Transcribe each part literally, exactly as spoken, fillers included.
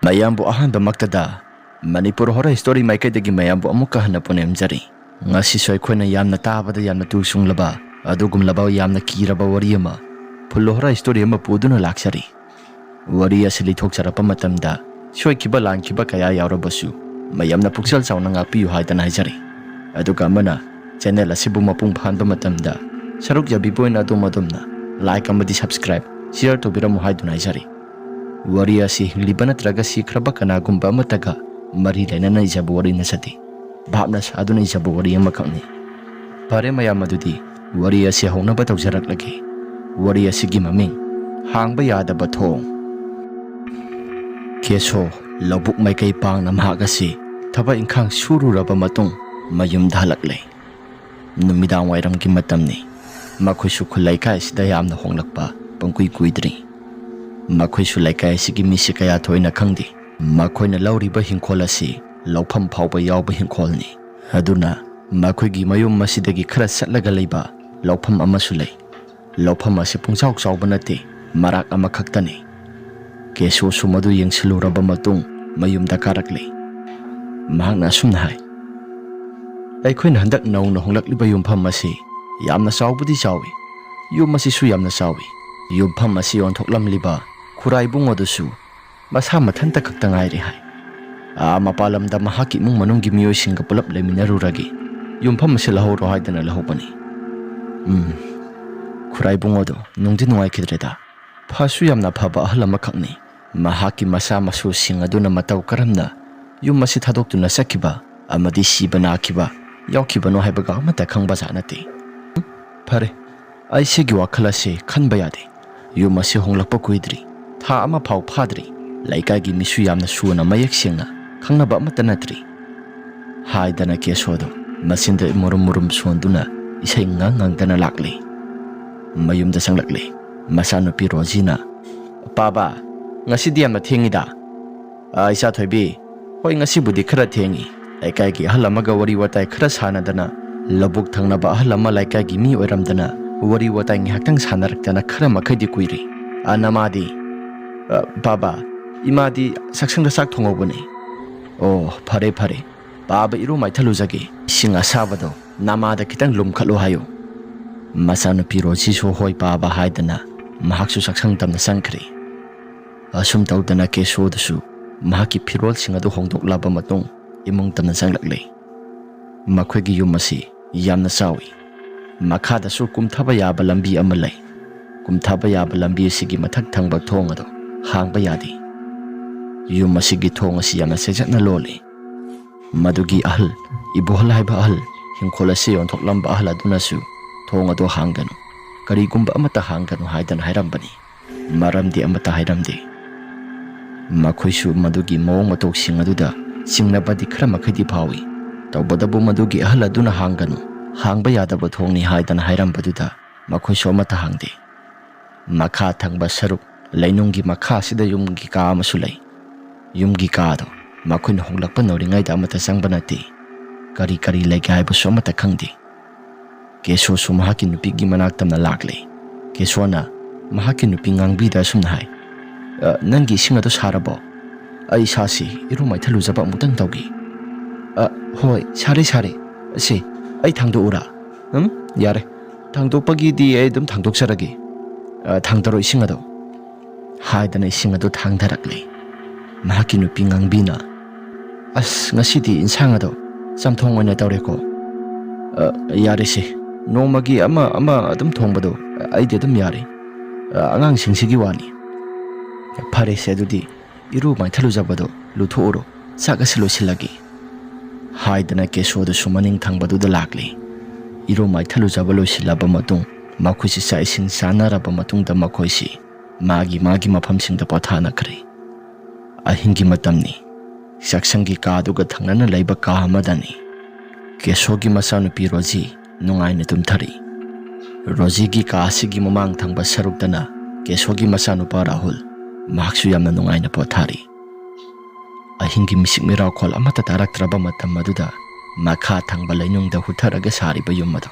ꯃꯌꯥꯝꯕꯨ ꯑꯍꯥꯟꯕꯃꯛꯇꯗ Manipur horror story ꯃꯥꯏꯀꯩꯗꯒꯤ ꯃꯌꯥꯝꯕꯨ ꯑꯃꯨꯛꯀ ꯍꯟꯅ ꯄꯨꯅꯦꯝꯖꯔꯤ꯫ ꯉꯁꯤꯁꯨ ꯑꯩꯈꯣꯏꯅ ꯌꯥꯝꯅ ꯇꯥꯕꯗ ꯌꯥꯝꯅ ꯇꯨ ꯆꯨꯡꯂꯕ, ꯑꯗꯨꯒꯨꯝꯂꯕ ꯌꯥꯝꯅ ꯀꯤꯔꯕ ꯋꯥꯔꯤ ꯑꯃ, ꯐꯨꯜ ꯍꯣꯔꯔ ꯁ꯭ꯇꯣꯔꯤ ꯑꯃ ꯄꯨꯗꯨꯅ ꯂꯥꯛꯆꯔꯤ꯫ ꯋꯥꯔꯤ ꯑꯁꯤ ꯂꯤꯊꯣꯛꯆꯔꯛꯄ ꯃꯇꯝꯗ ꯁꯣꯏꯈꯤꯕ ꯂꯥꯟꯈꯤꯕ ꯀꯌꯥ ꯌꯥꯎꯔꯕꯁꯨ ꯃꯌꯥꯝꯅ ꯄꯨꯛꯆꯦꯜ ꯆꯥꯎꯅ ꯉꯥꯛꯄꯤꯌꯨ ꯍꯥꯏꯗꯅ ꯍꯥꯏꯖꯔꯤ꯫ ꯑꯗꯨꯒ ꯑꯃꯅ, ꯆꯦꯅꯦꯜ ꯑꯁꯤꯕꯨ ꯃꯄꯨꯡ ꯐꯥꯍꯟꯕ ꯃꯇꯝꯗ ꯁꯔꯨꯛ ꯌꯥꯕꯤꯕ ꯑꯣꯏꯅ ꯑꯗꯣꯝ ꯑꯗꯣꯝꯅ ꯂꯥꯏꯛ ꯑꯃꯗꯤ ꯁꯕꯁꯀ꯭ꯔꯥꯏꯕ, ꯁꯤꯌꯔ ꯇꯧꯕꯤꯔꯝꯃꯨ ꯍꯥꯏꯗꯨꯅ ꯍꯥꯏꯖꯔꯤ꯫ ꯋꯥꯔꯤ ꯑꯁꯤ ꯍꯤꯡꯂꯤꯕ ꯅꯠꯇ꯭ꯔꯒ ꯁꯤꯈ꯭ꯔꯕ ꯀꯅꯥꯒꯨꯝꯕ ꯑꯃꯠꯇꯒ ꯃꯔꯤ ꯂꯩꯅꯅ ꯏꯖꯕ ꯋꯥꯔꯤ ꯅꯠꯆꯗꯦ꯫ ꯚꯥꯞꯅ ꯁꯥꯗꯨꯅ ꯏꯖꯕ ꯋꯥꯔꯤ ꯑꯃꯈꯛꯅꯤ꯫ ꯐꯔꯦ ꯃꯌꯥꯝ, ꯑꯗꯨꯗꯤ ꯋꯥꯔꯤ ꯑꯁꯤ ꯍꯧꯅꯕ ꯇꯧꯖꯔꯛꯂꯒꯦ꯫ ꯋꯥꯔꯤ ꯑꯁꯤꯒꯤ ꯃꯃꯤꯡ, ꯍꯥꯡꯕ ꯌꯥꯗꯕ ꯊꯣꯡ꯫ ꯀꯦꯁꯣ ꯂꯧꯕꯨꯛ ꯃꯥꯏꯀꯩ ꯄꯥꯡꯅ ꯃꯍꯥꯛ ꯑꯁꯤ ꯊꯕꯛ ꯏꯪꯈꯥꯡ ꯁꯨꯔꯨꯔꯕ ꯃꯇꯨꯡ ꯃꯌꯨꯝꯗ ꯍꯜꯂꯛꯂꯦ꯫ ꯅꯨꯃꯤꯗꯥꯡ ꯋꯥꯏꯔꯝꯒꯤ ꯃꯇꯝꯅꯤ꯫ ꯃꯈꯣꯏꯁꯨ ꯈꯨꯜ ꯂꯩꯀꯥꯏ ꯑꯁꯤꯗ ꯌꯥꯝꯅ ꯍꯣꯡꯂꯛꯄ ꯄꯪꯀꯨꯏ ꯀꯨꯏꯗ꯭ꯔꯤ꯫ ꯃꯈꯣꯏꯁꯨ ꯂꯩꯀꯥꯏ ꯑꯁꯤꯒꯤ ꯃꯤꯁꯤ ꯀꯌꯥ ꯊꯣꯏꯅ ꯈꯪꯗꯦ꯫ ꯃꯈꯣꯏꯅ ꯂꯧꯔꯤꯕ ꯍꯤꯡꯈꯣꯜ ꯑꯁꯤ ꯂꯧꯐꯝ ꯐꯥꯎꯕ ꯌꯥꯎꯕ ꯍꯤꯡꯈꯣꯜꯅꯤ꯫ ꯑꯗꯨꯅ ꯃꯈꯣꯏꯒꯤ ꯃꯌꯨꯝ ꯑꯁꯤꯗꯒꯤ ꯈꯔ ꯆꯠꯂꯒ ꯂꯩꯕ ꯂꯧꯐꯝ ꯑꯃꯁꯨ ꯂꯩ꯫ ꯂꯧꯐꯝ ꯑꯁꯤ ꯄꯨꯡꯆꯥꯎ ꯆꯥꯎꯕ ꯅꯠꯇꯦ, ꯃꯔꯥꯛ ꯑꯃꯈꯛꯇꯅꯤ꯫ ꯀꯦꯁꯣꯁꯨ ꯃꯗꯨ ꯌꯦꯡꯁꯤꯜꯂꯨꯔꯕ ꯃꯇꯨꯡ ꯃꯌꯨꯝꯗ ꯀꯥꯔꯛꯂꯦ꯫ ꯃꯍꯥꯛꯅ ꯑꯁꯨꯝꯅ ꯍꯥꯏ, "ꯑꯩꯈꯣꯏꯅ ꯍꯟꯗꯛ ꯅꯧꯅ ꯍꯣꯡꯂꯛꯂꯤꯕ ꯌꯨꯝꯐꯝ ꯑꯁꯤ ꯌꯥꯝꯅ ꯆꯥꯎꯕꯗꯤ ꯆꯥꯎꯏ꯫ ꯌꯨꯝ ꯑꯁꯤꯁꯨ ꯌꯥꯝꯅ ꯆꯥꯎꯏ꯫ ꯌꯨꯝꯐꯝ ꯑꯁꯤ ꯌꯣꯟꯊꯣꯛꯂꯝꯂꯤꯕ ꯈꯨꯔꯥꯏꯕꯨꯡ ꯑꯗꯨꯁꯨ ꯃꯁꯥ ꯃꯊꯟꯇ ꯈꯛꯇ ꯉꯥꯏꯔꯦ ꯍꯥꯏ꯫ ꯑꯥ ꯃꯄꯥꯟ ꯂꯝꯗ ꯃꯍꯥꯛꯀꯤ ꯏꯃꯨꯡ ꯃꯅꯨꯡꯒꯤ ꯃꯤꯑꯣꯏꯁꯤꯡꯒ ꯄꯨꯂꯞ ꯂꯩꯃꯤꯟꯅꯔꯨꯔꯒꯦ꯫ ꯌꯨꯝꯐꯝ ꯑꯁꯤ ꯂꯧꯍꯧꯔꯣ ꯍꯥꯏꯗꯅ ꯂꯧꯍꯧꯕꯅꯤ꯫" ꯎꯝ, ꯈꯨꯔꯥꯏꯕꯨꯡ ꯑꯗꯣ ꯅꯨꯡꯗꯤ ꯅꯨꯡꯉꯥꯏꯈꯤꯗ꯭ꯔꯦꯗ꯫ ꯐꯁꯨ ꯌꯥꯝꯅ ꯐꯕ ꯑꯍꯜ ꯑꯃꯈꯛꯅꯤ꯫ ꯃꯍꯥꯛꯀꯤ ꯃꯆꯥ ꯃꯁꯨꯁꯤꯡ ꯑꯗꯨꯅ ꯃꯇꯧ ꯀꯔꯝꯅ ꯌꯨꯝ ꯑꯁꯤ ꯊꯥꯗꯣꯛꯇꯨꯅ ꯆꯠꯈꯤꯕ ꯑꯃꯗꯤ ꯁꯤꯕ ꯅꯥꯈꯤꯕ ꯌꯥꯎꯈꯤꯕꯅꯣ ꯍꯥꯏꯕꯒ ꯑꯃꯠꯇ ꯈꯪꯕ ꯖꯥꯠ ꯅꯠꯇꯦ꯫ ꯐꯔꯦ, ꯑꯩ ꯁꯤꯒꯤ ꯋꯥꯈꯜ ꯑꯁꯤ ꯈꯟꯕ ꯌꯥꯗꯦ꯫ ꯌꯨꯝ ꯑꯁꯤ ꯍꯣꯡꯂꯛꯄ ꯀꯨꯏꯗ꯭ꯔꯤ, ꯊꯥ ꯑꯃ ꯐꯥꯎ ꯐꯥꯗ꯭ꯔꯤ, ꯂꯩꯀꯥꯏꯒꯤ ꯃꯤꯁꯨ ꯌꯥꯝꯅ ꯁꯨꯅ ꯃꯌꯦꯛ ꯁꯦꯡꯅ ꯈꯪꯅꯕ ꯑꯃꯠꯇ ꯅꯠꯇ꯭ꯔꯤ ꯍꯥꯏꯗꯅ ꯀꯦꯁꯣꯗꯣ ꯃꯆꯤꯟꯗ ꯃꯨꯔꯨꯝ ꯃꯨꯔꯨꯝ ꯁꯣꯟꯗꯨꯅ ꯏꯁꯩ ꯉꯥꯡ ꯉꯥꯡꯗꯅ ꯂꯥꯛꯂꯦ꯫ ꯃꯌꯨꯝꯗ ꯆꯪꯂꯛꯂꯦ꯫ ꯃꯆꯥꯅꯨꯄꯤ ꯔꯣꯖꯤꯅ, "ꯄꯥꯕ, ꯉꯁꯤꯗꯤ ꯌꯥꯝꯅ ꯊꯦꯡꯉꯤꯗ꯫" "ꯑ, ꯏꯆꯥ ꯊꯣꯏꯕꯤ, ꯍꯣꯏ, ꯉꯁꯤꯕꯨꯗꯤ ꯈꯔ ꯊꯦꯡꯉꯤ꯫ ꯂꯩꯀꯥꯏꯒꯤ ꯑꯍꯜ ꯑꯃꯒ ꯋꯥꯔꯤ ꯋꯥꯇꯥꯏ ꯈꯔ ꯁꯥꯟꯅꯗꯅ, ꯂꯧꯕꯨꯛ ꯊꯪꯅꯕ ꯑꯍꯜ ꯑꯃ ꯂꯩꯀꯥꯏꯒꯤ ꯃꯤ ꯑꯣꯏꯔꯝꯗꯅ ꯋꯥꯔꯤ ꯋꯥꯇꯥꯏ ꯉꯥꯏꯍꯥꯛꯇꯪ ꯁꯥꯟꯅꯔꯛꯇꯅ ꯈꯔ ꯃꯈꯩꯗꯤ ꯀꯨꯏꯔꯦ꯫ ꯑ, ꯅꯃꯥꯗꯤ?" "ꯑ, ꯕꯥꯕꯥ, ꯏꯃꯥꯗꯤ ꯁꯛꯁꯪꯗ ꯆꯥꯛ ꯊꯣꯡꯍꯧꯕꯅꯤ꯫ ꯑꯣ, ꯐꯔꯦ ꯐꯔꯦ, ꯄꯥꯕ ꯏꯔꯨ ꯃꯥꯏꯊꯜꯂꯨꯖꯒꯦ꯫ ꯏꯁꯤꯡ ꯑꯁꯥꯕꯗꯣ ꯅꯃꯥꯗ ꯈꯤꯇꯪ ꯂꯨꯝꯈꯠꯂꯨ ꯍꯥꯏꯌꯨ꯫ ꯃꯆꯥꯅꯨꯄꯤ ꯔꯣꯖꯤꯁꯨ ꯍꯣꯏ ꯄꯥꯕ ꯍꯥꯏꯗꯅ ꯃꯍꯥꯛꯁꯨ ꯆꯥꯛꯁꯪ ꯇꯝꯅ ꯆꯪꯈ꯭ꯔꯦ꯫ ꯑꯁꯨꯝ ꯇꯧꯗꯅ ꯀꯦꯁꯣꯗꯨꯁꯨ ꯃꯍꯥꯛꯀꯤ ꯐꯤꯔꯣꯜꯁꯤꯡ ꯑꯗꯨ ꯍꯣꯡꯗꯣꯛꯂꯕ ꯃꯇꯨꯡ ꯏꯃꯨꯡ ꯇꯝꯅ ꯆꯪꯂꯛꯂꯦ꯫ ꯃꯈꯣꯏꯒꯤ ꯌꯨꯝ ꯑꯁꯤ ꯌꯥꯝꯅ ꯆꯥꯎꯏ꯫ ꯃꯈꯥꯗꯁꯨ ꯀꯨꯝꯊꯕ ꯌꯥꯕ ꯂꯝꯕꯤ ꯑꯃ ꯂꯩ꯫ ꯀꯨꯝꯊꯕ ꯌꯥꯕ ꯂꯝꯕꯤ ꯑꯁꯤꯒꯤ ꯃꯊꯛ ꯊꯪꯕ ꯊꯣꯡ ꯑꯗꯨ ꯍꯥꯡꯕ ꯌꯥꯗꯦ꯫ ꯌꯨꯝ ꯑꯁꯤꯒꯤ ꯊꯣꯡ ꯑꯁꯤ ꯌꯥꯝꯅ ꯆꯦꯖꯠꯅ ꯂꯣꯜꯂꯤ꯫ ꯃꯗꯨꯒꯤ ꯑꯍꯜ, ꯏꯕꯣꯍꯜ ꯍꯥꯏꯕ ꯑꯍꯜ, ꯍꯤꯡꯈꯣꯜ ꯑꯁꯤ ꯌꯣꯟꯊꯣꯛꯂꯝꯕ ꯑꯍꯜ ꯑꯗꯨꯅꯁꯨ ꯊꯣꯡ ꯑꯗꯨ ꯍꯥꯡꯒꯅꯨ, ꯀꯔꯤꯒꯨꯝꯕ ꯑꯃꯠꯇ ꯍꯥꯡꯒꯅꯨ ꯍꯥꯏꯗꯅ ꯍꯥꯏꯔꯝꯕꯅꯤ꯫ ꯃꯔꯝꯗꯤ ꯑꯃꯠꯇ ꯍꯥꯏꯔꯝꯗꯦ꯫ ꯃꯈꯣꯏꯁꯨ ꯃꯗꯨꯒꯤ ꯃꯑꯣꯡ ꯃꯇꯧꯁꯤꯡ ꯑꯗꯨꯗ ꯆꯤꯡꯅꯕꯗꯤ ꯈꯔ ꯃꯈꯩꯗꯤ ꯐꯥꯎꯏ꯫ ꯇꯧꯕꯇꯕꯨ ꯃꯗꯨꯒꯤ ꯑꯍꯜ ꯑꯗꯨꯅ ꯍꯥꯡꯒꯅꯨ, ꯍꯥꯡꯕ ꯌꯥꯗꯕ ꯊꯣꯡꯅꯤ ꯍꯥꯏꯗꯅ ꯍꯥꯏꯔꯝꯕꯗꯨꯗ ꯃꯈꯣꯏꯁꯨ ꯑꯃꯠꯇ ꯍꯥꯡꯗꯦ꯫ ꯃꯈꯥ ꯊꯪꯕ ꯁꯔꯨꯛ ꯂꯩꯅꯨꯡꯒꯤ ꯃꯈꯥ ꯑꯁꯤꯗ ꯌꯨꯝꯒꯤ ꯀꯥ ꯑꯃꯁꯨ ꯂꯩ꯫ ꯌꯨꯝꯒꯤ ꯀꯥꯗꯣ ꯃꯈꯣꯏꯅ ꯍꯣꯡꯂꯛꯄ ꯅꯧꯔꯤꯉꯩꯗ ꯑꯃꯠꯇ ꯆꯪꯕ ꯅꯠꯇꯦ꯫ ꯀꯔꯤ ꯀꯔꯤ ꯂꯩꯒꯦ ꯍꯥꯏꯕꯁꯨ ꯑꯃꯠꯇ ꯈꯪꯗꯦ꯫ ꯀꯦꯁꯣꯁꯨ ꯃꯍꯥꯛꯀꯤ ꯅꯨꯄꯤꯒꯤ ꯃꯅꯥꯛ ꯇꯝꯅ ꯂꯥꯛꯂꯦ꯫ ꯀꯦꯁꯣꯅ ꯃꯍꯥꯛꯀꯤ ꯅꯨꯄꯤ ꯉꯥꯡꯕꯤꯗ ꯑꯁꯨꯝꯅ ꯍꯥꯏ, "ꯑ, ꯅꯪꯒꯤ ꯏꯁꯤꯡ ꯑꯗꯨ ꯁꯥꯔꯕꯣ? ꯑꯩ ꯏꯁꯥꯁꯤ ꯏꯔꯨ ꯃꯥꯏꯊꯜꯂꯨꯖꯕ ꯑꯃꯨꯛꯇꯪ ꯇꯧꯒꯦ꯫" "ꯑ, ꯍꯣꯏ, ꯁꯥꯔꯦ, ꯁꯥꯔꯦ꯫ ꯁꯦ, ꯑꯩ ꯊꯥꯡꯗꯣꯛꯎꯔꯥ?" "ꯎꯝ, ꯌꯥꯔꯦ꯫ ꯊꯥꯡꯗꯣꯛꯄꯒꯤꯗꯤ ꯑꯩ ꯑꯗꯨꯝ ꯊꯥꯡꯗꯣꯛꯆꯔꯒꯦ꯫ ꯑ, ꯊꯥꯡꯗꯔꯣ ꯏꯁꯤꯡ ꯑꯗꯣ꯫" ꯍꯥꯏꯗꯅ ꯏꯁꯤꯡ ꯑꯗꯨ ꯊꯥꯡꯊꯔꯛꯂꯦ꯫ ꯃꯍꯥꯛꯀꯤ ꯅꯨꯄꯤ ꯉꯥꯡꯕꯤꯅ, "ꯑꯁ, ꯉꯁꯤꯗꯤ ꯏꯟꯁꯥꯡ ꯑꯗꯣ ꯆꯝꯊꯣꯡ ꯑꯣꯏꯅ ꯇꯧꯔꯦꯀꯣ꯫" "ꯑ, ꯌꯥꯔꯦꯁꯦ, ꯅꯣꯡꯃꯒꯤ ꯑꯃ ꯑꯃ ꯑꯗꯨꯝ ꯊꯣꯡꯕꯗꯣ ꯑꯩꯗꯤ ꯑꯗꯨꯝ ꯌꯥꯔꯦ꯫ ꯑ, ꯑꯉꯥꯡꯁꯤꯡꯁꯤꯒꯤ ꯋꯥꯅꯤ꯫" "ꯐꯔꯦꯁꯦ, ꯑꯗꯨꯗꯤ ꯏꯔꯨ ꯃꯥꯏꯊꯜꯂꯨꯖꯕꯗꯣ ꯂꯨꯊꯣꯛꯎꯔꯣ, ꯆꯥꯛ ꯑꯁꯤ ꯂꯣꯏꯁꯤꯜꯂꯒꯦ꯫" ꯍꯥꯏꯗꯅ ꯀꯦꯁꯣꯗꯨꯁꯨ ꯃꯅꯤꯡ ꯊꯪꯕꯗꯨꯗ ꯂꯥꯛꯂꯦ꯫ ꯏꯔꯨ ꯃꯥꯏꯊꯜꯂꯨꯖꯕ ꯂꯣꯏꯁꯤꯜꯂꯕ ꯃꯇꯨꯡ ꯃꯈꯣꯏꯁꯤ ꯆꯥꯛ ꯏꯁꯤꯡ ꯆꯥꯅꯔꯕ ꯃꯇꯨꯡꯗ ꯃꯈꯣꯏꯁꯤ ꯃꯥꯒꯤ ꯃꯥꯒꯤ ꯃꯐꯝꯁꯤꯡꯗ ꯄꯣꯊꯥꯅꯈ꯭ꯔꯦ꯫ ꯑꯍꯤꯡꯒꯤ ꯃꯇꯝꯅꯤ꯫ ꯆꯥꯛꯁꯪꯒꯤ ꯀꯥꯗꯨꯒ ꯊꯪꯅꯅ ꯂꯩꯕ ꯀꯥ ꯑꯃꯗꯅꯤ꯫ ꯀꯦꯁꯣꯒꯤ ꯃꯆꯥꯅꯨꯄꯤ ꯔꯣꯖꯤ ꯅꯨꯡꯉꯥꯏꯅ ꯇꯨꯝꯊꯔꯤ꯫ ꯔꯣꯖꯤꯒꯤ ꯀꯥ ꯑꯁꯤꯒꯤ ꯃꯃꯥꯡ ꯊꯪꯕ ꯁꯔꯨꯛꯇꯅ ꯀꯦꯁꯣꯒꯤ ꯃꯆꯥꯅꯨꯄꯥ ꯔꯥꯍꯨꯜ, ꯃꯍꯥꯛꯁꯨ ꯌꯥꯝꯅ ꯅꯨꯡꯉꯥꯏꯅ ꯄꯣꯊꯥꯔꯤ꯫ ꯑꯍꯤꯡꯒꯤ ꯃꯤꯁꯤꯛ ꯃꯤꯔꯥꯎꯈꯣꯜ ꯑꯃꯠꯇ ꯇꯥꯔꯛꯇ꯭ꯔꯕ ꯃꯇꯝ ꯑꯗꯨꯗ ꯃꯈꯥ ꯊꯪꯕ ꯂꯩꯅꯨꯡꯗ ꯍꯨꯠꯊꯔꯒ ꯁꯥꯔꯤꯕ ꯌꯨꯝ ꯑꯗꯨ,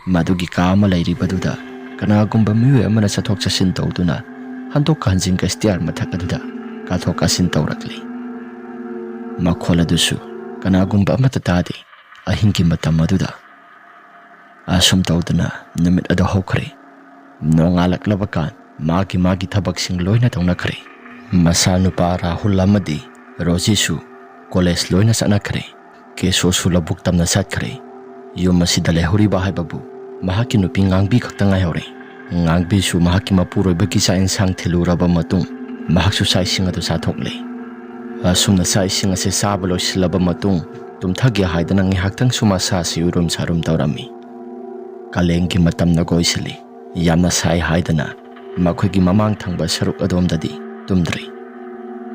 ꯃꯗꯨꯒꯤ ꯀꯥ ꯑꯃ ꯂꯩꯔꯤꯕꯗꯨꯗ ꯀꯅꯥꯒꯨꯝꯕ ꯃꯤꯑꯣꯏ ꯑꯃꯅ ꯆꯠꯊꯣꯛ ꯆꯠꯁꯤꯟ ꯇꯧꯗꯨꯅ ꯍꯟꯗꯣꯛꯀ ꯍꯟꯖꯤꯟꯒ ꯁ꯭ꯇꯤꯌꯥꯔ ꯃꯊꯛ ꯑꯗꯨꯗ ꯀꯥꯊꯣꯛ ꯀꯥꯁꯤꯟ ꯇꯧꯔꯛꯂꯤ꯫ ꯃꯈꯣꯜ ꯑꯗꯨꯁꯨ ꯀꯅꯥꯒꯨꯝꯕ ꯑꯃꯠꯇ ꯇꯥꯗꯦ꯫ ꯑꯍꯤꯡꯒꯤ ꯃꯇꯝ ꯑꯗꯨꯗ ꯑꯁꯨꯝ ꯇꯧꯗꯅ ꯅꯨꯃꯤꯠ ꯑꯗꯨ ꯍꯧꯈ꯭ꯔꯦ꯫ ꯅꯣꯡꯉꯥꯜꯂꯛꯂꯕ ꯀꯥꯟ ꯃꯥꯒꯤ ꯃꯥꯒꯤ ꯊꯕꯛꯁꯤꯡ ꯂꯣꯏꯅ ꯇꯧꯅꯈ꯭ꯔꯦ꯫ ꯃꯆꯥꯅꯨꯄꯥ ꯔꯥꯍꯨꯜ ꯑꯃꯗꯤ ꯔꯣꯖꯤꯁꯨ ꯀꯣꯂꯦꯖ ꯂꯣꯏꯅ ꯆꯠꯅꯈ꯭ꯔꯦ꯫ ꯀꯦꯁꯣꯁꯨ ꯂꯧꯕꯨꯛ ꯇꯝꯅ ꯆꯠꯈ꯭ꯔꯦ꯫ ꯌꯨꯝ ꯑꯁꯤꯗ ꯂꯩꯍꯧꯔꯤꯕ ꯍꯥꯏꯕꯕꯨ ꯃꯍꯥꯛꯀꯤ ꯅꯨꯄꯤ ꯉꯥꯡꯕꯤ ꯈꯛꯇ ꯉꯥꯏꯍꯧꯔꯦ꯫ ꯉꯥꯡꯕꯤꯁꯨ ꯃꯍꯥꯛꯀꯤ ꯃꯄꯨꯔꯣꯏꯕꯒꯤ ꯆꯥꯛ ꯏꯟꯁꯥꯡ ꯊꯤꯜꯂꯨꯔꯕ ꯃꯇꯨꯡ ꯃꯍꯥꯛꯁꯨ ꯆꯥꯛ ꯏꯁꯤꯡ ꯑꯗꯨ ꯆꯥꯊꯣꯛꯂꯦ꯫ ꯑꯁꯨꯝꯅ ꯆꯥꯛ ꯏꯁꯤꯡ ꯑꯁꯤ ꯆꯥꯕ ꯂꯣꯏꯁꯤꯜꯂꯕ ꯃꯇꯨꯡ ꯇꯨꯝꯊꯒꯦ ꯍꯥꯏꯗꯅ ꯉꯥꯏꯍꯥꯛꯇꯪꯁꯨ ꯃꯁꯥꯁꯤ ꯎꯏꯔꯨꯝ ꯁꯥꯔꯨꯝ ꯇꯧꯔꯝꯃꯤ꯫ ꯀꯥꯂꯦꯟꯒꯤ ꯃꯇꯝꯅ ꯀꯣꯏꯁꯤꯜꯂꯤ꯫ ꯌꯥꯝꯅ ꯁꯥꯏ ꯍꯥꯏꯗꯅ ꯃꯈꯣꯏꯒꯤ ꯃꯃꯥꯡ ꯊꯪꯕ ꯁꯔꯨꯛ ꯑꯗꯣꯝꯗꯗꯤ ꯇꯨꯝꯗ꯭ꯔꯤ꯫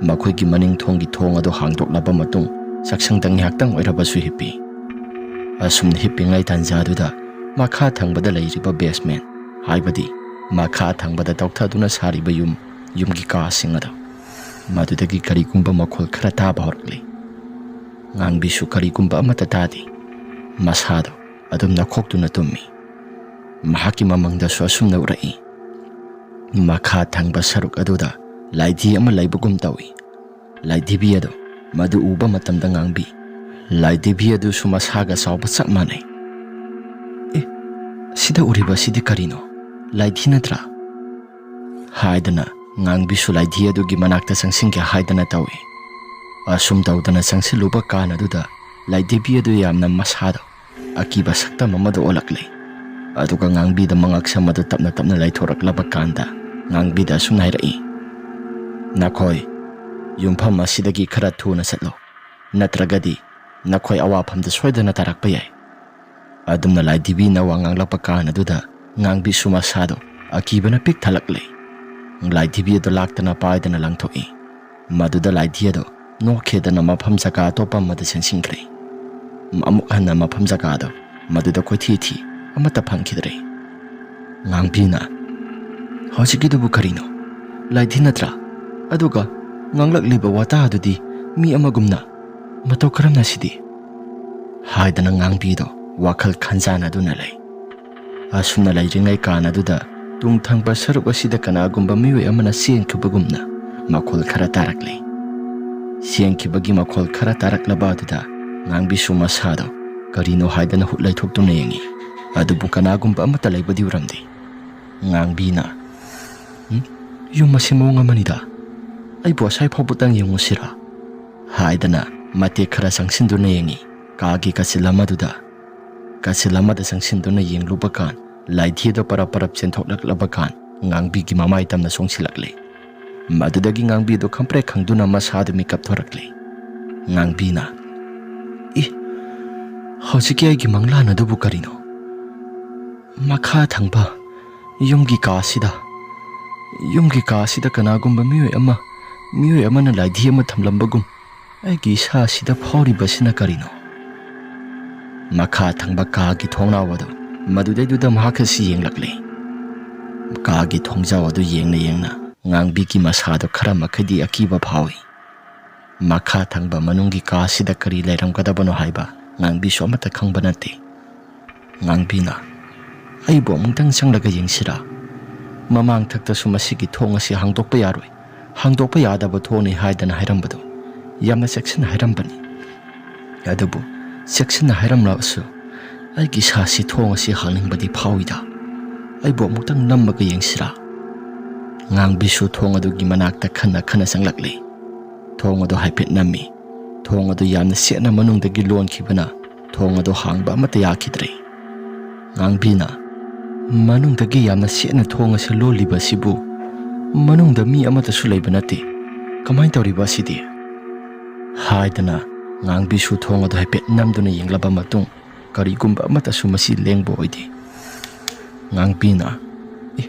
ꯃꯈꯣꯏꯒꯤ ꯃꯅꯤꯡ ꯊꯣꯡꯒꯤ ꯊꯣꯡ ꯑꯗꯨ ꯍꯥꯡꯗꯣꯛꯂꯕ ꯃꯇꯨꯡ ꯆꯥꯛꯁꯪꯗ ꯉꯥꯏꯍꯥꯛꯇꯪ ꯑꯣꯏꯔꯕꯁꯨ ꯍꯤꯞꯄꯤ꯫ ꯑꯁꯨꯝꯅ ꯍꯤꯞꯄꯤꯉꯩ ꯇꯥꯟꯖꯥꯗꯨꯗ ꯃꯈꯥ ꯊꯪꯕꯗ ꯂꯩꯔꯤꯕ ꯕꯦꯁꯃꯦꯟ, ꯍꯥꯏꯕꯗꯤ ꯃꯈꯥ ꯊꯪꯕꯗ ꯇꯧꯊꯗꯨꯅ ꯁꯥꯔꯤꯕ ꯌꯨꯝ, ꯌꯨꯝꯒꯤ ꯀꯥꯁꯤꯡ ꯑꯗꯣ, ꯃꯗꯨꯗꯒꯤ ꯀꯔꯤꯒꯨꯝꯕ ꯃꯈꯣꯜ ꯈꯔ ꯇꯥꯕ ꯍꯧꯔꯛꯂꯤ꯫ ꯉꯥꯡꯕꯤꯁꯨ ꯀꯔꯤꯒꯨꯝꯕ ꯑꯃꯠꯇ ꯇꯥꯗꯦ꯫ ꯃꯁꯥꯗꯣ ꯑꯗꯨꯝ ꯅꯈꯣꯛꯇꯨꯅ ꯇꯨꯝꯃꯤ꯫ ꯃꯍꯥꯛꯀꯤ ꯃꯃꯪꯗꯁꯨ ꯑꯁꯨꯝꯅ ꯎꯔꯛꯏ꯫ ꯃꯈꯥ ꯊꯪꯕ ꯁꯔꯨꯛ ꯑꯗꯨꯗ ꯂꯥꯏꯙꯤ ꯑꯃ ꯂꯩꯕꯒꯨꯝ ꯇꯧꯏ꯫ ꯂꯥꯏꯙꯤꯕꯤ ꯑꯗꯨ ꯃꯗꯨ ꯎꯕ ꯃꯇꯝꯗ ꯉꯥꯡꯕꯤ, ꯂꯥꯏꯙꯤꯕꯤ ꯑꯗꯨꯁꯨ ꯃꯁꯥꯒ ꯆꯥꯎꯕ ꯆꯞ ꯃꯥꯟꯅꯩ꯫ "ꯑꯦ, ꯁꯤꯗ ꯎꯔꯤꯕ ꯑꯁꯤꯗꯤ ꯀꯔꯤꯅꯣ? ꯂꯥꯏꯙꯤ ꯅꯠꯇ꯭ꯔꯥ?" ꯍꯥꯏꯗꯅ ꯉꯥꯡꯕꯤꯁꯨ ꯂꯥꯏꯙꯤ ꯑꯗꯨꯒꯤ ꯃꯅꯥꯛꯇ ꯆꯪꯁꯤꯟꯒꯦ ꯍꯥꯏꯗꯅ ꯇꯧꯏ꯫ ꯑꯁꯨꯝ ꯇꯧꯗꯅ ꯆꯪꯁꯤꯜꯂꯨꯕ ꯀꯥꯟ ꯑꯗꯨꯗ ꯂꯥꯏꯙꯤꯕꯤ ꯑꯗꯨ ꯌꯥꯝꯅ ꯃꯁꯥꯗꯣ ꯑꯀꯤꯕ ꯁꯛꯇꯝ ꯑꯃꯗ ꯑꯣꯜꯂꯛꯂꯦ꯫ ꯑꯗꯨꯒ ꯉꯥꯡꯕꯤꯗ ꯃꯉꯛꯁꯝ ꯑꯗꯨ ꯇꯞꯅ ꯇꯞꯅ ꯂꯩꯊꯣꯔꯛꯂꯕ ꯀꯥꯟꯗ ꯉꯥꯡꯕꯤꯗ ꯑꯁꯨꯝꯅ ꯍꯥꯏꯔꯛꯏ, "ꯅꯈꯣꯏ ꯌꯨꯝꯐꯝ ꯑꯁꯤꯗꯒꯤ ꯈꯔ ꯊꯨꯅ ꯆꯠꯂꯣ, ꯅꯠꯇ꯭ꯔꯒꯗꯤ ꯅꯈꯣꯏ ꯑꯋꯥꯐꯝꯗ ꯁꯣꯏꯗꯅ ꯇꯥꯔꯛꯄ ꯌꯥꯏ"꯫ ꯑꯗꯨꯝꯅ ꯂꯥꯏꯙꯤꯕꯤꯅ ꯋꯥ ꯉꯥꯡꯂꯛꯄ ꯀꯥꯟ ꯑꯗꯨꯗ ꯉꯥꯡꯕꯤꯁꯨ ꯃꯁꯥꯗꯣ ꯑꯀꯤꯕꯅ ꯄꯤꯛ ꯊꯜꯂꯛꯂꯦ꯫ ꯂꯥꯏꯙꯤꯕꯤ ꯑꯗꯨ ꯂꯥꯛꯇꯅ ꯄꯥꯏꯗꯅ ꯂꯥꯡꯊꯣꯛꯏ꯫ ꯃꯗꯨꯗ ꯂꯥꯏꯙꯤ ꯑꯗꯨ ꯅꯣꯛꯈꯤꯗꯅ ꯃꯐꯝ ꯖꯒꯥ ꯑꯇꯣꯞꯄ ꯑꯃꯗ ꯆꯦꯟꯁꯤꯟꯈ꯭ꯔꯦ꯫ ꯑꯃꯨꯛ ꯍꯟꯅ ꯃꯐꯝ ꯖꯒꯥꯗꯣ ꯃꯗꯨꯗ ꯀꯣꯏꯊꯤ ꯊꯤ ꯑꯃꯠꯇ ꯐꯪꯈꯤꯗ꯭ꯔꯦ꯫ ꯉꯥꯡꯕꯤꯅ, "ꯍꯧꯖꯤꯛꯀꯤꯗꯨꯕꯨ ꯀꯔꯤꯅꯣ? ꯂꯥꯏꯙꯤ ꯅꯠꯇ꯭ꯔꯥ? ꯑꯗꯨꯒ ꯉꯥꯡꯂꯛꯂꯤꯕ ꯋꯥꯇꯥ ꯑꯗꯨꯗꯤ ꯃꯤ ꯑꯃꯒꯨꯝꯅ ꯃꯇꯧ ꯀꯔꯝꯅ ꯁꯤꯗꯤ?" ꯍꯥꯏꯗꯅ ꯉꯥꯡꯕꯤꯗꯣ ꯋꯥꯈꯜ ꯈꯟꯖꯥꯟꯅꯗꯨꯅ ꯂꯩ꯫ ꯑꯁꯨꯝꯅ ꯂꯩꯔꯤꯉꯩ ꯀꯥꯟ ꯑꯗꯨꯗ ꯇꯨꯡ ꯊꯪꯕ ꯁꯔꯨꯛ ꯑꯁꯤꯗ ꯀꯅꯥꯒꯨꯝꯕ ꯃꯤꯑꯣꯏ ꯑꯃꯅ ꯆꯦꯟꯈꯤꯕꯒꯨꯝꯅ ꯃꯈꯣꯜ ꯈꯔ ꯇꯥꯔꯛꯂꯦ꯫ ꯁꯦꯡꯈꯤꯕꯒꯤ ꯃꯈꯣꯜ ꯈꯔ ꯇꯥꯔꯛꯂꯕ ꯑꯗꯨꯗ ꯉꯥꯡꯕꯤꯁꯨ ꯃꯁꯥꯗꯣ ꯀꯔꯤꯅꯣ ꯍꯥꯏꯗꯅ ꯍꯨꯠ ꯂꯩꯊꯣꯛꯇꯨꯅ ꯌꯦꯡꯉꯤ꯫ ꯑꯗꯨꯕꯨ ꯀꯅꯥꯒꯨꯝꯕ ꯑꯃꯠꯇ ꯂꯩꯕꯗꯤ ꯎꯔꯝꯗꯦ꯫ ꯉꯥꯡꯕꯤꯅ, "ꯎꯝ? ꯌꯨꯝ ꯑꯁꯤ ꯃꯑꯣꯡ ꯑꯃꯅꯤꯗ꯫ ꯑꯩꯕꯨ ꯑꯁꯥꯏ ꯐꯥꯎꯕꯇꯪ ꯌꯦꯡꯉꯨꯁꯤꯔꯥ?" ꯍꯥꯏꯗꯅ ꯃꯇꯦꯛ ꯈꯔ ꯆꯪꯁꯤꯟꯗꯨꯅ ꯌꯦꯡꯉꯤ꯫ ꯀꯥꯒꯤ ꯀꯥꯆꯤꯜ ꯑꯃꯗꯨꯗ, ꯀꯥꯆꯤꯜ ꯑꯃꯗ ꯆꯪꯁꯤꯟꯗꯨꯅ ꯌꯦꯡꯂꯨꯕ ꯀꯥꯟ, ꯂꯥꯏꯙꯤ ꯑꯗꯨ ꯄꯔꯞ ꯄꯔꯞ ꯆꯦꯟꯊꯣꯛꯂꯛꯂꯕ ꯀꯥꯟ, ꯉꯥꯡꯕꯤꯒꯤ ꯃꯃꯥꯏ ꯇꯝꯅ ꯆꯣꯡꯁꯤꯜꯂꯛꯂꯦ꯫ ꯃꯗꯨꯗꯒꯤ ꯉꯥꯡꯕꯤꯗꯨ ꯈꯪꯄ꯭ꯔꯦꯛ ꯈꯪꯗꯨꯅ ꯃꯁꯥꯗꯨ ꯃꯤꯀꯞ ꯊꯣꯔꯛꯂꯦ꯫ ꯉꯥꯡꯕꯤꯅ, "ꯏ, ꯍꯧꯖꯤꯛꯀꯤ ꯑꯩꯒꯤ ꯃꯪꯂꯥꯟ ꯑꯗꯨꯕꯨ ꯀꯔꯤꯅꯣ? ꯃꯈꯥ ꯊꯪꯕ ꯌꯨꯝꯒꯤ ꯀꯥ ꯑꯁꯤꯗ, ꯌꯨꯝꯒꯤ ꯀꯥ ꯑꯁꯤꯗ ꯀꯅꯥꯒꯨꯝꯕ ꯃꯤꯑꯣꯏ ꯑꯃ, ꯃꯤꯑꯣꯏ ꯑꯃꯅ ꯂꯥꯏꯙꯤ ꯑꯃ ꯊꯝꯂꯝꯕꯒꯨꯝ ꯑꯩꯒꯤ ꯏꯁꯥ ꯑꯁꯤꯗ ꯐꯥꯎꯔꯤꯕꯁꯤꯅ ꯀꯔꯤꯅꯣ?" ꯃꯈꯥ ꯊꯪꯕ ꯀꯥꯒꯤ ꯊꯣꯡꯅꯥꯎ ꯑꯗꯨ ꯃꯗꯨꯗꯩꯗꯨꯗ ꯃꯍꯥꯛ ꯑꯁꯤ ꯌꯦꯡꯂꯛꯂꯦ꯫ ꯀꯥꯒꯤ ꯊꯣꯡꯖꯥꯎ ꯑꯗꯨ ꯌꯦꯡꯅ ꯌꯦꯡꯅ ꯉꯥꯡꯕꯤꯒꯤ ꯃꯁꯥꯗꯣ ꯈꯔ ꯃꯈꯩꯗꯤ ꯑꯀꯤꯕ ꯐꯥꯎꯏ꯫ ꯃꯈꯥ ꯊꯪꯕ ꯃꯅꯨꯡꯒꯤ ꯀꯥ ꯑꯁꯤꯗ ꯀꯔꯤ ꯂꯩꯔꯝꯒꯗꯕꯅꯣ ꯍꯥꯏꯕ ꯉꯥꯡꯕꯤꯁꯨ ꯑꯃꯠꯇ ꯈꯪꯕ ꯅꯠꯇꯦ꯫ ꯉꯥꯡꯕꯤꯅ, "ꯑꯩꯕꯨ ꯑꯃꯨꯛꯇꯪ ꯆꯪꯂꯒ ꯌꯦꯡꯁꯤꯔꯥ? ꯃꯃꯥꯡ ꯊꯛꯇꯁꯨ ꯃꯁꯤꯒꯤ ꯊꯣꯡ ꯑꯁꯤ ꯍꯥꯡꯗꯣꯛꯄ ꯌꯥꯔꯣꯏ, ꯍꯥꯡꯗꯣꯛꯄ ꯌꯥꯗꯕ ꯊꯣꯡꯅꯤ ꯍꯥꯏꯗꯅ ꯍꯥꯏꯔꯝꯕꯗꯣ ꯌꯥꯝꯅ ꯆꯦꯛꯁꯤꯟꯅ ꯍꯥꯏꯔꯝꯕꯅꯤ꯫ ꯑꯗꯨꯕꯨ ꯆꯦꯛꯁꯤꯟꯅ ꯍꯥꯏꯔꯝꯂꯕꯁꯨ ꯑꯩꯒꯤ ꯏꯁꯥꯁꯤ ꯊꯣꯡ ꯑꯁꯤ ꯍꯥꯡꯅꯤꯡꯕꯗꯤ ꯐꯥꯎꯏꯗ꯫ ꯑꯩꯕꯨ ꯑꯃꯨꯛꯇꯪ ꯅꯝꯃꯒ ꯌꯦꯡꯁꯤꯔꯥ?" ꯉꯥꯡꯕꯤꯁꯨ ꯊꯣꯡ ꯑꯗꯨꯒꯤ ꯃꯅꯥꯛꯇ ꯈꯟꯅ ꯈꯟꯅ ꯆꯪꯂꯛꯂꯦ꯫ ꯊꯣꯡ ꯑꯗꯨ ꯍꯥꯏꯐꯦꯠ ꯅꯝꯃꯤ꯫ ꯊꯣꯡ ꯑꯗꯨ ꯌꯥꯝꯅ ꯆꯦꯠꯅ ꯃꯅꯨꯡꯗꯒꯤ ꯂꯣꯟꯈꯤꯕꯅ ꯊꯣꯡ ꯑꯗꯨ ꯍꯥꯡꯕ ꯑꯃꯠꯇ ꯌꯥꯈꯤꯗ꯭ꯔꯦ꯫ ꯉꯥꯡꯕꯤꯅ, "ꯃꯅꯨꯡꯗꯒꯤ ꯌꯥꯝꯅ ꯆꯦꯠꯅ ꯊꯣꯡ ꯑꯁꯤ ꯂꯣꯜꯂꯤꯕ ꯑꯁꯤꯕꯨ ꯃꯅꯨꯡꯗ ꯃꯤ ꯑꯃꯠꯇꯁꯨ ꯂꯩꯕ ꯅꯠꯇꯦ꯫ ꯀꯃꯥꯏꯅ ꯇꯧꯔꯤꯕ ꯑꯁꯤꯗꯤ?" ꯍꯥꯏꯗꯅ ꯉꯥꯡꯕꯤꯁꯨ ꯊꯣꯡ ꯑꯗꯨ ꯍꯥꯏꯐꯦꯠ ꯅꯝꯗꯨꯅ ꯌꯦꯡꯂꯕ ꯃꯇꯨꯡ ꯀꯔꯤꯒꯨꯝꯕ ꯑꯃꯠꯇꯁꯨ ꯃꯁꯤ ꯂꯦꯡꯕ ꯑꯣꯏꯗꯦ꯫ ꯉꯥꯡꯕꯤꯅ, "ꯑꯦ,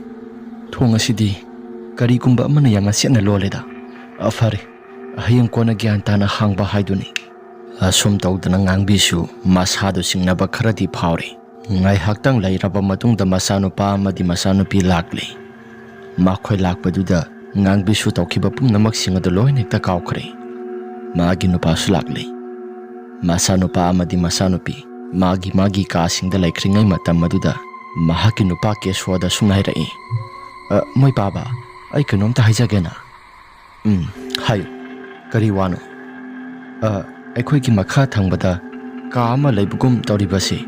ꯊꯣꯡ ꯑꯁꯤꯗꯤ ꯀꯔꯤꯒꯨꯝꯕ ꯑꯃꯅ ꯌꯥꯝꯅ ꯆꯦꯠꯅ ꯂꯣꯜꯂꯦꯗ꯫ ꯑ, ꯐꯔꯦ, ꯍꯌꯦꯡ ꯀꯣꯟꯅ ꯒ꯭ꯌꯥꯟ ꯇꯥꯅ ꯍꯥꯡꯕ ꯍꯥꯏꯗꯨꯅꯤ"꯫ ꯑꯁꯨꯝ ꯇꯧꯗꯅ ꯉꯥꯡꯕꯤꯁꯨ ꯃꯁꯥꯗꯨ ꯆꯤꯡꯅꯕ ꯈꯔꯗꯤ ꯐꯥꯎꯔꯤ꯫ ꯉꯥꯏꯍꯥꯛꯇꯪ ꯂꯩꯔꯕ ꯃꯇꯨꯡꯗ ꯃꯆꯥꯅꯨꯄꯥ ꯑꯃꯗꯤ ꯃꯆꯥꯅꯨꯄꯤ ꯂꯥꯛꯂꯤ꯫ ꯃꯈꯣꯏ ꯂꯥꯛꯄꯗꯨꯗ ꯉꯥꯡꯕꯤꯁꯨ ꯇꯧꯈꯤꯕ ꯄꯨꯝꯅꯃꯛꯁꯤꯡ ꯑꯗꯨ ꯂꯣꯏꯅ ꯍꯦꯛꯇ ꯀꯥꯎꯈ꯭ꯔꯦ꯫ ꯃꯥꯒꯤ ꯅꯨꯄꯥꯁꯨ ꯂꯥꯛꯂꯤ꯫ ꯃꯆꯥꯅꯨꯄꯥ ꯑꯃꯗꯤ ꯃꯆꯥꯅꯨꯄꯤ ꯃꯥꯒꯤ ꯃꯥꯒꯤ ꯀꯥꯁꯤꯡꯗ ꯂꯩꯈ꯭ꯔꯤꯉꯩ ꯃꯇꯝ ꯑꯗꯨꯗ ꯃꯍꯥꯛꯀꯤ ꯅꯨꯄꯥ ꯀꯦꯁꯣꯗ ꯁꯨꯝꯅ ꯍꯥꯏꯔꯛꯏ, "ꯑ, ꯃꯣꯏ ꯄꯥꯕ, ꯑꯩ ꯀꯩꯅꯣꯝꯇ ꯍꯥꯏꯖꯒꯦꯅ"꯫ ꯎꯝ, ꯍꯥꯏꯌꯨ꯫ ꯀꯔꯤ ꯋꯥꯅꯣ? ꯑ, ꯑꯩꯈꯣꯏꯒꯤ ꯃꯈꯥ ꯊꯪꯕꯗ ꯀꯥ ꯑꯃ ꯂꯩꯕꯒꯨꯝ ꯇꯧꯔꯤꯕꯁꯤ,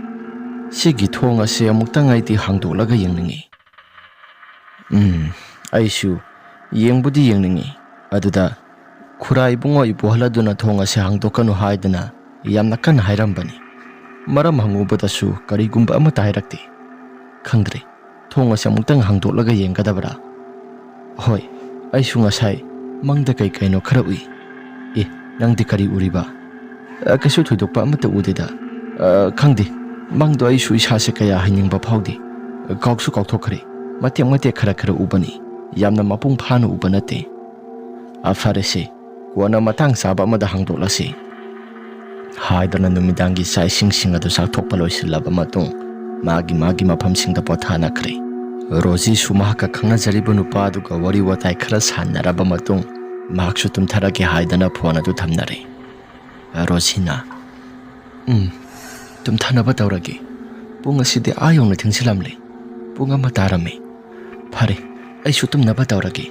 ꯁꯤꯒꯤ ꯊꯣꯡ ꯑꯁꯤ ꯑꯃꯨꯛꯇꯪ ꯑꯩꯗꯤ ꯍꯥꯡꯗꯣꯛꯂꯒ ꯌꯦꯡꯅꯤꯡꯏ꯫ ꯎꯝ, ꯑꯩꯁꯨ ꯌꯦꯡꯕꯨꯗꯤ ꯌꯦꯡꯅꯤꯡꯏ꯫ ꯑꯗꯨꯗ ꯈꯨꯔꯥ ꯏꯕꯨꯡꯉꯣ ꯏꯕꯣꯍꯜ ꯑꯗꯨꯅ ꯊꯣꯡ ꯑꯁꯤ ꯍꯥꯡꯗꯣꯛꯀꯅꯨ ꯍꯥꯏꯗꯅ ꯌꯥꯝꯅ ꯀꯟꯅ ꯍꯥꯏꯔꯝꯕꯅꯤ꯫ ꯃꯔꯝ ꯍꯪꯉꯨꯕꯗꯁꯨ ꯀꯔꯤꯒꯨꯝꯕ ꯑꯃꯠꯇ ꯍꯥꯏꯔꯛꯇꯦ꯫ ꯈꯪꯗ꯭ꯔꯦ, ꯊꯣꯡ ꯑꯁꯤ ꯑꯃꯨꯛꯇꯪ ꯍꯥꯡꯗꯣꯛꯂꯒ ꯌꯦꯡꯒꯗꯕ꯭ꯔꯥ? ꯍꯣꯏ, ꯑꯩꯁꯨ ꯉꯁꯥꯏ ꯃꯪꯗ ꯀꯩ ꯀꯩꯅꯣ ꯈꯔ ꯎꯏ꯫ ꯑꯦ, ꯅꯪꯗꯤ ꯀꯔꯤ ꯎꯔꯤꯕ? ꯑ, ꯀꯩꯁꯨ ꯊꯣꯏꯗꯣꯛꯄ ꯑꯃꯠꯇ ꯎꯗꯦꯗ꯫ ꯑ, ꯈꯪꯗꯦ, ꯃꯪꯗꯣ ꯑꯩꯁꯨ ꯏꯁꯥꯁꯦ ꯀꯌꯥ ꯍꯩꯅꯤꯡꯕ ꯐꯥꯎꯗꯦ꯫ ꯑ, ꯀꯥꯎꯁꯨ ꯀꯥꯎꯊꯣꯛꯈ꯭ꯔꯦ꯫ ꯃꯇꯦꯛ ꯃꯇꯦꯛ ꯈꯔ ꯈꯔ ꯎꯕꯅꯤ, ꯌꯥꯝꯅ ꯃꯄꯨꯡ ꯐꯥꯅ ꯎꯕ ꯅꯠꯇꯦ꯫ ꯑ, ꯐꯔꯦꯁꯦ, ꯀꯣꯟꯅ ꯃꯇꯥꯡ ꯆꯥꯕ ꯑꯃꯗ ꯍꯥꯡꯗꯣꯛꯂꯁꯤ꯫ ꯍꯥꯏꯗꯅ ꯅꯨꯃꯤꯗꯥꯡꯒꯤ ꯆꯥꯛ ꯏꯁꯤꯡꯁꯤꯡ ꯑꯗꯨ ꯆꯥꯛꯊꯣꯛꯄ ꯂꯣꯏꯁꯤꯜꯂꯕ ꯃꯇꯨꯡ, ꯃꯥꯒꯤ ꯃꯥꯒꯤ ꯃꯐꯝꯁꯤꯡꯗ ꯄꯣꯊꯥꯅꯈ꯭ꯔꯦ꯫ ꯔꯣꯖꯤꯁꯨ ꯃꯍꯥꯛꯀ ꯈꯪꯅꯖꯔꯤꯕ ꯅꯨꯄꯥ ꯑꯗꯨꯒ ꯋꯥꯔꯤ ꯋꯥꯇꯥꯏ ꯈꯔ ꯁꯥꯟꯅꯔꯕ ꯃꯇꯨꯡ, ꯃꯍꯥꯛꯁꯨ ꯇꯨꯝꯊꯔꯒꯦ ꯍꯥꯏꯗꯅ ꯐꯣꯟ ꯑꯗꯨ ꯊꯝꯅꯔꯦ꯫ ꯔꯣꯖꯤꯅ, "ꯎꯝ, ꯇꯨꯝꯊꯅꯕ ꯇꯧꯔꯒꯦ꯫ ꯄꯨꯡ ꯑꯁꯤꯗꯤ ꯑꯥ ꯌꯧꯅ ꯊꯦꯡꯖꯤꯜꯂꯝꯂꯦ꯫ ꯄꯨꯡ ꯑꯃ ꯇꯥꯔꯝꯃꯦ꯫ ꯐꯔꯦ, ꯑꯩꯁꯨ ꯇꯨꯝꯅꯕ ꯇꯧꯔꯒꯦ"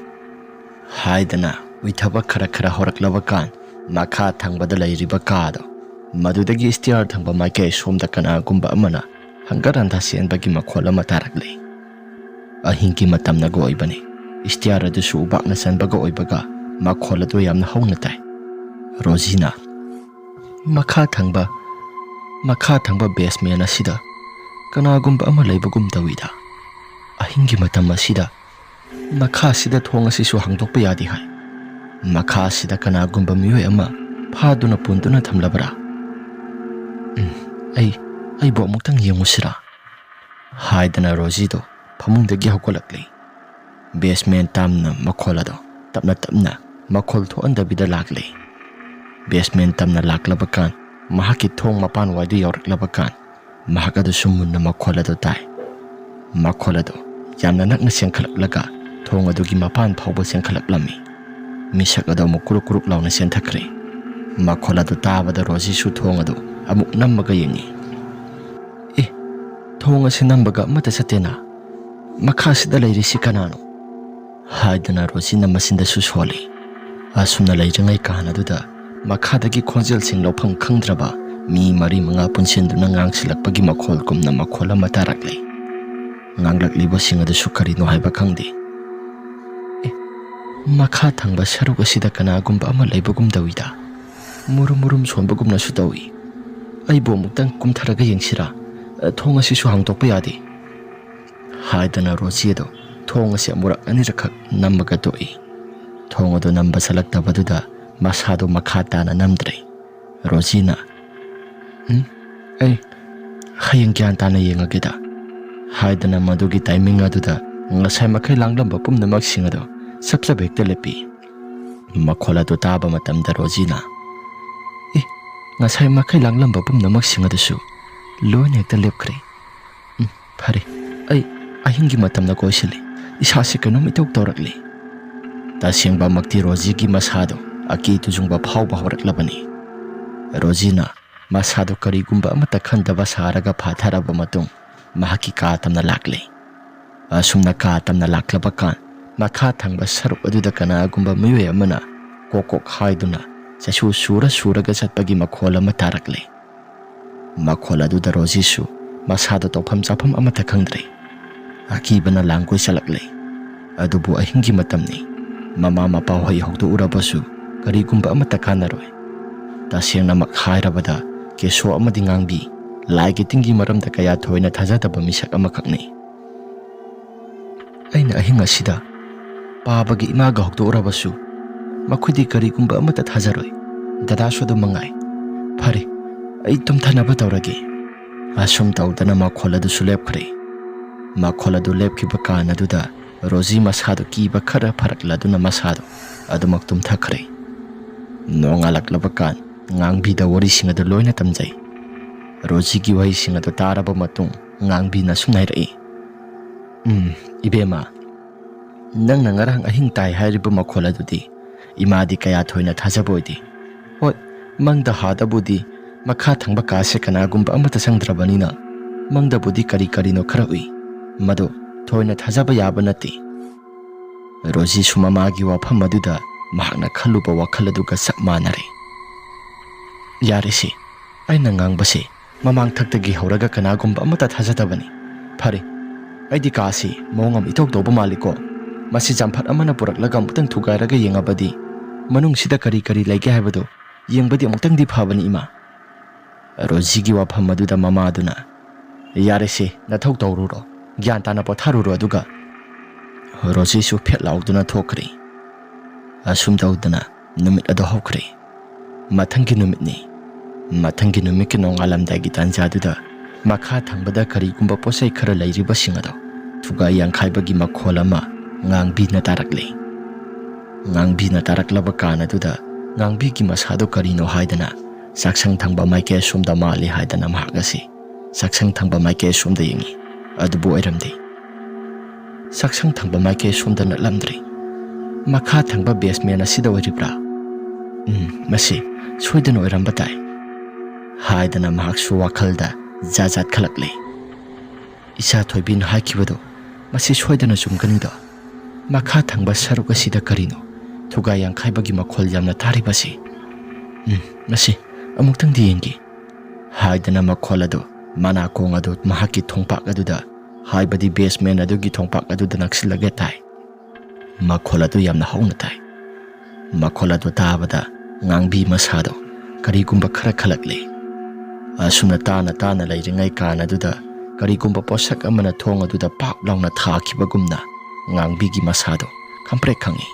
ꯍꯥꯏꯗꯅ ꯎꯏꯊꯕ ꯈꯔ ꯈꯔ ꯍꯧꯔꯛꯂꯕ ꯀꯥꯟ, ꯃꯈꯥ ꯊꯪꯕꯗ ꯂꯩꯔꯤꯕ ꯀꯥꯗꯣ, ꯃꯗꯨꯗꯒꯤ ꯏꯁꯇꯤꯌꯥꯔ ꯊꯪꯕ ꯃꯥꯏꯀꯩ ꯁꯣꯝꯗ ꯀꯅꯥꯒꯨꯝꯕ ꯑꯃꯅ ꯍꯪꯒꯠ ꯍꯟꯗꯥ ꯆꯦꯟꯕꯒꯤ ꯃꯈꯣꯜ ꯑꯃ ꯇꯥꯔꯛꯂꯤ꯫ ꯑꯍꯤꯡꯒꯤ ꯃꯇꯝꯅꯒ ꯑꯣꯏꯕꯅꯤ꯫ ꯏꯁꯇꯤꯌꯥꯔ ꯑꯗꯨꯁꯨ ꯎꯕꯥꯛꯅ ꯆꯟꯕꯒ ꯑꯣꯏꯕꯒ ꯃꯈꯣꯜ ꯑꯗꯨ ꯌꯥꯝꯅ ꯍꯧꯅ ꯇꯥꯏ꯫ ꯔꯣꯖꯤꯅ, "ꯃꯈꯥ ꯊꯪꯕ, ꯃꯈꯥ ꯊꯪꯕ ꯕꯦꯁꯃꯦꯟ ꯑꯁꯤꯗ ꯀꯅꯥꯒꯨꯝꯕ ꯑꯃ ꯂꯩꯕꯒꯨꯝ ꯇꯧꯏꯗ꯫ ꯑꯍꯤꯡꯒꯤ ꯃꯇꯝ ꯑꯁꯤꯗ ꯃꯈꯥꯁꯤꯗ ꯊꯣꯡ ꯑꯁꯤꯁꯨ ꯍꯥꯡꯗꯣꯛꯄ ꯌꯥꯗꯦ ꯍꯥꯏ꯫ ꯃꯈꯥꯁꯤꯗ ꯀꯅꯥꯒꯨꯝꯕ ꯃꯤꯑꯣꯏ ꯑꯃ ꯐꯥꯗꯨꯅ ꯄꯨꯟꯗꯨꯅ ꯊꯝꯂꯕ꯭ꯔꯥ? ꯎꯝ, ꯑꯩ, ꯑꯩꯕꯨ ꯑꯃꯨꯛꯇꯪ ꯌꯦꯡꯉꯨꯁꯤꯔꯥ?" ꯍꯥꯏꯗꯅ ꯔꯣꯖꯤꯗꯣ ꯐꯃꯨꯡꯗꯒꯤ ꯍꯧꯒꯠꯂꯛꯂꯤ꯫ ꯕꯦꯁꯃꯦꯟ ꯇꯝꯅ ꯃꯈꯣꯜ ꯑꯗꯣ ꯇꯞꯅ ꯇꯞꯅ ꯃꯈꯣꯜ ꯊꯣꯛꯍꯟꯗꯕꯤꯗ ꯂꯥꯛꯂꯤ꯫ ꯕꯦꯁꯃꯦꯟ ꯇꯝꯅ ꯂꯥꯛꯂꯕ ꯀꯥꯟ, ꯃꯍꯥꯛꯀꯤ ꯊꯣꯡ ꯃꯄꯥꯟ ꯋꯥꯏꯗꯨ ꯌꯧꯔꯛꯂꯕ ꯀꯥꯟ, ꯃꯍꯥꯛ ꯑꯗꯨꯁꯨ ꯃꯨꯟꯅ ꯃꯈꯣꯜ ꯑꯗꯨ ꯇꯥꯏ꯫ ꯃꯈꯣꯜ ꯑꯗꯨ ꯌꯥꯝꯅ ꯅꯛꯅ ꯆꯦꯟꯈꯠꯂꯛꯂꯒ ꯊꯣꯡ ꯑꯗꯨꯒꯤ ꯃꯄꯥꯟ ꯐꯥꯎꯕ ꯆꯦꯟꯈꯠꯂꯛꯂꯝꯃꯤ꯫ ꯃꯤꯁꯛ ꯑꯗꯨ ꯑꯃꯨꯛ ꯀꯨꯔꯨꯛ ꯀꯨꯔꯨꯛ ꯂꯥꯎꯅ ꯆꯦꯟꯊꯈ꯭ꯔꯦ꯫ ꯃꯈꯣꯜ ꯑꯗꯨ ꯇꯥꯕꯗ ꯔꯣꯖꯤꯁꯨ ꯊꯣꯡ ꯑꯗꯨ ꯑꯃꯨꯛ ꯅꯝꯃꯒ ꯌꯦꯡꯉꯤ꯫ "ꯑꯦ, ꯊꯣꯡ ꯑꯁꯤ ꯅꯝꯕꯒ ꯑꯃꯠꯇ ꯆꯠꯇꯦꯅ꯫ ꯃꯈꯥꯁꯤꯗ ꯂꯩꯔꯤꯁꯤ ꯀꯅꯥꯅꯣ?" ꯍꯥꯏꯗꯨꯅ ꯔꯣꯖꯤꯅ ꯃꯆꯤꯟꯗꯁꯨ ꯁꯣꯜꯂꯤ꯫ ꯑꯁꯨꯝꯅ ꯂꯩꯔꯤꯉꯩ ꯀꯥꯟ ꯑꯗꯨꯗ ꯃꯈꯥꯗꯒꯤ ꯈꯣꯟꯖꯦꯜꯁꯤꯡ ꯂꯧꯐꯝ ꯈꯪꯗ꯭ꯔꯕ ꯃꯤ ꯃꯔꯤ ꯃꯉꯥ ꯄꯨꯟꯁꯤꯟꯗꯨꯅ ꯉꯥꯡꯁꯤꯜꯂꯛꯄꯒꯤ ꯃꯈꯣꯜꯒꯨꯝꯅ ꯃꯈꯣꯜ ꯑꯃ ꯇꯥꯔꯛꯂꯦ꯫ ꯉꯥꯡꯂꯛꯂꯤꯕꯁꯤꯡ ꯑꯗꯨꯁꯨ ꯀꯔꯤꯅꯣ ꯍꯥꯏꯕ ꯈꯪꯗꯦ꯫ "ꯑꯦ, ꯃꯈꯥ ꯊꯪꯕ ꯁꯔꯨꯛ ꯑꯁꯤꯗ ꯀꯅꯥꯒꯨꯝꯕ ꯑꯃ ꯂꯩꯕꯒꯨꯝ ꯇꯧꯏꯗ꯫ ꯃꯨꯔꯨꯝ ꯃꯨꯔꯨꯝ ꯁꯣꯟꯕꯒꯨꯝꯅꯁꯨ ꯇꯧꯏ꯫ ꯑꯩꯕꯨ ꯑꯃꯨꯛꯇꯪ ꯀꯨꯝꯊꯔꯒ ꯌꯦꯡꯁꯤꯔꯥ? ꯊꯣꯡ ꯑꯁꯤꯁꯨ ꯍꯥꯡꯗꯣꯛꯄ ꯌꯥꯗꯦ" ꯍꯥꯏꯗꯅ ꯔꯣꯖꯤ ꯑꯗꯣ ꯊꯣꯡ ꯑꯁꯤ ꯑꯃꯨꯔꯛ ꯑꯅꯤꯔꯛꯈꯛ ꯅꯝꯃꯒ ꯇꯣꯛꯏ꯫ ꯊꯣꯡ ꯑꯗꯨ ꯅꯝꯕ ꯆꯠꯂꯛꯇꯕꯗꯨꯗ ꯃꯁꯥꯗꯣ ꯃꯈꯥ ꯇꯥꯅ ꯅꯝꯗ꯭ꯔꯦ꯫ ꯔꯣꯖꯤꯅ, "ꯎꯝ, ꯑꯩ ꯍꯌꯦꯡ ꯒ꯭ꯌꯥꯟ ꯇꯥꯅ ꯌꯦꯡꯉꯒꯦꯗ" ꯍꯥꯏꯗꯅ ꯃꯗꯨꯒꯤ ꯇꯥꯏꯃꯤꯡ ꯑꯗꯨꯗ ꯉꯁꯥꯏ ꯃꯈꯩ ꯂꯥꯡꯂꯝꯕ ꯄꯨꯝꯅꯃꯛꯁꯤꯡ ꯑꯗꯣ ꯆꯞ ꯆꯞ ꯍꯦꯛꯇ ꯂꯦꯞꯄꯤ꯫ ꯃꯈꯣꯜ ꯑꯗꯨ ꯇꯥꯕ ꯃꯇꯝꯗ ꯔꯣꯖꯤꯅ, "ꯑꯦ, ꯉꯁꯥꯏ ꯃꯈꯩ ꯂꯥꯡꯂꯝꯕ ꯄꯨꯝꯅꯃꯛꯁꯤꯡ ꯑꯗꯨꯁꯨ ꯂꯣꯏꯅ ꯍꯦꯛꯇ ꯂꯦꯞꯈ꯭ꯔꯦ꯫ ꯎꯝ, ꯐꯔꯦ, ꯑꯩ ꯑꯍꯤꯡꯒꯤ ꯃꯇꯝꯗ ꯀꯣꯏꯁꯤꯜꯂꯤ꯫ ꯏꯁꯥꯁꯤ ꯀꯩꯅꯣꯝ ꯏꯇꯧ ꯇꯧꯔꯛꯂꯤ"꯫ ꯇꯁꯦꯡꯕꯃꯛꯇꯤ ꯔꯣꯖꯤꯒꯤ ꯃꯁꯥꯗꯣ ꯑꯀꯤ ꯇꯨꯖꯨꯡꯕ ꯐꯥꯎꯕ ꯍꯧꯔꯛꯂꯕꯅꯤ꯫ ꯔꯣꯖꯤꯅ ꯃꯁꯥꯗꯣ ꯀꯔꯤꯒꯨꯝꯕ ꯑꯃꯠꯇ ꯈꯟꯗꯕ ꯁꯥꯔꯒ ꯐꯥꯊꯔꯕ ꯃꯇꯨꯡ ꯃꯍꯥꯛꯀꯤ ꯀꯥ ꯇꯝꯅ ꯂꯥꯛꯂꯦ꯫ ꯑꯁꯨꯝꯅ ꯀꯥ ꯇꯝꯅ ꯂꯥꯛꯂꯕ ꯀꯥꯟ ꯃꯈꯥ ꯊꯪꯕ ꯁꯔꯨꯛ ꯑꯗꯨꯗ ꯀꯅꯥꯒꯨꯝꯕ ꯃꯤꯑꯣꯏ ꯑꯃꯅ ꯀꯣꯛ ꯀꯣꯛ ꯍꯥꯏꯗꯨꯅ ꯆꯩꯁꯨ ꯁꯨꯔ ꯁꯨꯔꯒ ꯆꯠꯄꯒꯤ ꯃꯈꯣꯜ ꯑꯃ ꯇꯥꯔꯛꯂꯦ꯫ ꯃꯈꯣꯜ ꯑꯗꯨꯗ ꯔꯣꯖꯤꯁꯨ ꯃꯁꯥꯗ ꯇꯧꯐꯝ ꯆꯥꯐꯝ ꯑꯃꯠꯇ ꯈꯪꯗ꯭ꯔꯦ꯫ ꯑꯀꯤꯕꯅ ꯂꯥꯡꯒꯣꯏ ꯆꯠꯂꯛꯂꯦ꯫ ꯑꯗꯨꯕꯨ ꯑꯍꯤꯡꯒꯤ ꯃꯇꯝꯅꯤ꯫ ꯃꯃꯥ ꯃꯄꯥ ꯍꯣꯏ ꯍꯧꯗꯣꯛꯎꯔꯕꯁꯨ ꯀꯔꯤꯒꯨꯝꯕ ꯑꯃꯠꯇ ꯀꯥꯟꯅꯔꯣꯏ꯫ ꯇꯁꯦꯡꯅꯃꯛ ꯍꯥꯏꯔꯕꯗ ꯀꯦꯁꯣ ꯑꯃꯗꯤ ꯉꯥꯡꯕꯤ ꯂꯥꯏꯒꯤ ꯇꯤꯟꯒꯤ ꯃꯔꯝꯗ ꯀꯌꯥ ꯊꯣꯏꯅ ꯊꯥꯖꯗꯕ ꯃꯤꯁꯛ ꯑꯃꯈꯛꯅꯤ꯫ ꯑꯩꯅ ꯑꯍꯤꯡ ꯑꯁꯤꯗ ꯄꯥꯕꯒꯤ ꯏꯃꯥꯒ ꯍꯧꯗꯣꯛꯎꯔꯕꯁꯨ ꯃꯈꯣꯏꯗꯤ ꯀꯔꯤꯒꯨꯝꯕ ꯑꯃꯠꯇ ꯊꯥꯖꯔꯣꯏ꯫ ꯗꯗꯥꯁꯨ ꯑꯗꯨꯝ ꯃꯉꯥꯏ꯫ ꯐꯔꯦ, ꯑꯩ ꯇꯨꯝꯊꯅꯕ ꯇꯧꯔꯒꯦ꯫ ꯑꯁꯨꯝ ꯇꯧꯗꯅ ꯃꯈꯣꯜ ꯑꯗꯨꯁꯨ ꯂꯦꯞꯈ꯭ꯔꯦ꯫ ꯃꯈꯣꯜ ꯑꯗꯨ ꯂꯦꯞꯈꯤꯕ ꯀꯥꯟ ꯑꯗꯨꯗ ꯔꯣꯖꯤ ꯃꯁꯥꯗꯨ ꯀꯤꯕ ꯈꯔ ꯐꯔꯛꯂꯗꯨꯅ ꯃꯁꯥꯗꯨ ꯑꯗꯨꯃꯛ ꯇꯨꯝꯊꯈ꯭ꯔꯦ꯫ ꯅꯣꯡꯉꯥꯜꯂꯛꯂꯕ ꯀꯥꯟ ꯉꯥꯡꯕꯤꯗ ꯋꯥꯔꯤꯁꯤꯡ ꯑꯗꯨ ꯂꯣꯏꯅ ꯇꯝꯖꯩ꯫ ꯔꯣꯖꯤꯒꯤ ꯋꯥꯍꯩꯁꯤꯡ ꯑꯗꯨ ꯇꯥꯔꯕ ꯃꯇꯨꯡ ꯉꯥꯡꯕꯤꯅ ꯑꯁꯨꯝꯅ ꯍꯥꯏꯔꯛꯏ, "ꯎꯝ, ꯏꯕꯦꯝꯃ, ꯅꯪꯅ ꯉꯔꯥꯡ ꯑꯍꯤꯡ ꯇꯥꯏ ꯍꯥꯏꯔꯤꯕ ꯃꯈꯣꯜ ꯑꯗꯨꯗꯤ ꯏꯃꯥꯗꯤ ꯀꯌꯥ ꯊꯣꯏꯅ ꯊꯥꯖꯕ ꯑꯣꯏꯗꯦ꯫ ꯍꯣꯏ, ꯃꯪꯗ ꯍꯥꯗꯕꯨꯗꯤ ꯃꯈꯥ ꯊꯪꯕ ꯀꯥꯁꯦ ꯀꯅꯥꯒꯨꯝꯕ ꯑꯃꯠꯇ ꯆꯪꯗ꯭ꯔꯕꯅꯤꯅ ꯃꯪꯗꯕꯨꯗꯤ ꯀꯔꯤ ꯀꯔꯤꯅꯣ ꯈꯔ ꯎꯏ꯫ ꯃꯗꯨ ꯊꯣꯏꯅ ꯊꯥꯖꯕ ꯌꯥꯕ ꯅꯠꯇꯦ"꯫ ꯔꯣꯖꯤꯁꯨ ꯃꯃꯥꯒꯤ ꯋꯥꯐꯝ ꯑꯗꯨꯗ ꯃꯍꯥꯛꯅ ꯈꯜꯂꯨꯕ ꯋꯥꯈꯜ ꯑꯗꯨꯒ ꯆꯞ ꯃꯥꯟꯅꯔꯦ꯫ "ꯌꯥꯔꯦꯁꯦ, ꯑꯩꯅ ꯉꯥꯡꯕꯁꯦ ꯃꯃꯥꯡ ꯊꯛꯇꯒꯤ ꯍꯧꯔꯒ ꯀꯅꯥꯒꯨꯝꯕ ꯑꯃꯠꯇ ꯊꯥꯖꯗꯕꯅꯤ꯫ ꯐꯔꯦ, ꯑꯩꯗꯤ ꯀꯥꯁꯤ ꯃꯑꯣꯡ ꯑꯃ ꯏꯇꯧ ꯇꯧꯕ ꯃꯥꯜꯂꯤꯀꯣ꯫ ꯃꯁꯤ ꯆꯝꯐꯨꯠ ꯑꯃꯅ ꯄꯨꯔꯛꯂꯒ ꯑꯃꯨꯛꯇꯪ ꯊꯨꯒꯥꯏꯔꯒ ꯌꯦꯡꯉꯕꯗꯤ, ꯃꯅꯨꯡꯁꯤꯗ ꯀꯔꯤ ꯀꯔꯤ ꯂꯩꯒꯦ ꯍꯥꯏꯕꯗꯨ ꯌꯦꯡꯕꯗꯤ ꯑꯃꯨꯛꯇꯪꯗꯤ ꯐꯕꯅꯤ, ꯏꯃꯥ꯫" ꯔꯣꯖꯤꯒꯤ ꯋꯥꯐꯝ ꯑꯗꯨꯗ ꯃꯃꯥꯗꯨꯅ, "ꯌꯥꯔꯦꯁꯦ, ꯅꯊꯧ ꯇꯧꯔꯨꯔꯣ, ꯒ꯭ꯌꯥꯟ ꯇꯥꯅ ꯄꯣꯊꯥꯔꯨꯔꯣ꯫" ꯑꯗꯨꯒ ꯔꯣꯖꯤꯁꯨ ꯐꯦꯠ ꯂꯥꯎꯗꯨꯅ ꯊꯣꯛꯈ꯭ꯔꯦ꯫ ꯑꯁꯨꯝ ꯇꯧꯗꯅ ꯅꯨꯃꯤꯠ ꯑꯗꯨ ꯍꯧꯈ꯭ꯔꯦ꯫ ꯃꯊꯪꯒꯤ ꯅꯨꯃꯤꯠꯅꯤ꯫ ꯃꯊꯪꯒꯤ ꯅꯨꯃꯤꯠꯀꯤ ꯅꯣꯡꯉꯥꯜꯂꯝꯗꯥꯏꯒꯤ ꯇꯥꯟꯖꯥꯗꯨꯗ ꯃꯈꯥ ꯊꯪꯕꯗ ꯀꯔꯤꯒꯨꯝꯕ ꯄꯣꯠꯆꯩ ꯈꯔ ꯂꯩꯔꯤꯕꯁꯤꯡ ꯑꯗꯣ ꯊꯨꯒꯥꯏ ꯌꯥꯡꯈꯥꯏꯕꯒꯤ ꯃꯈꯣꯜ ꯑꯃ ꯉꯥꯡꯕꯤꯅ ꯇꯥꯔꯛꯂꯦ꯫ ꯉꯥꯡꯕꯤꯅ ꯇꯥꯔꯛꯂꯕ ꯀꯥꯟ ꯑꯗꯨꯗ ꯉꯥꯡꯕꯤꯒꯤ ꯃꯁꯥꯗꯣ ꯀꯔꯤꯅꯣ ꯍꯥꯏꯗꯅ ꯆꯥꯛꯁꯪ ꯊꯪꯕ ꯃꯥꯏꯀꯩ ꯑꯁꯣꯝꯗ ꯃꯥꯜꯂꯤ ꯍꯥꯏꯗꯅ ꯃꯍꯥꯛ ꯑꯁꯤ ꯆꯥꯛꯁꯪ ꯊꯪꯕ ꯃꯥꯏꯀꯩ ꯑꯁꯣꯝꯗ ꯌꯦꯡꯉꯤ꯫ ꯑꯗꯨꯕꯨ ꯑꯣꯏꯔꯝꯗꯦ꯫ ꯆꯥꯛꯁꯪ ꯊꯪꯕ ꯃꯥꯏꯀꯩ ꯑꯁꯣꯝꯗ ꯅꯠꯂꯝꯗ꯭ꯔꯦ꯫ ꯃꯈꯥ ꯊꯪꯕ ꯕꯦꯁꯃꯦꯟ ꯑꯁꯤꯗ ꯑꯣꯏꯔꯤꯕ꯭ꯔꯥ? "ꯎꯝ, ꯃꯁꯤ ꯁꯣꯏꯗꯅ ꯑꯣꯏꯔꯝꯕ ꯇꯥꯏ" ꯍꯥꯏꯗꯅ ꯃꯍꯥꯛꯁꯨ ꯋꯥꯈꯜꯗ ꯖꯥꯠ ꯖꯥꯠ ꯈꯜꯂꯛꯂꯦ꯫ "ꯏꯆꯥ ꯊꯣꯏꯕꯤꯅ ꯍꯥꯏꯈꯤꯕꯗꯣ ꯃꯁꯤ ꯁꯣꯏꯗꯅ ꯆꯨꯝꯒꯅꯤꯗꯣ꯫ ꯃꯈꯥ ꯊꯪꯕ ꯁꯔꯨꯛ ꯑꯁꯤꯗ ꯀꯔꯤꯅꯣ ꯊꯨꯒꯥꯏ ꯌꯥꯡꯈꯥꯏꯕꯒꯤ ꯃꯈꯣꯜ ꯌꯥꯝꯅ ꯇꯥꯔꯤꯕꯁꯤ? ꯎꯝ, ꯃꯁꯤ ꯑꯃꯨꯛꯇꯪꯗꯤ ꯌꯦꯡꯒꯦ" ꯍꯥꯏꯗꯅ ꯃꯈꯣꯜ ꯑꯗꯨ, ꯃꯅꯥꯀꯣꯡ ꯑꯗꯨ ꯃꯍꯥꯛꯀꯤ ꯊꯣꯡꯄꯥꯛ ꯑꯗꯨꯗ, ꯍꯥꯏꯕꯗꯤ ꯕꯦꯁꯃꯦꯟ ꯑꯗꯨꯒꯤ ꯊꯣꯡꯄꯥꯛ ꯑꯗꯨꯗ ꯅꯛꯁꯤꯜꯂꯒ ꯇꯥꯏ꯫ ꯃꯈꯣꯜ ꯑꯗꯨ ꯌꯥꯝꯅ ꯍꯧꯅ ꯇꯥꯏ꯫ ꯃꯈꯣꯜ ꯑꯗꯨ ꯇꯥꯕꯗ ꯉꯥꯡꯕꯤ ꯃꯁꯥꯗꯣ ꯀꯔꯤꯒꯨꯝꯕ ꯈꯔ ꯈꯜꯂꯛꯂꯦ꯫ ꯑꯁꯨꯝꯅ ꯇꯥꯅ ꯇꯥꯅ ꯂꯩꯔꯤꯉꯩ ꯀꯥꯟ ꯑꯗꯨꯗ ꯀꯔꯤꯒꯨꯝꯕ ꯄꯣꯠꯁꯛ ꯑꯃꯅ ꯊꯣꯡ ꯑꯗꯨꯗ ꯄꯥꯛ ꯂꯥꯎꯅ ꯊꯥꯈꯤꯕꯒꯨꯝꯅ ꯉꯥꯡꯕꯤꯒꯤ ꯃꯁꯥꯗꯣ ꯈꯪꯄ꯭ꯔꯦꯛ ꯈꯪꯉꯤ꯫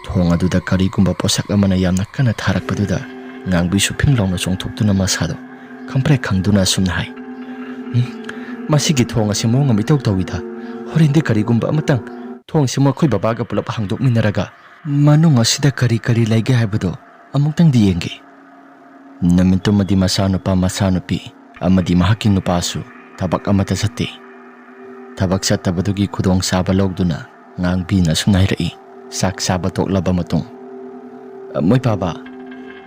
ꯊꯣꯡ ꯑꯗꯨꯗ ꯀꯔꯤꯒꯨꯝꯕ ꯄꯣꯠꯁꯛ ꯑꯃꯅ ꯌꯥꯝꯅ ꯀꯟꯅ ꯊꯥꯔꯛꯄꯗꯨꯗ ꯉꯥꯡꯕꯤꯁꯨ ꯐꯤꯡ ꯂꯥꯎꯅ ꯆꯣꯡꯊꯣꯛꯇꯨꯅ ꯃꯁꯥꯗꯣ ꯈꯪꯄ꯭ꯔꯦꯛ ꯈꯪꯗꯨꯅ ꯑꯁꯨꯝꯅ ꯍꯥꯏ, "ꯎꯝ, ꯃꯁꯤꯒꯤ ꯊꯣꯡ ꯑꯁꯤ ꯃꯑꯣꯡ ꯑꯃ ꯏꯇꯧ ꯇꯧꯏꯗ꯫ ꯍꯣꯔꯦꯟꯗꯤ ꯀꯔꯤꯒꯨꯝꯕ ꯑꯃꯇꯪ ꯊꯣꯡꯁꯤ ꯃꯈꯣꯏ ꯕꯕꯥꯒ ꯄꯨꯂꯞ ꯍꯥꯡꯗꯣꯛꯃꯤꯟꯅꯔꯒ ꯃꯅꯨꯡ ꯑꯁꯤꯗ ꯀꯔꯤ ꯀꯔꯤ ꯂꯩꯒꯦ ꯍꯥꯏꯕꯗꯣ ꯑꯃꯨꯛꯇꯪꯗꯤ ꯌꯦꯡꯒꯦ"꯫ ꯅꯨꯃꯤꯠꯇꯨꯃꯗꯤ ꯃꯆꯥꯅꯨꯄꯥ, ꯃꯆꯥꯅꯨꯄꯤ ꯑꯃꯗꯤ ꯃꯍꯥꯛꯀꯤ ꯅꯨꯄꯥꯁꯨ ꯊꯕꯛ ꯑꯃꯠꯇ ꯆꯠꯇꯦ꯫ ꯊꯕꯛ ꯆꯠꯇꯕꯗꯨꯒꯤ ꯈꯨꯗꯣꯡꯆꯥꯕ ꯂꯧꯗꯨꯅ ꯉꯥꯡꯕꯤꯅ ꯑꯁꯨꯝꯅ ꯍꯥꯏꯔꯛꯏ, ꯆꯥꯛ ꯆꯥꯕ ꯇꯣꯛꯂꯕ ꯃꯇꯨꯡ, "ꯃꯣꯏ ꯄꯥꯕ,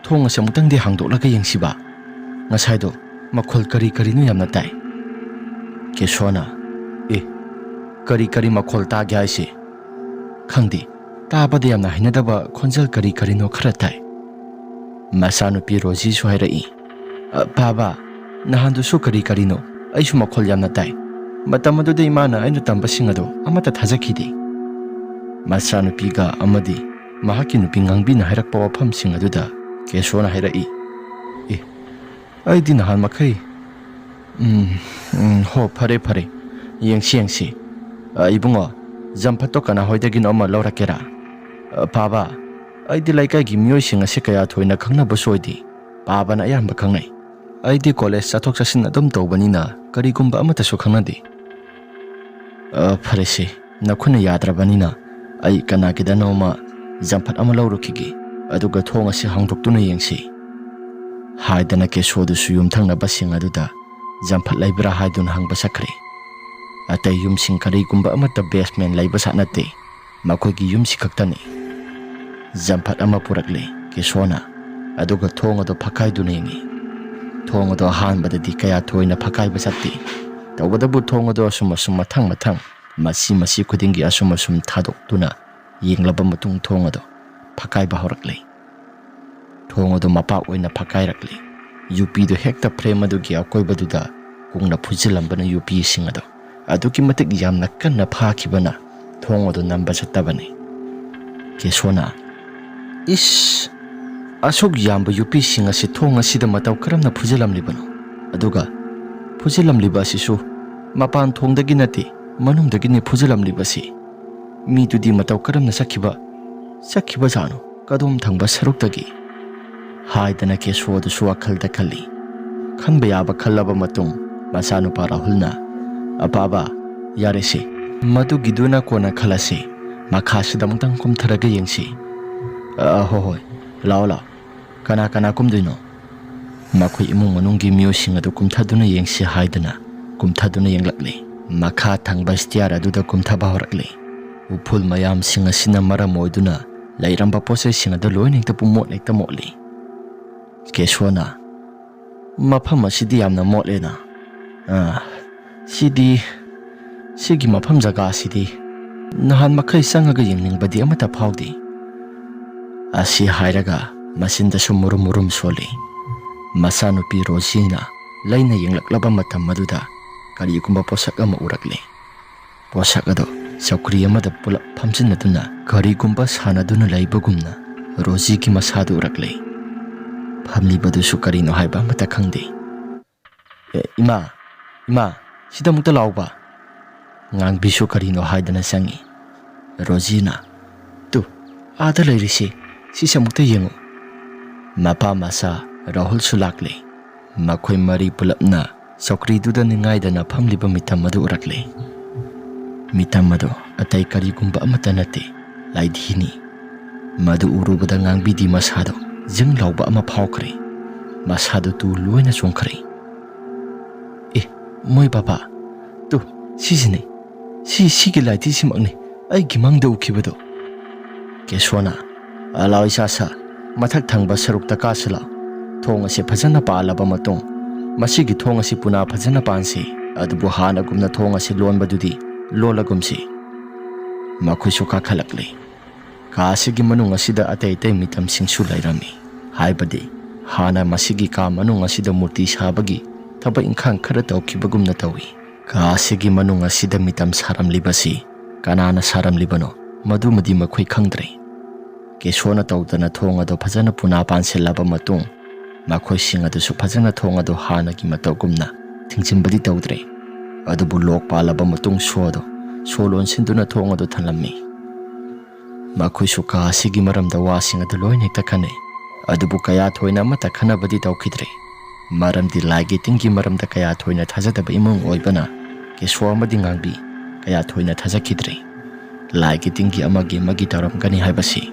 ꯊꯣꯡ ꯑꯁꯤ ꯑꯃꯨꯛꯇꯪꯗꯤ ꯍꯥꯡꯗꯣꯛꯂꯒ ꯌꯦꯡꯁꯤꯕ꯫ ꯉꯁꯥꯏꯗꯣ ꯃꯈꯣꯜ ꯀꯔꯤ ꯀꯔꯤꯅꯣ ꯌꯥꯝꯅ ꯇꯥꯏ"꯫ ꯀꯦꯁꯣꯅ, "ꯑꯦ, ꯀꯔꯤ ꯀꯔꯤ ꯃꯈꯣꯜ ꯇꯥꯒꯦ ꯍꯥꯏꯁꯦ?" "ꯈꯪꯗꯦ, ꯇꯥꯕꯗ ꯌꯥꯝꯅ ꯍꯩꯅꯗꯕ ꯈꯣꯟꯖꯦꯜ ꯀꯔꯤ ꯀꯔꯤꯅꯣ ꯈꯔ ꯇꯥꯏ꯫ ꯃꯆꯥꯅꯨꯄꯤ ꯔꯣꯖꯤꯁꯨ ꯍꯥꯏꯔꯛꯏ, "ꯑ, ꯄꯥꯕ, ꯅꯍꯥꯟꯗꯨꯁꯨ ꯀꯔꯤ ꯀꯔꯤꯅꯣ? ꯑꯩꯁꯨ ꯃꯈꯣꯜ ꯌꯥꯝꯅ ꯇꯥꯏ꯫ ꯃꯇꯝ ꯑꯗꯨꯗ ꯏꯃꯥꯅ ꯑꯩꯅ ꯇꯝꯕꯁꯤꯡ ꯑꯗꯨ ꯑꯃꯠꯇ ꯊꯥꯖꯈꯤꯗꯦ꯫" ꯃꯆꯥꯅꯨꯄꯤꯒ ꯑꯃꯗꯤ ꯃꯍꯥꯛꯀꯤ ꯅꯨꯄꯤ ꯉꯥꯡꯕꯤꯅ ꯍꯥꯏꯔꯛꯄ ꯋꯥꯐꯝꯁꯤꯡ ꯑꯗꯨꯗ ꯀꯦꯁꯣꯅ ꯍꯥꯏꯔꯛꯏ, "ꯑꯦ, ꯑꯩꯗꯤ ꯅꯍꯥꯟ ꯃꯈꯩ, ꯎꯝ, ꯎꯝ, ꯍꯣ, ꯐꯔꯦ, ꯐꯔꯦ, ꯌꯦꯡꯁꯤ, ꯌꯦꯡꯁꯤ꯫ ꯑ, ꯏꯕꯨꯡꯉꯣ, ꯖꯝꯐꯠꯇꯣ ꯀꯅꯥ ꯍꯣꯏꯗꯒꯤꯅꯣ ꯑꯃ ꯂꯧꯔꯛꯀꯦꯔꯥ? ꯑ, ꯄꯥꯕ, ꯑꯩꯗꯤ ꯂꯩꯀꯥꯏꯒꯤ ꯃꯤꯑꯣꯏꯁꯤꯡ ꯑꯁꯤ ꯀꯌꯥ ꯊꯣꯏꯅ ꯈꯪꯅꯕꯁꯨ ꯑꯣꯏꯗꯦ꯫ ꯄꯥꯕꯅ ꯑꯌꯥꯝꯕ ꯈꯪꯅꯩ꯫ ꯑꯩꯗꯤ ꯀꯣꯂꯦꯖ ꯆꯠꯊꯣꯛ ꯆꯠꯁꯤꯟ ꯑꯗꯨꯝ ꯇꯧꯕꯅꯤꯅ ꯀꯔꯤꯒꯨꯝꯕ ꯑꯃꯠꯇꯁꯨ ꯈꯪꯅꯗꯦ꯫" "ꯑ, ꯐꯔꯦꯁꯦ, ꯅꯈꯣꯏꯅ ꯌꯥꯗ꯭ꯔꯕꯅꯤꯅ ꯑꯩ ꯀꯅꯥꯒꯤꯗꯅꯣꯃ ꯖꯝꯐꯠ ꯑꯃ ꯂꯧꯔꯨꯈꯤꯒꯦ, ꯑꯗꯨꯒ ꯊꯣꯡ ꯑꯁꯤ ꯍꯥꯡꯗꯣꯛꯇꯨꯅ ꯌꯦꯡꯁꯤ꯫" ꯍꯥꯏꯗꯅ ꯀꯦꯁꯣꯗꯨꯁꯨ ꯌꯨꯝꯊꯪꯅꯕꯁꯤꯡ ꯑꯗꯨꯗ ꯖꯝꯐꯠ ꯂꯩꯕ꯭ꯔꯥ ꯍꯥꯏꯗꯨꯅ ꯍꯪꯕ ꯆꯠꯈ꯭ꯔꯦ꯫ ꯑꯇꯩ ꯌꯨꯝꯁꯤꯡ ꯀꯔꯤꯒꯨꯝꯕ ꯑꯃꯠꯇ ꯕꯦꯁꯃꯦꯟ ꯂꯩꯕ ꯖꯥꯠ ꯅꯠꯇꯦ꯫ ꯃꯈꯣꯏꯒꯤ ꯌꯨꯝꯁꯤ ꯈꯛꯇꯅꯤ꯫ ꯖꯝꯐꯠ ꯑꯃ ꯄꯨꯔꯛꯂꯦ ꯀꯦꯁꯣꯅ, ꯑꯗꯨꯒ ꯊꯣꯡ ꯑꯗꯨ ꯐꯛꯀꯥꯏꯗꯨꯅ ꯌꯦꯡꯉꯤ꯫ ꯊꯣꯡ ꯑꯗꯨ ꯑꯍꯥꯟꯕꯗꯗꯤ ꯀꯌꯥ ꯊꯣꯏꯅ ꯐꯛꯀꯥꯏꯕ ꯆꯠꯇꯦ꯫ ꯇꯧꯕꯇꯕꯨ ꯊꯣꯡ ꯑꯗꯨ ꯑꯁꯨꯝ ꯑꯁꯨꯝ ꯃꯊꯪ ꯃꯊꯪ, ꯃꯆꯤ ꯃꯆꯤ ꯈꯨꯗꯤꯡꯒꯤ ꯑꯁꯨꯝ ꯑꯁꯨꯝ ꯊꯥꯗꯣꯛꯇꯨꯅ ꯌꯦꯡꯂꯕ ꯃꯇꯨꯡ ꯊꯣꯡ ꯑꯗꯨ ꯐꯛꯀꯥꯏꯕ ꯍꯧꯔꯛꯂꯦ꯫ ꯊꯣꯡ ꯑꯗꯨ ꯃꯄꯥꯛ ꯑꯣꯏꯅ ꯐꯛꯀꯥꯏꯔꯛꯂꯦ꯫ ꯌꯨꯄꯤꯗꯨ ꯍꯦꯛꯇ ꯐ꯭ꯔꯦꯝ ꯑꯗꯨꯒꯤ ꯑꯀꯣꯏꯕꯗꯨꯗ ꯀꯨꯡꯅ ꯐꯨꯖꯤꯜꯂꯝꯕꯅ ꯌꯨꯄꯤꯁꯤꯡ ꯑꯗꯨ ꯑꯗꯨꯛꯀꯤ ꯃꯇꯤꯛ ꯌꯥꯝꯅ ꯀꯟꯅ ꯐꯥꯈꯤꯕꯅ ꯊꯣꯡ ꯑꯗꯨ ꯅꯝꯕ ꯆꯠꯇꯕꯅꯤ꯫ ꯀꯦꯁꯣꯅ, "ꯏꯁ! ꯑꯁꯨꯛ ꯌꯥꯝꯕ ꯌꯨꯄꯤꯁꯤꯡ ꯑꯁꯤ ꯊꯣꯡ ꯑꯁꯤꯗ ꯃꯇꯧ ꯀꯔꯝꯅ ꯐꯨꯖꯤꯜꯂꯝꯂꯤꯕꯅꯣ? ꯑꯗꯨꯒ ꯐꯨꯖꯤꯜꯂꯝꯂꯤꯕ ꯑꯁꯤꯁꯨ ꯃꯄꯥꯟ ꯊꯣꯡꯗꯒꯤ ꯅꯠꯇꯦ, ꯃꯅꯨꯡꯗꯒꯤꯅꯤ ꯐꯨꯖꯤꯜꯂꯝꯂꯤꯕꯁꯤ꯫ ꯃꯤꯗꯨꯗꯤ ꯃꯇꯧ ꯀꯔꯝꯅ ꯆꯠꯈꯤꯕ, ꯆꯠꯈꯤꯕꯖꯥꯠꯅꯣ? ꯀꯗꯣꯝ ꯊꯪꯕ ꯁꯔꯨꯛꯇꯒꯤ?" ꯍꯥꯏꯗꯅ ꯀꯦꯁꯣꯗꯨꯁꯨ ꯋꯥꯈꯜꯗ ꯈꯜꯂꯤ꯫ ꯈꯟꯕ ꯌꯥꯕ ꯈꯜꯂꯕ ꯃꯇꯨꯡ, ꯃꯆꯥꯅꯨꯄꯥ ꯔꯥꯍꯨꯜꯅ, "ꯑꯄꯥꯕ, ꯌꯥꯔꯦꯁꯦ, ꯃꯗꯨꯒꯤꯗꯨꯅ ꯀꯣꯟꯅ ꯈꯜꯂꯁꯤ꯫ ꯃꯈꯥꯁꯤꯗ ꯑꯃꯨꯛꯇꯪ ꯀꯨꯝꯊꯔꯒ ꯌꯦꯡꯁꯤ꯫" "ꯑ, ꯍꯣꯏ, ꯍꯣꯏ, ꯂꯥꯛꯑꯣ, ꯂꯥꯛꯑꯣ꯫ ꯀꯅꯥ ꯀꯅꯥ ꯀꯨꯝꯗꯣꯏꯅꯣ?" ꯃꯈꯣꯏ ꯏꯃꯨꯡ ꯃꯅꯨꯡꯒꯤ ꯃꯤꯑꯣꯏꯁꯤꯡ ꯑꯗꯨ ꯀꯨꯝꯊꯗꯨꯅ ꯌꯦꯡꯁꯤ ꯍꯥꯏꯗꯨꯅ ꯀꯨꯝꯊꯗꯨꯅ ꯌꯦꯡꯂꯛꯂꯤ꯫ ꯃꯈꯥ ꯊꯪꯕ ꯁ꯭ꯇꯤꯌꯥꯔ ꯑꯗꯨꯗ ꯀꯨꯝꯊꯕ ꯍꯧꯔꯛꯂꯤ꯫ ꯎꯐꯨꯜ ꯃꯌꯥꯝꯁꯤꯡ ꯑꯁꯤꯅ ꯃꯔꯝ ꯑꯣꯏꯗꯨꯅ ꯂꯩꯔꯝꯕ ꯄꯣꯠꯆꯩꯁꯤꯡ ꯑꯗꯨ ꯂꯣꯏꯅ ꯍꯦꯛꯇ ꯄꯨꯝꯃꯣꯠ ꯍꯦꯛꯇ ꯃꯣꯠꯂꯤ꯫ ꯀꯦꯁꯣꯅ, "ꯃꯐꯝ ꯑꯁꯤꯗꯤ ꯌꯥꯝꯅ ꯃꯣꯠꯂꯦꯅ꯫ ꯑꯥ, ꯁꯤꯗꯤ, ꯁꯤꯒꯤ ꯃꯐꯝ ꯖꯒꯥꯁꯤꯗꯤ ꯅꯍꯥꯟ ꯃꯈꯩ ꯆꯪꯉꯒ ꯌꯦꯡꯅꯤꯡꯕꯗꯤ ꯑꯃꯠꯇ ꯐꯥꯎꯗꯦ꯫ ꯑꯁꯤ ꯍꯥꯏꯔꯒ ꯃꯆꯤꯟꯗꯁꯨ ꯃꯨꯔꯨꯝ ꯃꯨꯔꯨꯝ ꯁꯣꯜꯂꯤ꯫ ꯃꯆꯥꯅꯨꯄꯤ ꯔꯣꯖꯤꯅ ꯂꯩꯅ ꯌꯦꯡꯂꯛꯂꯕ ꯃꯇꯝ ꯑꯗꯨꯗ ꯀꯔꯤꯒꯨꯝꯕ ꯄꯣꯠꯁꯛ ꯑꯃ ꯎꯔꯛꯂꯦ꯫ ꯄꯣꯠꯁꯛ ꯑꯗꯨ ꯆꯧꯀ꯭ꯔꯤ ꯑꯃꯗ ꯄꯨꯂꯞ ꯐꯝꯖꯤꯟꯅꯗꯨꯅ ꯀꯔꯤꯒꯨꯝꯕ ꯁꯥꯟꯅꯗꯨꯅ ꯂꯩꯕꯒꯨꯝꯅ ꯔꯣꯖꯤꯒꯤ ꯃꯁꯥꯗꯨ ꯎꯔꯛꯂꯦ꯫ ꯐꯝꯂꯤꯕꯗꯨꯁꯨ ꯀꯔꯤꯅꯣ ꯍꯥꯏꯕ ꯑꯃꯠꯇ ꯈꯪꯗꯦ꯫ "ꯑꯦ, ꯏꯃꯥ, ꯏꯃꯥ, ꯁꯤꯗ ꯑꯃꯨꯛꯇ ꯂꯥꯎꯕ!" ꯉꯥꯡꯕꯤꯁꯨ ꯀꯔꯤꯅꯣ ꯍꯥꯏꯗꯅ ꯆꯪꯉꯤ꯫ ꯔꯣꯖꯤꯅ, "ꯇꯨ, ꯑꯥꯗ ꯂꯩꯔꯤꯁꯤ, ꯁꯤꯁꯦ ꯑꯃꯨꯛꯇ ꯌꯦꯡꯉꯨ!" ꯃꯄꯥ ꯃꯆꯥ ꯔꯥꯍꯨꯜꯁꯨ ꯂꯥꯛꯂꯦ꯫ ꯃꯈꯣꯏ ꯃꯔꯤ ꯄꯨꯂꯞꯅ ꯆꯧꯀ꯭ꯔꯤꯗꯨꯗ ꯅꯤꯡꯉꯥꯏꯗꯅ ꯐꯝꯂꯤꯕ ꯃꯤꯇꯝ ꯑꯗꯨ ꯎꯔꯛꯂꯦ꯫ ꯃꯤꯇꯝ ꯑꯗꯨ ꯑꯇꯩ ꯀꯔꯤꯒꯨꯝꯕ ꯑꯃꯠꯇ ꯅꯠꯇꯦ, ꯂꯥꯏꯙꯤꯅꯤ꯫ ꯃꯗꯨ ꯎꯔꯨꯕꯗ ꯉꯥꯡꯕꯤꯗꯤ ꯃꯁꯥꯗꯨ ꯖꯤꯡ ꯂꯥꯎꯕ ꯑꯃ ꯐꯥꯎꯈ꯭ꯔꯦ꯫ ꯃꯁꯥꯗꯨ ꯇꯨ ꯂꯣꯏꯅ ꯆꯣꯡꯈ꯭ꯔꯦ꯫ "ꯑꯦ, ꯃꯣꯏ ꯕꯕꯥ, ꯇꯨ, ꯁꯤꯁꯤꯅꯤ꯫ ꯁꯤ, ꯁꯤꯒꯤ ꯂꯥꯏꯙꯤꯁꯤꯃꯛꯅꯤ ꯑꯩꯒꯤ ꯃꯪꯗ ꯎꯈꯤꯕꯗꯨ꯫" ꯀꯦꯁꯣꯅ, "ꯑꯂꯥꯎ ꯏꯁꯥ ꯁꯥ, ꯃꯊꯛ ꯊꯪꯕ ꯁꯔꯨꯛꯇ ꯀꯥꯁꯤꯜꯂꯣ꯫ ꯊꯣꯡ ꯑꯁꯤ ꯐꯖꯅ ꯄꯥꯜꯂꯕ ꯃꯇꯨꯡ, ꯃꯁꯤꯒꯤ ꯊꯣꯡ ꯑꯁꯤ ꯄꯨꯅꯥ ꯐꯖꯅ ꯄꯥꯟꯁꯤ, ꯑꯗꯨꯕꯨ ꯍꯥꯟꯅꯒꯨꯝꯅ ꯊꯣꯡ ꯑꯁꯤ ꯂꯣꯟꯕꯗꯨꯗꯤ ꯂꯣꯜꯂꯒꯨꯝꯁꯤ꯫" ꯃꯈꯣꯏꯁꯨ ꯀꯥꯈꯠꯂꯛꯂꯦ꯫ ꯀꯥ ꯑꯁꯤꯒꯤ ꯃꯅꯨꯡ ꯑꯁꯤꯗ ꯑꯇꯩ ꯑꯇꯩ ꯃꯤꯇꯝꯁꯤꯡꯁꯨ ꯂꯩꯔꯝꯃꯤ꯫ ꯍꯥꯏꯕꯗꯤ, ꯍꯥꯟꯅ ꯃꯁꯤꯒꯤ ꯀꯥ ꯃꯅꯨꯡ ꯑꯁꯤꯗ ꯃꯨꯔꯇꯤ ꯁꯥꯕꯒꯤ ꯊꯕꯛ ꯏꯪꯈꯥꯡ ꯈꯔ ꯇꯧꯈꯤꯕꯒꯨꯝꯅ ꯇꯧꯏ꯫ ꯀꯥ ꯑꯁꯤꯒꯤ ꯃꯅꯨꯡ ꯑꯁꯤꯗ ꯃꯤꯇꯝ ꯁꯥꯔꯝꯂꯤꯕꯁꯤ ꯀꯅꯥꯅ ꯁꯥꯔꯝꯂꯤꯕꯅꯣ, ꯃꯗꯨꯃꯗꯤ ꯃꯈꯣꯏ ꯈꯪꯗ꯭ꯔꯦ꯫ ꯀꯦꯁꯣꯅ ꯇꯧꯗꯅ ꯊꯣꯡ ꯑꯗꯨ ꯐꯖꯅ ꯄꯨꯅꯥ ꯄꯥꯟꯁꯤꯜꯂꯕ ꯃꯇꯨꯡ, ꯃꯈꯣꯏꯁꯤꯡ ꯑꯗꯨꯁꯨ ꯐꯖꯅ ꯊꯣꯡ ꯑꯗꯨ ꯍꯥꯟꯅꯒꯤ ꯃꯇꯧꯒꯨꯝꯅ ꯊꯤꯡꯖꯤꯟꯕꯗꯤ ꯇꯧꯗ꯭ꯔꯦ꯫ ꯑꯗꯨꯕꯨ ꯂꯣꯛ ꯄꯥꯜꯂꯕ ꯃꯇꯨꯡ ꯁꯣ ꯑꯗꯨ, ꯁꯣ ꯂꯣꯟꯁꯤꯟꯗꯨꯅ ꯊꯣꯡ ꯑꯗꯨ ꯊꯜꯂꯝꯃꯤ꯫ ꯃꯈꯣꯏꯁꯨ ꯀꯥ ꯑꯁꯤꯒꯤ ꯃꯔꯝꯗ ꯋꯥꯁꯤꯡ ꯑꯗꯨ ꯂꯣꯏꯅ ꯍꯦꯛꯇ ꯈꯟꯅꯩ꯫ ꯑꯗꯨꯕꯨ ꯀꯌꯥ ꯊꯣꯏꯅ ꯑꯃꯠꯇ ꯈꯟꯅꯕꯗꯤ ꯇꯧꯈꯤꯗ꯭ꯔꯦ꯫ ꯃꯔꯝꯗꯤ ꯂꯥꯏꯒꯤ ꯇꯤꯟꯒꯤ ꯃꯔꯝꯗ ꯀꯌꯥ ꯊꯣꯏꯅ ꯊꯥꯖꯗꯕ ꯏꯃꯨꯡ ꯑꯣꯏꯕꯅ ꯀꯦꯁꯣ ꯑꯃꯗꯤ ꯉꯥꯡꯕꯤ ꯀꯌꯥ ꯊꯣꯏꯅ ꯊꯥꯖꯈꯤꯗ꯭ꯔꯦ꯫ ꯂꯥꯏꯒꯤ ꯇꯤꯟꯒꯤ ꯑꯃꯒꯤ ꯑꯃꯒꯤ ꯇꯧꯔꯝꯒꯅꯤ ꯍꯥꯏꯕꯁꯤ꯫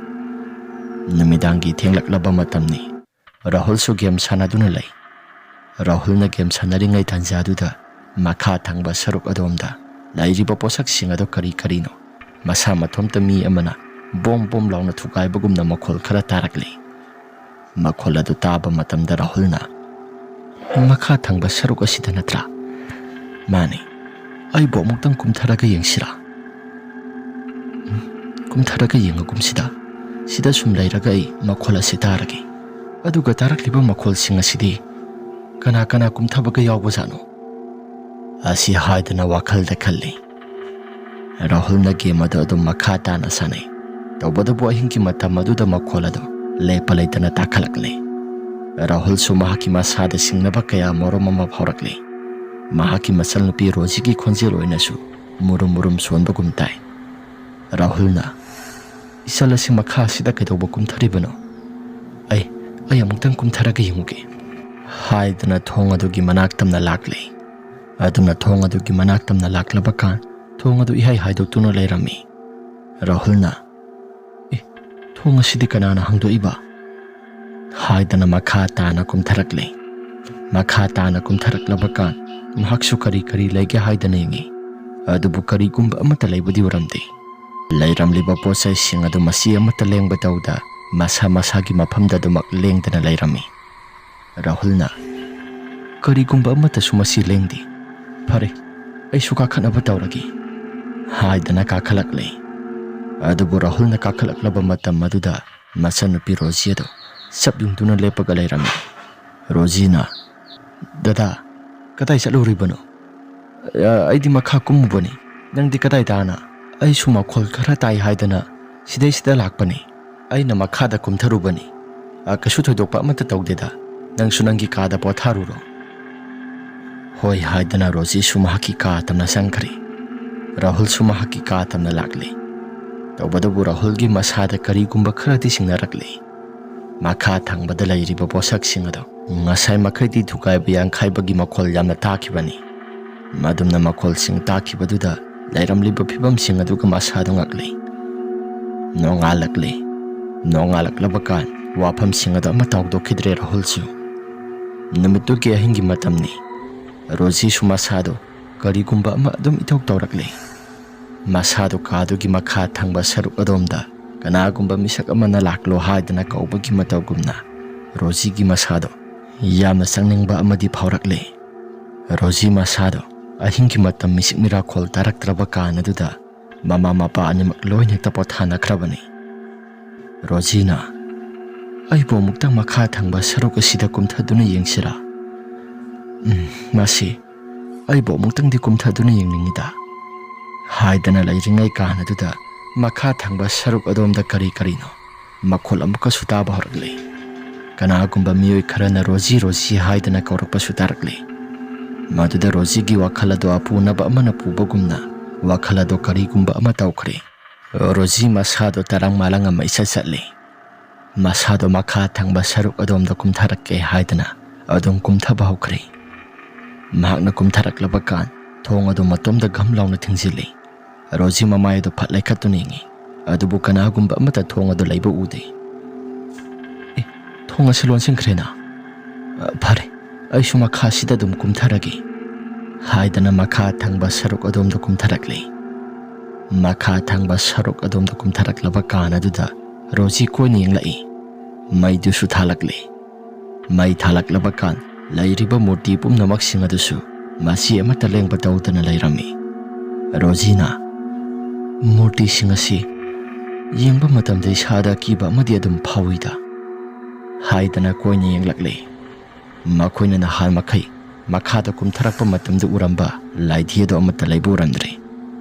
ꯅꯨꯃꯤꯗꯥꯡꯒꯤ ꯊꯦꯡꯂꯛꯂꯕ ꯃꯇꯝꯅꯤ꯫ ꯔꯥꯍꯨꯜꯁꯨ ꯒꯦꯝ ꯁꯥꯟꯅꯗꯨꯅ ꯂꯩ꯫ ꯔꯥꯍꯨꯜꯅ ꯒꯦꯝ ꯁꯥꯟꯅꯔꯤꯉꯩ ꯇꯥꯟꯖꯥꯗꯨꯗ ꯃꯈꯥ ꯊꯪꯕ ꯁꯔꯨꯛ ꯑꯗꯣꯝꯗ ꯂꯩꯔꯤꯕ ꯄꯣꯠꯁꯛꯁꯤꯡ ꯑꯗꯨ ꯀꯔꯤ ꯀꯔꯤꯅꯣ, ꯃꯁꯥ ꯃꯊꯣꯝꯇ ꯃꯤ ꯑꯃꯅ ꯕꯣꯝ ꯕꯣꯝ ꯂꯥꯎꯅ ꯊꯨꯒꯥꯏꯕꯒꯨꯝꯅ ꯃꯈꯣꯜ ꯈꯔ ꯇꯥꯔꯛꯂꯤ꯫ ꯃꯈꯣꯜ ꯑꯗꯨ ꯇꯥꯕ ꯃꯇꯝꯗ ꯔꯥꯍꯨꯜꯅ, "ꯃꯈꯥ ꯊꯪꯕ ꯁꯔꯨꯛ ꯑꯁꯤꯗ ꯅꯠꯇ꯭ꯔꯥ?" "ꯃꯥꯅꯤ꯫ ꯑꯩꯕꯨ ꯑꯃꯨꯛꯇꯪ ꯀꯨꯝꯊꯔꯒ ꯌꯦꯡꯁꯤꯔꯥ?" ꯀꯨꯝꯊꯔꯒ ꯌꯦꯡꯉꯒꯨꯝꯁꯤꯗ꯫ ꯁꯤꯗ ꯁꯨꯝ ꯂꯩꯔꯒ ꯑꯩ ꯃꯈꯣꯜ ꯑꯁꯤ ꯇꯥꯔꯒꯦ꯫ ꯑꯗꯨꯒ ꯇꯥꯔꯛꯂꯤꯕ ꯃꯈꯣꯜꯁꯤꯡ ꯑꯁꯤꯗꯤ ꯀꯅꯥ ꯀꯅꯥ ꯀꯨꯝꯊꯕꯒ ꯌꯥꯎꯕꯖꯥꯠꯅꯣ?" ꯑꯁꯤ ꯍꯥꯏꯗꯅ ꯋꯥꯈꯜꯗ ꯈꯜꯂꯤ꯫ ꯔꯥꯍꯨꯜꯅ ꯒꯦꯝ ꯑꯗꯨ ꯑꯗꯨꯝ ꯃꯈꯥ ꯇꯥꯅ ꯁꯥꯟꯅꯩ꯫ ꯇꯧꯕꯇꯕꯨ ꯑꯍꯤꯡꯒꯤ ꯃꯇꯝ ꯑꯗꯨꯗ ꯃꯈꯣꯜ ꯑꯗꯨ ꯂꯦꯞꯄ ꯂꯩꯇꯅ ꯇꯥꯈꯠꯂꯛꯂꯦ꯫ ꯔꯥꯍꯨꯜꯁꯨ ꯃꯍꯥꯛꯀꯤ ꯃꯁꯥꯗ ꯁꯤꯡꯅꯕ ꯀꯌꯥ ꯃꯔꯨꯝ ꯑꯃ ꯐꯥꯎꯔꯛꯂꯦ꯫ ꯃꯍꯥꯛꯀꯤ ꯃꯆꯜꯅꯨꯄꯤ ꯔꯣꯖꯤꯒꯤ ꯈꯣꯟꯖꯦꯜ ꯑꯣꯏꯅꯁꯨ ꯃꯨꯔꯨꯝ ꯃꯨꯔꯨꯝ ꯁꯣꯟꯕꯒꯨꯝ ꯇꯥꯏ꯫ ꯔꯥꯍꯨꯜꯅ, "ꯏꯆꯜ ꯑꯁꯤ ꯃꯈꯥ ꯑꯁꯤꯗ ꯀꯩꯗꯧꯕ ꯀꯨꯝꯊꯔꯤꯕꯅꯣ? ꯑꯩ, ꯑꯩ ꯑꯃꯨꯛꯇꯪ ꯀꯨꯝꯊꯔꯒ ꯌꯦꯡꯉꯨꯒꯦ," ꯍꯥꯏꯗꯨꯅ ꯊꯣꯡ ꯑꯗꯨꯒꯤ ꯃꯅꯥꯛ ꯇꯝꯅ ꯂꯥꯛꯂꯦ꯫ ꯑꯗꯨꯅ ꯊꯣꯡ ꯑꯗꯨꯒꯤ ꯃꯅꯥꯛ ꯇꯝꯅ ꯂꯥꯛꯂꯕ ꯀꯥꯟ, ꯊꯣꯡ ꯑꯗꯨ ꯏꯍꯥꯏ ꯍꯥꯏꯗꯣꯛꯇꯨꯅ ꯂꯩꯔꯝꯃꯤ꯫ ꯔꯥꯍꯨꯜꯅ, "ꯑꯦ, ꯊꯣꯡ ꯑꯁꯤꯗꯤ ꯀꯅꯥꯅ ꯍꯥꯡꯗꯣꯛꯏꯕ?" ꯍꯥꯏꯗꯅ ꯃꯈꯥ ꯇꯥꯅ ꯀꯨꯝꯊꯔꯛꯂꯦ꯫ ꯃꯈꯥ ꯇꯥꯅ ꯀꯨꯝꯊꯔꯛꯂꯕ ꯀꯥꯟ, ꯃꯍꯥꯛꯁꯨ ꯀꯔꯤ ꯀꯔꯤ ꯂꯩꯒꯦ ꯍꯥꯏꯗꯅ ꯌꯦꯡꯉꯤ꯫ ꯑꯗꯨꯕꯨ ꯀꯔꯤꯒꯨꯝꯕ ꯑꯃꯠꯇ ꯂꯩꯕꯗꯤ ꯎꯔꯝꯗꯦ꯫ ꯂꯩꯔꯝꯂꯤꯕ ꯄꯣꯠ ꯆꯩꯁꯤꯡ ꯑꯗꯨ ꯃꯁꯤ ꯑꯃꯠꯇ ꯂꯦꯡꯕ ꯇꯧꯗ ꯃꯁꯥ ꯃꯁꯥꯒꯤ ꯃꯐꯝꯗ ꯑꯗꯨꯃꯛ ꯂꯦꯡꯗꯅ ꯂꯩꯔꯝꯃꯤ꯫ ꯔꯥꯍꯨꯜꯅ, "ꯀꯔꯤꯒꯨꯝꯕ ꯑꯃꯠꯇꯁꯨ ꯃꯁꯤ ꯂꯦꯡꯗꯦ꯫ ꯐꯔꯦ, ꯑꯩꯁꯨ ꯀꯥꯈꯠꯅꯕ ꯇꯧꯔꯒꯦ," ꯍꯥꯏꯗꯅ ꯀꯥꯈꯠꯂꯛꯂꯦ꯫ ꯑꯗꯨꯕꯨ ꯔꯥꯍꯨꯜꯅ ꯀꯥꯈꯠꯂꯛꯂꯕ ꯃꯇꯝ ꯑꯗꯨꯗ ꯃꯆꯟꯅꯨꯄꯤ ꯔꯣꯖꯤ ꯑꯗꯨ ꯆꯞ ꯌꯨꯡꯗꯨꯅ ꯂꯦꯞꯄꯒ ꯂꯩꯔꯝꯃꯤ꯫ ꯔꯣꯖꯤꯅ, "ꯗꯗꯥ, ꯀꯗꯥꯏ ꯆꯠꯂꯨꯔꯤꯕꯅꯣ?" "ꯑ, ꯑꯩꯗꯤ ꯃꯈꯥ ꯀꯨꯝꯃꯨꯕꯅꯤ꯫ ꯅꯪꯗꯤ ꯀꯗꯥꯏꯗꯅ?" "ꯑꯩꯁꯨ ꯃꯈꯣꯜ ꯈꯔ ꯇꯥꯏ ꯍꯥꯏꯗꯅ ꯁꯤꯗꯩꯁꯤꯗ ꯂꯥꯛꯄꯅꯤ꯫ ꯑꯩꯅ ꯃꯈꯥꯗ ꯀꯨꯝꯊꯔꯨꯕꯅꯤ꯫ ꯑ, ꯀꯩꯁꯨ ꯊꯣꯏꯗꯣꯛꯄ ꯑꯃꯠꯇ ꯇꯧꯗꯦꯗ꯫ ꯅꯪꯁꯨ ꯅꯪꯒꯤ ꯀꯥꯗ ꯄꯣꯊꯥꯔꯨꯔꯣ꯫" ꯍꯣꯏ ꯍꯥꯏꯗꯅ ꯔꯣꯖꯤꯁꯨ ꯃꯍꯥꯛꯀꯤ ꯀꯥ ꯇꯝꯅ ꯆꯪꯈ꯭ꯔꯦ꯫ ꯔꯥꯍꯨꯜꯁꯨ ꯃꯍꯥꯛꯀꯤ ꯀꯥ ꯇꯝꯅ ꯂꯥꯛꯂꯦ꯫ ꯇꯧꯕꯇꯕꯨ ꯔꯥꯍꯨꯜꯒꯤ ꯃꯁꯥꯗ ꯀꯔꯤꯒꯨꯝꯕ ꯈꯔꯗꯤ ꯁꯤꯡꯅꯔꯛꯂꯦ꯫ ꯃꯈꯥ ꯊꯪꯕꯗ ꯂꯩꯔꯤꯕ ꯄꯣꯠꯁꯛꯁꯤꯡ ꯑꯗꯨ ꯉꯁꯥꯏ ꯃꯈꯩꯗꯤ ꯊꯨꯒꯥꯏꯕ ꯌꯥꯡꯈꯥꯏꯕꯒꯤ ꯃꯈꯣꯜ ꯌꯥꯝꯅ ꯇꯥꯈꯤꯕꯅꯤ꯫ ꯃꯗꯨꯝꯅ ꯃꯈꯣꯜꯁꯤꯡ ꯇꯥꯈꯤꯕꯗꯨꯗ ꯂꯩꯔꯝꯂꯤꯕ ꯐꯤꯕꯝꯁꯤꯡ ꯑꯗꯨꯒ ꯃꯁꯥꯗꯨ ꯉꯛꯂꯤ꯫ ꯅꯣꯡꯉꯥꯜꯂꯛꯂꯤ꯫ ꯅꯣꯡꯉꯥꯜꯂꯛꯂꯕ ꯀꯥꯟ ꯋꯥꯐꯝꯁꯤꯡ ꯑꯗꯨ ꯑꯃꯠꯇ ꯍꯧꯗꯣꯛꯈꯤꯗ꯭ꯔꯦ ꯔꯥꯍꯨꯜꯁꯨ꯫ ꯅꯨꯃꯤꯠꯇꯨꯒꯤ ꯑꯍꯤꯡꯒꯤ ꯃꯇꯝꯅꯤ꯫ ꯔꯣꯖꯤꯁꯨ ꯃꯁꯥꯗꯨ ꯀꯔꯤꯒꯨꯝꯕ ꯑꯃ ꯑꯗꯨꯝ ꯏꯇꯧ ꯇꯧꯔꯛꯂꯤ꯫ ꯃꯁꯥꯗꯨ ꯀꯥꯗꯨꯒꯤ ꯃꯈꯥ ꯊꯪꯕ ꯁꯔꯨꯛ ꯑꯗꯣꯝꯗ ꯀꯅꯥꯒꯨꯝꯕ ꯃꯤꯁꯛ ꯑꯃꯅ ꯂꯥꯛꯂꯣ ꯍꯥꯏꯗꯅ ꯀꯧꯕꯒꯤ ꯃꯇꯧꯒꯨꯝꯅ ꯔꯣꯖꯤꯒꯤ ꯃꯁꯥꯗꯨ ꯌꯥꯝꯅ ꯆꯪꯅꯤꯡꯕ ꯑꯃꯗꯤ ꯐꯥꯎꯔꯛꯂꯤ꯫ ꯔꯣꯖꯤ ꯃꯁꯥꯗꯨ ꯑꯍꯤꯡꯒꯤ ꯃꯇꯝ ꯃꯤꯁꯤꯛ ꯃꯤꯔꯥꯈꯣꯜ ꯇꯥꯔꯛꯇ꯭ꯔꯕ ꯀꯥꯟ ꯑꯗꯨꯗ ꯃꯃꯥ ꯃꯄꯥ ꯑꯅꯤꯃꯛ ꯂꯣꯏꯅ ꯍꯦꯛꯇ ꯄꯣꯊꯥꯅꯈ꯭ꯔꯕꯅꯤ꯫ ꯔꯣꯖꯤꯅ, "ꯑꯩꯕꯨ ꯑꯃꯨꯛꯇꯪ ꯃꯈꯥ ꯊꯪꯕ ꯁꯔꯨꯛ ꯑꯁꯤꯗ ꯀꯨꯝꯊꯗꯨꯅ ꯌꯦꯡꯁꯤꯔꯥ?" "ꯎꯝ, ꯃꯁꯤ ꯑꯩꯕꯨ ꯑꯃꯨꯛꯇꯪꯗꯤ ꯀꯨꯝꯊꯗꯨꯅ ꯌꯦꯡꯅꯤꯡꯉꯤꯗ" ꯍꯥꯏꯗꯅ ꯂꯩꯔꯤꯉꯩ ꯀꯥꯟ ꯑꯗꯨꯗ ꯃꯈꯥ ꯊꯪꯕ ꯁꯔꯨꯛ ꯑꯗꯣꯝꯗ ꯀꯔꯤ ꯀꯔꯤꯅꯣ ꯃꯈꯣꯜ ꯑꯃꯨꯛꯀꯁꯨ ꯇꯥꯕ ꯍꯧꯔꯛꯂꯦ꯫ ꯀꯅꯥꯒꯨꯝꯕ ꯃꯤꯑꯣꯏ ꯈꯔꯅ "ꯔꯣꯖꯤ, ꯔꯣꯖꯤ" ꯍꯥꯏꯗꯅ ꯀꯧꯔꯛꯄꯁꯨ ꯇꯥꯔꯛꯂꯦ꯫ ꯃꯗꯨꯗ ꯔꯣꯖꯤꯒꯤ ꯋꯥꯈꯜ ꯑꯗꯣ ꯑꯄꯨꯅꯕ ꯑꯃꯅ ꯄꯨꯕꯒꯨꯝꯅ ꯋꯥꯈꯜ ꯑꯗꯣ ꯀꯔꯤꯒꯨꯝꯕ ꯑꯃ ꯇꯧꯈ꯭ꯔꯦ꯫ ꯔꯣꯖꯤ ꯃꯁꯥꯗꯣ ꯇꯔꯪ ꯃꯥꯂꯪ ꯑꯃ ꯏꯆꯠ ꯆꯠꯂꯦ꯫ ꯃꯁꯥꯗꯣ ꯃꯈꯥ ꯊꯪꯕ ꯁꯔꯨꯛ ꯑꯗꯣꯝꯗ ꯀꯨꯝꯊꯔꯛꯀꯦ ꯍꯥꯏꯗꯅ ꯑꯗꯨꯝ ꯀꯨꯝꯊꯕ ꯍꯧꯈ꯭ꯔꯦ꯫ ꯃꯍꯥꯛꯅ ꯀꯨꯝꯊꯔꯛꯂꯕ ꯀꯥꯟ ꯊꯣꯡ ꯑꯗꯨ ꯃꯇꯣꯝꯗ ꯘꯝ ꯂꯥꯎꯅ ꯊꯤꯡꯖꯤꯜꯂꯤ꯫ ꯔꯣꯖꯤ ꯃꯃꯥꯏ ꯑꯗꯨ ꯐꯠ ꯂꯩꯈꯠꯇꯨꯅ ꯌꯦꯡꯉꯤ, ꯑꯗꯨꯕꯨ ꯀꯅꯥꯒꯨꯝꯕ ꯑꯃꯠꯇ ꯊꯣꯡ ꯑꯗꯨ ꯂꯩꯕ ꯎꯗꯦ꯫ "ꯑꯦ, ꯊꯣꯡ ꯑꯁꯤ ꯂꯣꯟꯁꯤꯟꯈ꯭ꯔꯦꯅ꯫ ꯑ, ꯐꯔꯦ, ꯑꯩꯁꯨ ꯃꯈꯥꯁꯤꯗ ꯑꯗꯨꯝ ꯀꯨꯝꯊꯔꯒꯦ" ꯍꯥꯏꯗꯅ ꯃꯈꯥ ꯊꯪꯕ ꯁꯔꯨꯛ ꯑꯗꯣꯝꯗ ꯀꯨꯝꯊꯔꯛꯂꯤ꯫ ꯃꯈꯥ ꯊꯪꯕ ꯁꯔꯨꯛ ꯑꯗꯣꯝꯗ ꯀꯨꯝꯊꯔꯛꯂꯕ ꯀꯥꯟ ꯑꯗꯨꯗ ꯔꯣꯖꯤ ꯀꯣꯏꯅ ꯌꯦꯡꯂꯛꯏ꯫ ꯃꯩꯗꯨꯁꯨ ꯊꯥꯜꯂꯛꯂꯤ꯫ ꯃꯩ ꯊꯥꯜꯂꯛꯂꯕ ꯀꯥꯟ ꯂꯩꯔꯤꯕ ꯃꯨꯔꯇꯤ ꯄꯨꯝꯅꯃꯛꯁꯤꯡ ꯑꯗꯨꯁꯨ ꯃꯆꯤ ꯑꯃꯠꯇ ꯂꯦꯡꯕ ꯇꯧꯗꯅ ꯂꯩꯔꯝꯃꯤ꯫ ꯔꯣꯖꯤꯅ, "ꯃꯨꯔꯇꯤꯁꯤꯡ ꯑꯁꯤ ꯌꯦꯡꯕ ꯃꯇꯝꯗ ꯏꯁꯥꯗ ꯑꯀꯤꯕ ꯑꯃꯗꯤ ꯑꯗꯨꯝ ꯐꯥꯎꯏꯗ" ꯍꯥꯏꯗꯅ ꯀꯣꯏꯅ ꯌꯦꯡꯂꯛꯂꯦ꯫ ꯃꯈꯣꯏꯅ ꯅꯍꯥꯟ ꯃꯈꯩ ꯃꯈꯥꯗ ꯀꯨꯝꯊꯔꯛꯄ ꯃꯇꯝꯗ ꯎꯔꯝꯕ ꯂꯥꯏꯙꯤ ꯑꯗꯨ ꯑꯃꯠꯇ ꯂꯩꯕ ꯎꯔꯝꯗ꯭ꯔꯦ꯫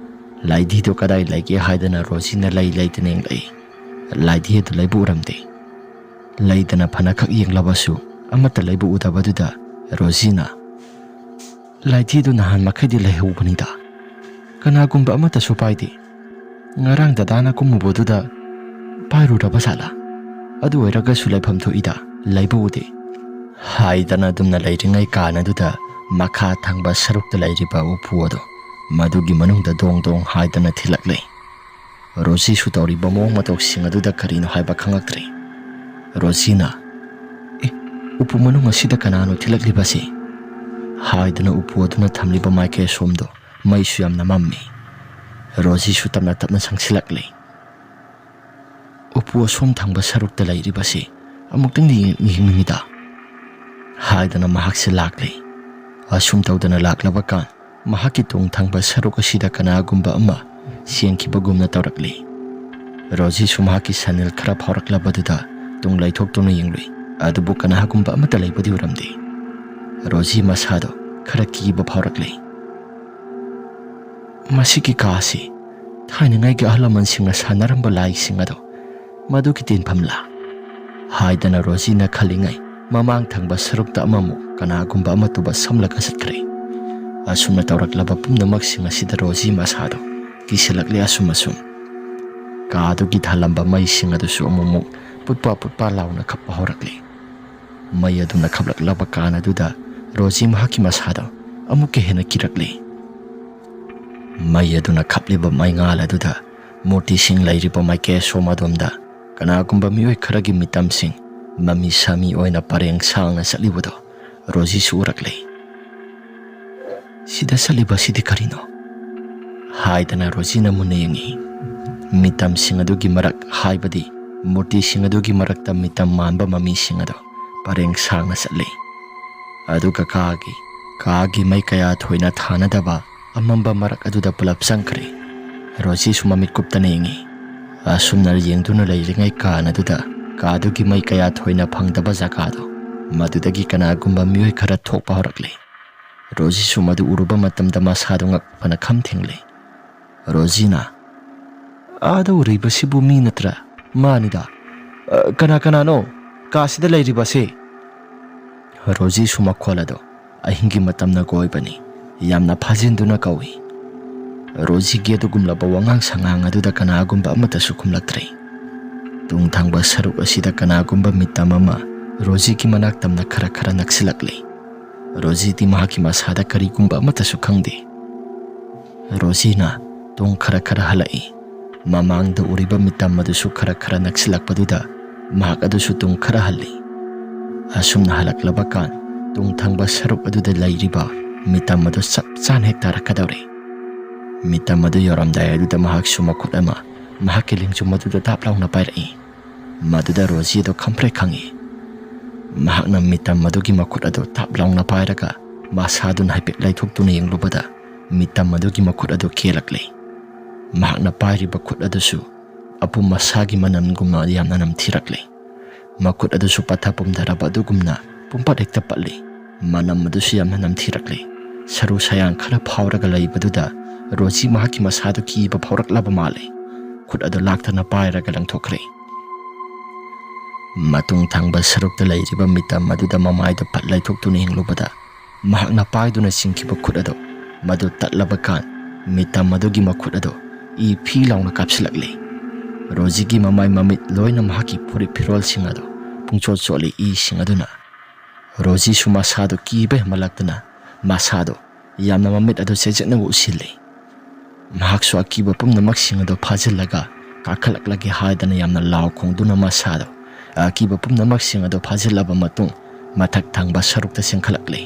ꯂꯥꯏꯙꯤꯗꯨ ꯀꯗꯥꯏ ꯂꯩꯒꯦ ꯍꯥꯏꯗꯅ ꯔꯣꯖꯤꯅ ꯂꯩ ꯂꯩꯇꯅ ꯌꯦꯡꯂꯛꯏ꯫ ꯂꯥꯏꯙꯤ ꯑꯗꯨ ꯂꯩꯕ ꯎꯔꯝꯗꯦ꯫ ꯂꯩꯗꯅ ꯐꯅꯈꯛ ꯌꯦꯡꯂꯕꯁꯨ ꯑꯃꯠꯇ ꯂꯩꯕ ꯎꯗꯕꯗꯨꯗ ꯔꯣꯖꯤꯅ, "ꯂꯥꯏꯙꯤꯗꯨ ꯅꯍꯥꯟ ꯃꯈꯩꯗꯤ ꯂꯩꯍꯧꯕꯅꯤꯗ, ꯀꯅꯥꯒꯨꯝꯕ ꯑꯃꯠꯇꯁꯨ ꯄꯥꯏꯗꯦ꯫ ꯉꯔꯥꯡ ꯗꯗꯥꯅ ꯀꯨꯝꯃꯨꯕꯗꯨꯗ ꯄꯥꯏꯔꯨꯔꯕ ꯖꯥꯠꯂꯥ? ꯑꯗꯨ ꯑꯣꯏꯔꯒꯁꯨ ꯂꯩꯐꯝ ꯊꯣꯛꯏꯗ, ꯂꯩꯕ ꯎꯗꯦ" ꯍꯥꯏꯗꯅ ꯑꯗꯨꯝꯅ ꯂꯩꯔꯤꯉꯩ ꯀꯥꯟ ꯑꯗꯨꯗ ꯃꯈꯥ ꯊꯪꯕ ꯁꯔꯨꯛꯇ ꯂꯩꯔꯤꯕ ꯎꯄꯨ ꯑꯗꯨ ꯃꯗꯨꯒꯤ ꯃꯅꯨꯡꯗ ꯗꯣꯡ ꯗꯣꯡ ꯍꯥꯏꯗꯅ ꯊꯤꯜꯂꯛꯂꯦ꯫ ꯔꯣꯖꯤꯁꯨ ꯇꯧꯔꯤꯕ ꯃꯑꯣꯡ ꯃꯇꯧꯁꯤꯡ ꯑꯗꯨꯗ ꯀꯔꯤꯅꯣ ꯍꯥꯏꯕ ꯈꯪꯂꯛꯇ꯭ꯔꯦ꯫ ꯔꯣꯖꯤꯅ, "ꯑꯦ, ꯎꯄꯨ ꯃꯅꯨꯡ ꯑꯁꯤꯗ ꯀꯅꯥꯅꯣ ꯊꯤꯜꯂꯛꯂꯤꯕꯁꯤ?" ꯍꯥꯏꯗꯅ ꯎꯄꯨ ꯑꯗꯨꯅ ꯊꯝꯂꯤꯕ ꯃꯥꯏꯀꯩ ꯑꯁꯣꯝꯗꯣ ꯃꯩꯁꯨ ꯌꯥꯝꯅ ꯃꯝꯃꯤ꯫ ꯔꯣꯖꯤꯁꯨ ꯇꯞꯅ ꯇꯞꯅ ꯆꯪꯁꯤꯜꯂꯛꯂꯦ꯫ "ꯎꯄꯨ ꯑꯁꯣꯝ ꯊꯪꯕ ꯁꯔꯨꯛꯇ ꯂꯩꯔꯤꯕꯁꯤ ꯑꯃꯨꯛꯇꯪꯗꯤ ꯌꯦꯡ-, ꯌꯦꯡꯅꯤꯡꯉꯤꯗ" ꯍꯥꯏꯗꯅ ꯃꯍꯥꯛꯁꯦ ꯂꯥꯛꯂꯦ꯫ ꯑꯁꯨꯝ ꯇꯧꯗꯅ ꯂꯥꯛꯂꯕ ꯀꯥꯟ ꯃꯍꯥꯛꯀꯤ ꯇꯨꯡ ꯊꯪꯕ ꯁꯔꯨꯛ ꯑꯁꯤꯗ ꯀꯅꯥꯒꯨꯝꯕ ꯑꯃ ꯆꯦꯟꯈꯤꯕꯒꯨꯝꯅ ꯇꯧꯔꯛꯂꯤ꯫ ꯔꯣꯖꯤꯁꯨ ꯃꯍꯥꯛꯀꯤ ꯁꯅꯤꯜ ꯈꯔ ꯐꯥꯎꯔꯛꯂꯕꯗꯨꯗ ꯇꯨꯡ ꯂꯩꯊꯣꯛꯇꯨꯅ ꯌꯦꯡꯂꯨꯏ꯫ ꯑꯗꯨꯕꯨ ꯀꯅꯥꯒꯨꯝꯕ ꯑꯃꯠꯇ ꯂꯩꯕꯗꯤ ꯎꯔꯝꯗꯦ꯫ ꯔꯣꯖꯤ ꯃꯁꯥꯗꯣ ꯈꯔ ꯀꯤꯕ ꯐꯥꯎꯔꯛꯂꯤ꯫ "ꯃꯁꯤꯒꯤ ꯀꯥ ꯑꯁꯤ ꯊꯥꯏꯅꯉꯩꯒꯤ ꯑꯍꯜ ꯂꯃꯟꯁꯤꯡꯅ ꯁꯥꯟꯅꯔꯝꯕ ꯂꯥꯏꯁꯤꯡ ꯑꯗꯣ ꯃꯗꯨꯒꯤ ꯇꯤꯟꯐꯝꯂꯥ?" ꯍꯥꯏꯗꯅ ꯔꯣꯖꯤꯅ ꯈꯜꯂꯤꯉꯩ, ꯃꯃꯥꯡ ꯊꯪꯕ ꯁꯔꯨꯛꯇ ꯑꯃꯃꯨꯛ ꯀꯅꯥꯒꯨꯝꯕ ꯑꯃ ꯇꯨꯕ ꯁꯝꯂꯒ ꯆꯠꯈ꯭ꯔꯦ꯫ ꯑꯁꯨꯝꯅ ꯇꯧꯔꯛꯂꯕ ꯄꯨꯝꯅꯃꯛꯁꯤꯡ ꯑꯁꯤꯗ ꯔꯣꯖꯤ ꯃꯁꯥꯗꯣ ꯀꯤꯁꯤꯜꯂꯛꯂꯦ꯫ ꯑꯁꯨꯝ ꯑꯁꯨꯝ ꯀꯥꯗꯨꯒꯤ ꯊꯥꯜꯂꯝꯕ ꯃꯩꯁꯤꯡ ꯑꯗꯨꯁꯨ ꯑꯃꯨꯛꯃꯨꯛ ꯄꯨꯠꯄ ꯄꯨꯠꯄ ꯂꯥꯎꯅ ꯈꯞꯄ ꯍꯧꯔꯛꯂꯤ꯫ ꯃꯩ ꯑꯗꯨꯅ ꯈꯞꯂꯛꯂꯕ ꯀꯥꯟ ꯑꯗꯨꯗ ꯔꯣꯖꯤ ꯃꯍꯥꯛꯀꯤ ꯃꯁꯥꯗꯣ ꯑꯃꯨꯛꯀ ꯍꯦꯟꯅ ꯀꯤꯔꯛꯂꯤ꯫ ꯃꯩ ꯑꯗꯨꯅ ꯈꯞꯂꯤꯕ ꯃꯩꯉꯥꯜ ꯑꯗꯨꯗ ꯃꯨꯔꯇꯤꯁꯤꯡ ꯂꯩꯔꯤꯕ ꯃꯥꯏꯀꯩ ꯑꯁꯣꯝ ꯑꯗꯣꯝꯗ ꯀꯅꯥꯒꯨꯝꯕ ꯃꯤꯑꯣꯏ ꯈꯔꯒꯤ ꯃꯤꯇꯝꯁꯤꯡ ꯃꯃꯤ ꯁꯥꯃꯤ ꯑꯣꯏꯅ ꯄꯔꯦꯡ ꯁꯥꯡꯅ ꯆꯠꯂꯤꯕꯗꯣ ꯔꯣꯖꯤꯁꯨ ꯎꯔꯛꯂꯦ꯫ "ꯁꯤꯗ ꯆꯠꯂꯤꯕꯁꯤꯗꯤ ꯀꯔꯤꯅꯣ?" ꯍꯥꯏꯗꯅ ꯔꯣꯖꯤꯅ ꯃꯨꯟꯅ ꯌꯦꯡꯉꯤ꯫ ꯃꯤꯇꯝꯁꯤꯡ ꯑꯗꯨꯒꯤ ꯃꯔꯛ, ꯍꯥꯏꯕꯗꯤ ꯃꯨꯔꯇꯤꯁꯤꯡ ꯑꯗꯨꯒꯤ ꯃꯔꯛꯇ ꯃꯤꯇꯝ ꯃꯥꯟꯕ ꯃꯃꯤꯁꯤꯡ ꯑꯗꯨ ꯄꯔꯦꯡ ꯁꯥꯡꯅ ꯆꯠꯂꯤ꯫ ꯑꯗꯨꯒ ꯀꯥꯒꯤ, ꯀꯥꯒꯤ ꯃꯩ ꯀꯌꯥ ꯊꯣꯏꯅ ꯊꯥꯅꯗꯕ ꯑꯃꯝꯕ ꯃꯔꯛ ꯑꯗꯨꯗ ꯄꯨꯂꯞ ꯆꯪꯈ꯭ꯔꯦ꯫ ꯔꯣꯖꯤꯁꯨ ꯃꯃꯤꯠ ꯀꯨꯞꯇꯅ ꯌꯦꯡꯉꯤ꯫ ꯑꯁꯨꯝꯅ ꯌꯦꯡꯗꯨꯅ ꯂꯩꯔꯤꯉꯩ ꯀꯥꯟ ꯑꯗꯨꯗ ꯀꯥꯗꯨꯒꯤ ꯃꯩ ꯀꯌꯥ ꯊꯣꯏꯅ ꯐꯪꯗꯕ ꯖꯒꯥꯗꯣ, ꯃꯗꯨꯗꯒꯤ ꯀꯅꯥꯒꯨꯝꯕ ꯃꯤꯑꯣꯏ ꯈꯔ ꯊꯣꯛꯄ ꯍꯧꯔꯛꯂꯦ꯫ ꯔꯣꯖꯤꯁꯨ ꯃꯗꯨ ꯎꯔꯨꯕ ꯃꯇꯝꯗ ꯃꯁꯥꯗꯨ ꯉꯛꯄꯅ ꯈꯝ ꯊꯦꯡꯂꯦ꯫ ꯔꯣꯖꯤꯅ, "ꯑꯥꯗ ꯎꯔꯤꯕꯁꯤꯕꯨ ꯃꯤ ꯅꯠꯇ꯭ꯔꯥ? ꯃꯥꯅꯤꯗ꯫ ꯑ, ꯀꯅꯥ ꯀꯅꯥꯅꯣ ꯀꯥꯁꯤꯗ ꯂꯩꯔꯤꯕꯁꯦ?" ꯔꯣꯖꯤꯁꯨ ꯃꯈꯣꯜ ꯑꯗꯣ ꯑꯍꯤꯡꯒꯤ ꯃꯇꯝꯅꯒ ꯑꯣꯏꯕꯅꯤ꯫ ꯌꯥꯝꯅ ꯐꯥꯖꯤꯟꯗꯨꯅ ꯀꯧꯏ꯫ ꯔꯣꯖꯤꯒꯤ ꯑꯗꯨꯒꯨꯝꯂꯕ ꯋꯥꯉꯥꯡ ꯁꯉꯥꯡ ꯑꯗꯨꯗ ꯀꯅꯥꯒꯨꯝꯕ ꯑꯃꯠꯇꯁꯨ ꯈꯨꯝꯂꯛꯇ꯭ꯔꯦ꯫ ꯇꯨꯡ ꯊꯪꯕ ꯁꯔꯨꯛ ꯑꯁꯤꯗ ꯀꯅꯥꯒꯨꯝꯕ ꯃꯤꯇꯝ ꯑꯃ ꯔꯣꯖꯤꯒꯤ ꯃꯅꯥꯛ ꯇꯝꯅ ꯈꯔ ꯈꯔ ꯅꯛꯁꯤꯜꯂꯛꯂꯤ꯫ ꯔꯣꯖꯤꯗꯤ ꯃꯍꯥꯛꯀꯤ ꯃꯁꯥꯗ ꯀꯔꯤꯒꯨꯝꯕ ꯑꯃꯠꯇꯁꯨ ꯈꯪꯗꯦ꯫ ꯔꯣꯖꯤꯅ ꯇꯨꯡ ꯈꯔ ꯈꯔ ꯍꯜꯂꯛꯏ꯫ ꯃꯃꯥꯡꯗ ꯎꯔꯤꯕ ꯃꯤꯇꯝ ꯑꯗꯨꯁꯨ ꯈꯔ ꯈꯔ ꯅꯛꯁꯤꯜꯂꯛꯄꯗꯨꯗ ꯃꯍꯥꯛ ꯑꯗꯨꯁꯨ ꯇꯨꯡ ꯈꯔ ꯍꯜꯂꯤ꯫ ꯑꯁꯨꯝꯅ ꯍꯜꯂꯛꯂꯕ ꯀꯥꯟ ꯇꯨꯡ ꯊꯪꯕ ꯁꯔꯨꯛ ꯑꯗꯨꯗ ꯂꯩꯔꯤꯕ ꯃꯤꯇꯝ ꯑꯗꯨ ꯆꯞ ꯆꯥꯅ ꯍꯦꯛ ꯇꯥꯔꯛꯀꯗꯧꯔꯦ꯫ ꯃꯤꯇꯝ ꯑꯗꯨ ꯌꯧꯔꯝꯗꯥꯏ ꯑꯗꯨꯗ ꯃꯍꯥꯛꯁꯨ ꯃꯈꯨꯠ ꯑꯃ ꯃꯍꯥꯛꯀꯤ ꯂꯦꯡꯖꯨꯝ ꯑꯗꯨꯗ ꯗꯥꯞ ꯂꯥꯎꯅ ꯄꯥꯏꯔꯛꯏ꯫ ꯃꯗꯨꯗ ꯔꯣꯖꯤ ꯑꯗꯨ ꯈꯝꯄ꯭ꯔꯦꯛ ꯈꯪꯉꯤ꯫ ꯃꯍꯥꯛꯅ ꯃꯤꯇꯝ ꯑꯗꯨꯒꯤ ꯃꯈꯨꯠ ꯑꯗꯨ ꯗꯥꯞ ꯂꯥꯎꯅ ꯄꯥꯏꯔꯒ ꯃꯁꯥꯗꯨꯅ ꯍꯥꯏꯐꯦꯠ ꯂꯩꯊꯣꯛꯇꯨꯅ ꯌꯦꯡꯂꯨꯕꯗ ꯃꯤꯇꯝ ꯑꯗꯨꯒꯤ ꯃꯈꯨꯠ ꯑꯗꯨ ꯀꯦꯜꯂꯛꯂꯦ꯫ ꯃꯍꯥꯛꯅ ꯄꯥꯏꯔꯤꯕ ꯈꯨꯠ ꯑꯗꯨꯁꯨ ꯑꯄꯨꯝ ꯑꯁꯥꯒꯤ ꯃꯅꯝꯒꯨꯝꯅ ꯌꯥꯝꯅ ꯅꯝꯊꯤꯔꯛꯂꯦ꯫ ꯃꯈꯨꯠ ꯑꯗꯨꯁꯨ ꯄꯠꯊ ꯄꯨꯝꯊꯔꯕ ꯑꯗꯨꯒꯨꯝꯅ ꯄꯨꯝꯄꯠ ꯍꯦꯛꯇ ꯄꯠꯂꯤ꯫ ꯃꯅꯝ ꯑꯗꯨꯁꯨ ꯌꯥꯝꯅ ꯅꯝꯊꯤꯔꯛꯂꯦ꯫ ꯁꯔꯨ ꯁꯌꯥꯡ ꯈꯔ ꯐꯥꯎꯔꯒ ꯂꯩꯕꯗꯨꯗ ꯔꯣꯖꯤ ꯃꯍꯥꯛꯀꯤ ꯃꯁꯥꯗꯨ ꯀꯤꯕ ꯐꯥꯎꯔꯛꯂꯕ ꯃꯥꯜꯂꯦ꯫ ꯈꯨꯠ ꯑꯗꯨ ꯂꯥꯛꯇꯅ ꯄꯥꯏꯔꯒ ꯂꯪꯊꯣꯛꯈ꯭ꯔꯦ꯫ ꯃꯇꯨꯡ ꯊꯪꯕ ꯁꯔꯨꯛꯇ ꯂꯩꯔꯤꯕ ꯃꯤꯇꯝ ꯑꯗꯨꯗ ꯃꯃꯥꯏꯗꯨ ꯐꯠ ꯂꯩꯊꯣꯛꯇꯨꯅ ꯌꯦꯡꯂꯨꯕꯗ, ꯃꯍꯥꯛꯅ ꯄꯥꯏꯗꯨꯅ ꯆꯤꯡꯈꯤꯕ ꯈꯨꯠ ꯑꯗꯨ, ꯃꯗꯨ ꯇꯠꯂꯕ ꯀꯥꯟ, ꯃꯤꯇꯝ ꯑꯗꯨꯒꯤ ꯃꯈꯨꯠ ꯑꯗꯨ ꯏ ꯐꯤ ꯂꯥꯎꯅ ꯀꯥꯞꯁꯤꯜꯂꯛꯂꯦ꯫ ꯔꯣꯖꯤꯒꯤ ꯃꯃꯥꯏ ꯃꯃꯤꯠ ꯂꯣꯏꯅ ꯃꯍꯥꯛꯀꯤ ꯐꯨꯔꯤꯠ ꯐꯤꯔꯣꯜꯁꯤꯡ ꯑꯗꯨ ꯄꯨꯡꯆꯣꯠ ꯆꯣꯠꯂꯤ ꯏꯁꯤꯡ ꯑꯗꯨꯅ꯫ ꯔꯣꯖꯤꯁꯨ ꯃꯁꯥꯗꯨ ꯀꯤꯕ ꯍꯦꯟꯃꯜꯂꯛꯇꯅ ꯃꯁꯥꯗꯨ ꯌꯥꯝꯅ ꯃꯃꯤꯠ ꯑꯗꯨ ꯆꯦꯖꯠꯅ ꯎꯁꯤꯜꯂꯤ꯫ ꯃꯍꯥꯛꯁꯨ ꯑꯀꯤꯕ ꯄꯨꯝꯅꯃꯛꯁꯤꯡ ꯑꯗꯨ ꯐꯥꯖꯤꯜꯂꯒ ꯀꯥꯈꯠꯂꯛꯂꯒꯦ ꯍꯥꯏꯗꯅ ꯌꯥꯝꯅ ꯂꯥꯎ ꯈꯣꯡꯗꯨꯅ ꯃꯁꯥꯗꯨ ꯑꯀꯤꯕ ꯄꯨꯝꯅꯃꯛꯁꯤꯡ ꯑꯗꯨ ꯐꯥꯖꯤꯜꯂꯕ ꯃꯇꯨꯡ ꯃꯊꯛ ꯊꯪꯕ ꯁꯔꯨꯛꯇ ꯆꯦꯟꯈꯠꯂꯛꯂꯤ꯫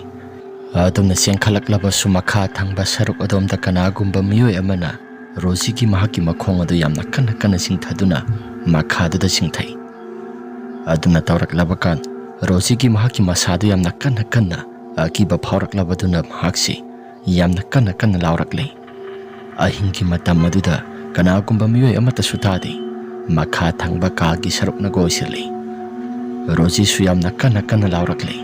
ꯑꯗꯨꯝꯅ ꯆꯦꯟꯈꯠꯂꯛꯂꯕꯁꯨ ꯃꯈꯥ ꯊꯪꯕ ꯁꯔꯨꯛ ꯑꯗꯣꯝꯗ ꯀꯅꯥꯒꯨꯝꯕ ꯃꯤꯑꯣꯏ ꯑꯃꯅ ꯔꯣꯖꯤꯒꯤ ꯃꯍꯥꯛꯀꯤ ꯃꯈꯣꯡ ꯑꯗꯨ ꯌꯥꯝꯅ ꯀꯟꯅ ꯀꯟꯅ ꯆꯤꯡꯊꯗꯨꯅ ꯃꯈꯥꯗꯨꯗ ꯆꯤꯡꯊꯩ꯫ ꯑꯗꯨꯅ ꯇꯧꯔꯛꯂꯕ ꯀꯥꯟ ꯔꯣꯖꯤꯒꯤ ꯃꯍꯥꯛꯀꯤ ꯃꯁꯥꯗꯨ ꯌꯥꯝꯅ ꯀꯟꯅ ꯀꯟꯅ ꯑꯀꯤꯕ ꯐꯥꯎꯔꯛꯂꯕꯗꯨꯅ ꯃꯍꯥꯛꯁꯤ ꯌꯥꯝꯅ ꯀꯟꯅ ꯀꯟꯅ ꯂꯥꯎꯔꯛꯂꯦ꯫ ꯑꯍꯤꯡꯒꯤ ꯃꯇꯝ ꯑꯗꯨꯗ ꯀꯅꯥꯒꯨꯝꯕ ꯃꯤꯑꯣꯏ ꯑꯃꯠꯇꯁꯨ ꯇꯥꯗꯦ꯫ ꯃꯈꯥ ꯊꯪꯕ ꯀꯥꯒꯤ ꯁꯔꯨꯛꯅ ꯀꯣꯏꯁꯤꯜꯂꯤ꯫ ꯔꯣꯖꯤꯁꯨ ꯌꯥꯝꯅ ꯀꯟꯅ ꯀꯟꯅ ꯂꯥꯎꯔꯛꯂꯦ꯫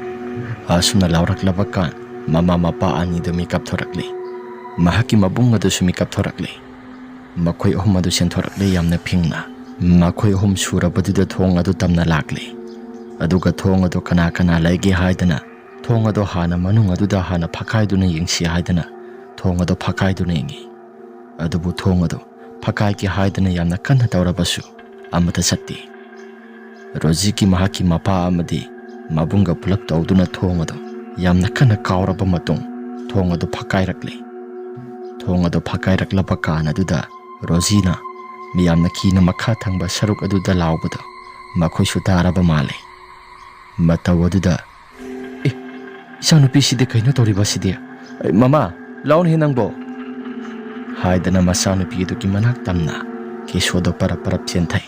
ꯑꯁꯨꯝꯅ ꯂꯥꯎꯔꯛꯂꯕ ꯀꯥꯟ ꯃꯃꯥ ꯃꯄꯥ ꯑꯅꯤꯗꯨ ꯃꯤꯀꯞ ꯊꯣꯔꯛꯂꯦ꯫ ꯃꯍꯥꯛꯀꯤ ꯃꯕꯨꯡ ꯑꯗꯨꯁꯨ ꯃꯤꯀꯞ ꯊꯣꯔꯛꯂꯦ꯫ ꯃꯈꯣꯏ ꯑꯍꯨꯝ ꯑꯗꯨ ꯆꯦꯟꯊꯣꯔꯛꯂꯦ ꯌꯥꯝꯅ ꯐꯤꯡꯅ꯫ ꯃꯈꯣꯏ ꯑꯍꯨꯝ ꯁꯨꯔꯕꯗꯨꯗ ꯊꯣꯡ ꯑꯗꯨ ꯇꯝꯅ ꯂꯥꯛꯂꯦ꯫ ꯑꯗꯨꯒ ꯊꯣꯡ ꯑꯗꯨ ꯀꯅꯥ ꯀꯅꯥ ꯂꯩꯒꯦ ꯍꯥꯏꯗꯅ ꯊꯣꯡ ꯑꯗꯨ ꯍꯥꯟꯅ ꯃꯅꯨꯡ ꯑꯗꯨꯗ ꯍꯥꯟꯅ ꯐꯛꯀꯥꯏꯗꯨꯅ ꯌꯦꯡꯁꯤ ꯍꯥꯏꯗꯅ ꯊꯣꯡ ꯑꯗꯨ ꯐꯛꯀꯥꯏꯗꯨꯅ ꯌꯦꯡꯉꯤ꯫ ꯑꯗꯨꯕꯨ ꯊꯣꯡ ꯑꯗꯨ ꯐꯛꯀꯥꯏꯒꯦ ꯍꯥꯏꯗꯅ ꯌꯥꯝꯅ ꯀꯟꯅ ꯇꯧꯔꯕꯁꯨ ꯑꯃꯠꯇ ꯆꯠꯇꯦ꯫ ꯔꯣꯖꯤꯒꯤ ꯃꯍꯥꯛꯀꯤ ꯃꯄꯥ ꯑꯃꯗꯤ ꯃꯕꯨꯡꯒ ꯄꯨꯂꯞ ꯇꯧꯗꯨꯅ ꯊꯣꯡ ꯑꯗꯨ ꯌꯥꯝꯅ ꯀꯟꯅ ꯀꯥꯎꯔꯕ ꯃꯇꯨꯡ ꯊꯣꯡ ꯑꯗꯨ ꯐꯛꯀꯥꯏꯔꯛꯂꯦ꯫ ꯊꯣꯡ ꯑꯗꯨ ꯐꯛꯀꯥꯏꯔꯛꯂꯕ ꯀꯥꯟ ꯑꯗꯨꯗ ꯔꯣꯖꯤꯅ ꯃꯤꯌꯥꯝꯅ ꯀꯤꯅ ꯃꯈꯥ ꯊꯪꯕ ꯁꯔꯨꯛ ꯑꯗꯨꯗ ꯂꯥꯎꯕꯗꯨ ꯃꯈꯣꯏꯁꯨ ꯇꯥꯔꯕ ꯃꯥꯜꯂꯦ꯫ ꯃꯇꯧ ꯑꯗꯨꯗ, "ꯑꯦ, ꯏꯆꯥꯅꯨꯄꯤꯁꯤꯗꯤ ꯀꯩꯅꯣ ꯇꯧꯔꯤꯕꯁꯤꯗꯤ? ꯑꯦ, ꯃꯃꯥ, ꯂꯥꯎꯅꯦꯍꯦ ꯅꯪꯕꯣ!" ꯍꯥꯏꯗꯅ ꯃꯆꯥꯅꯨꯄꯤ ꯑꯗꯨꯒꯤ ꯃꯅꯥꯛ ꯇꯝꯅ ꯀꯦꯁꯣꯗꯣ ꯄꯔꯞ ꯄꯔꯞ ꯆꯦꯟꯊꯩ꯫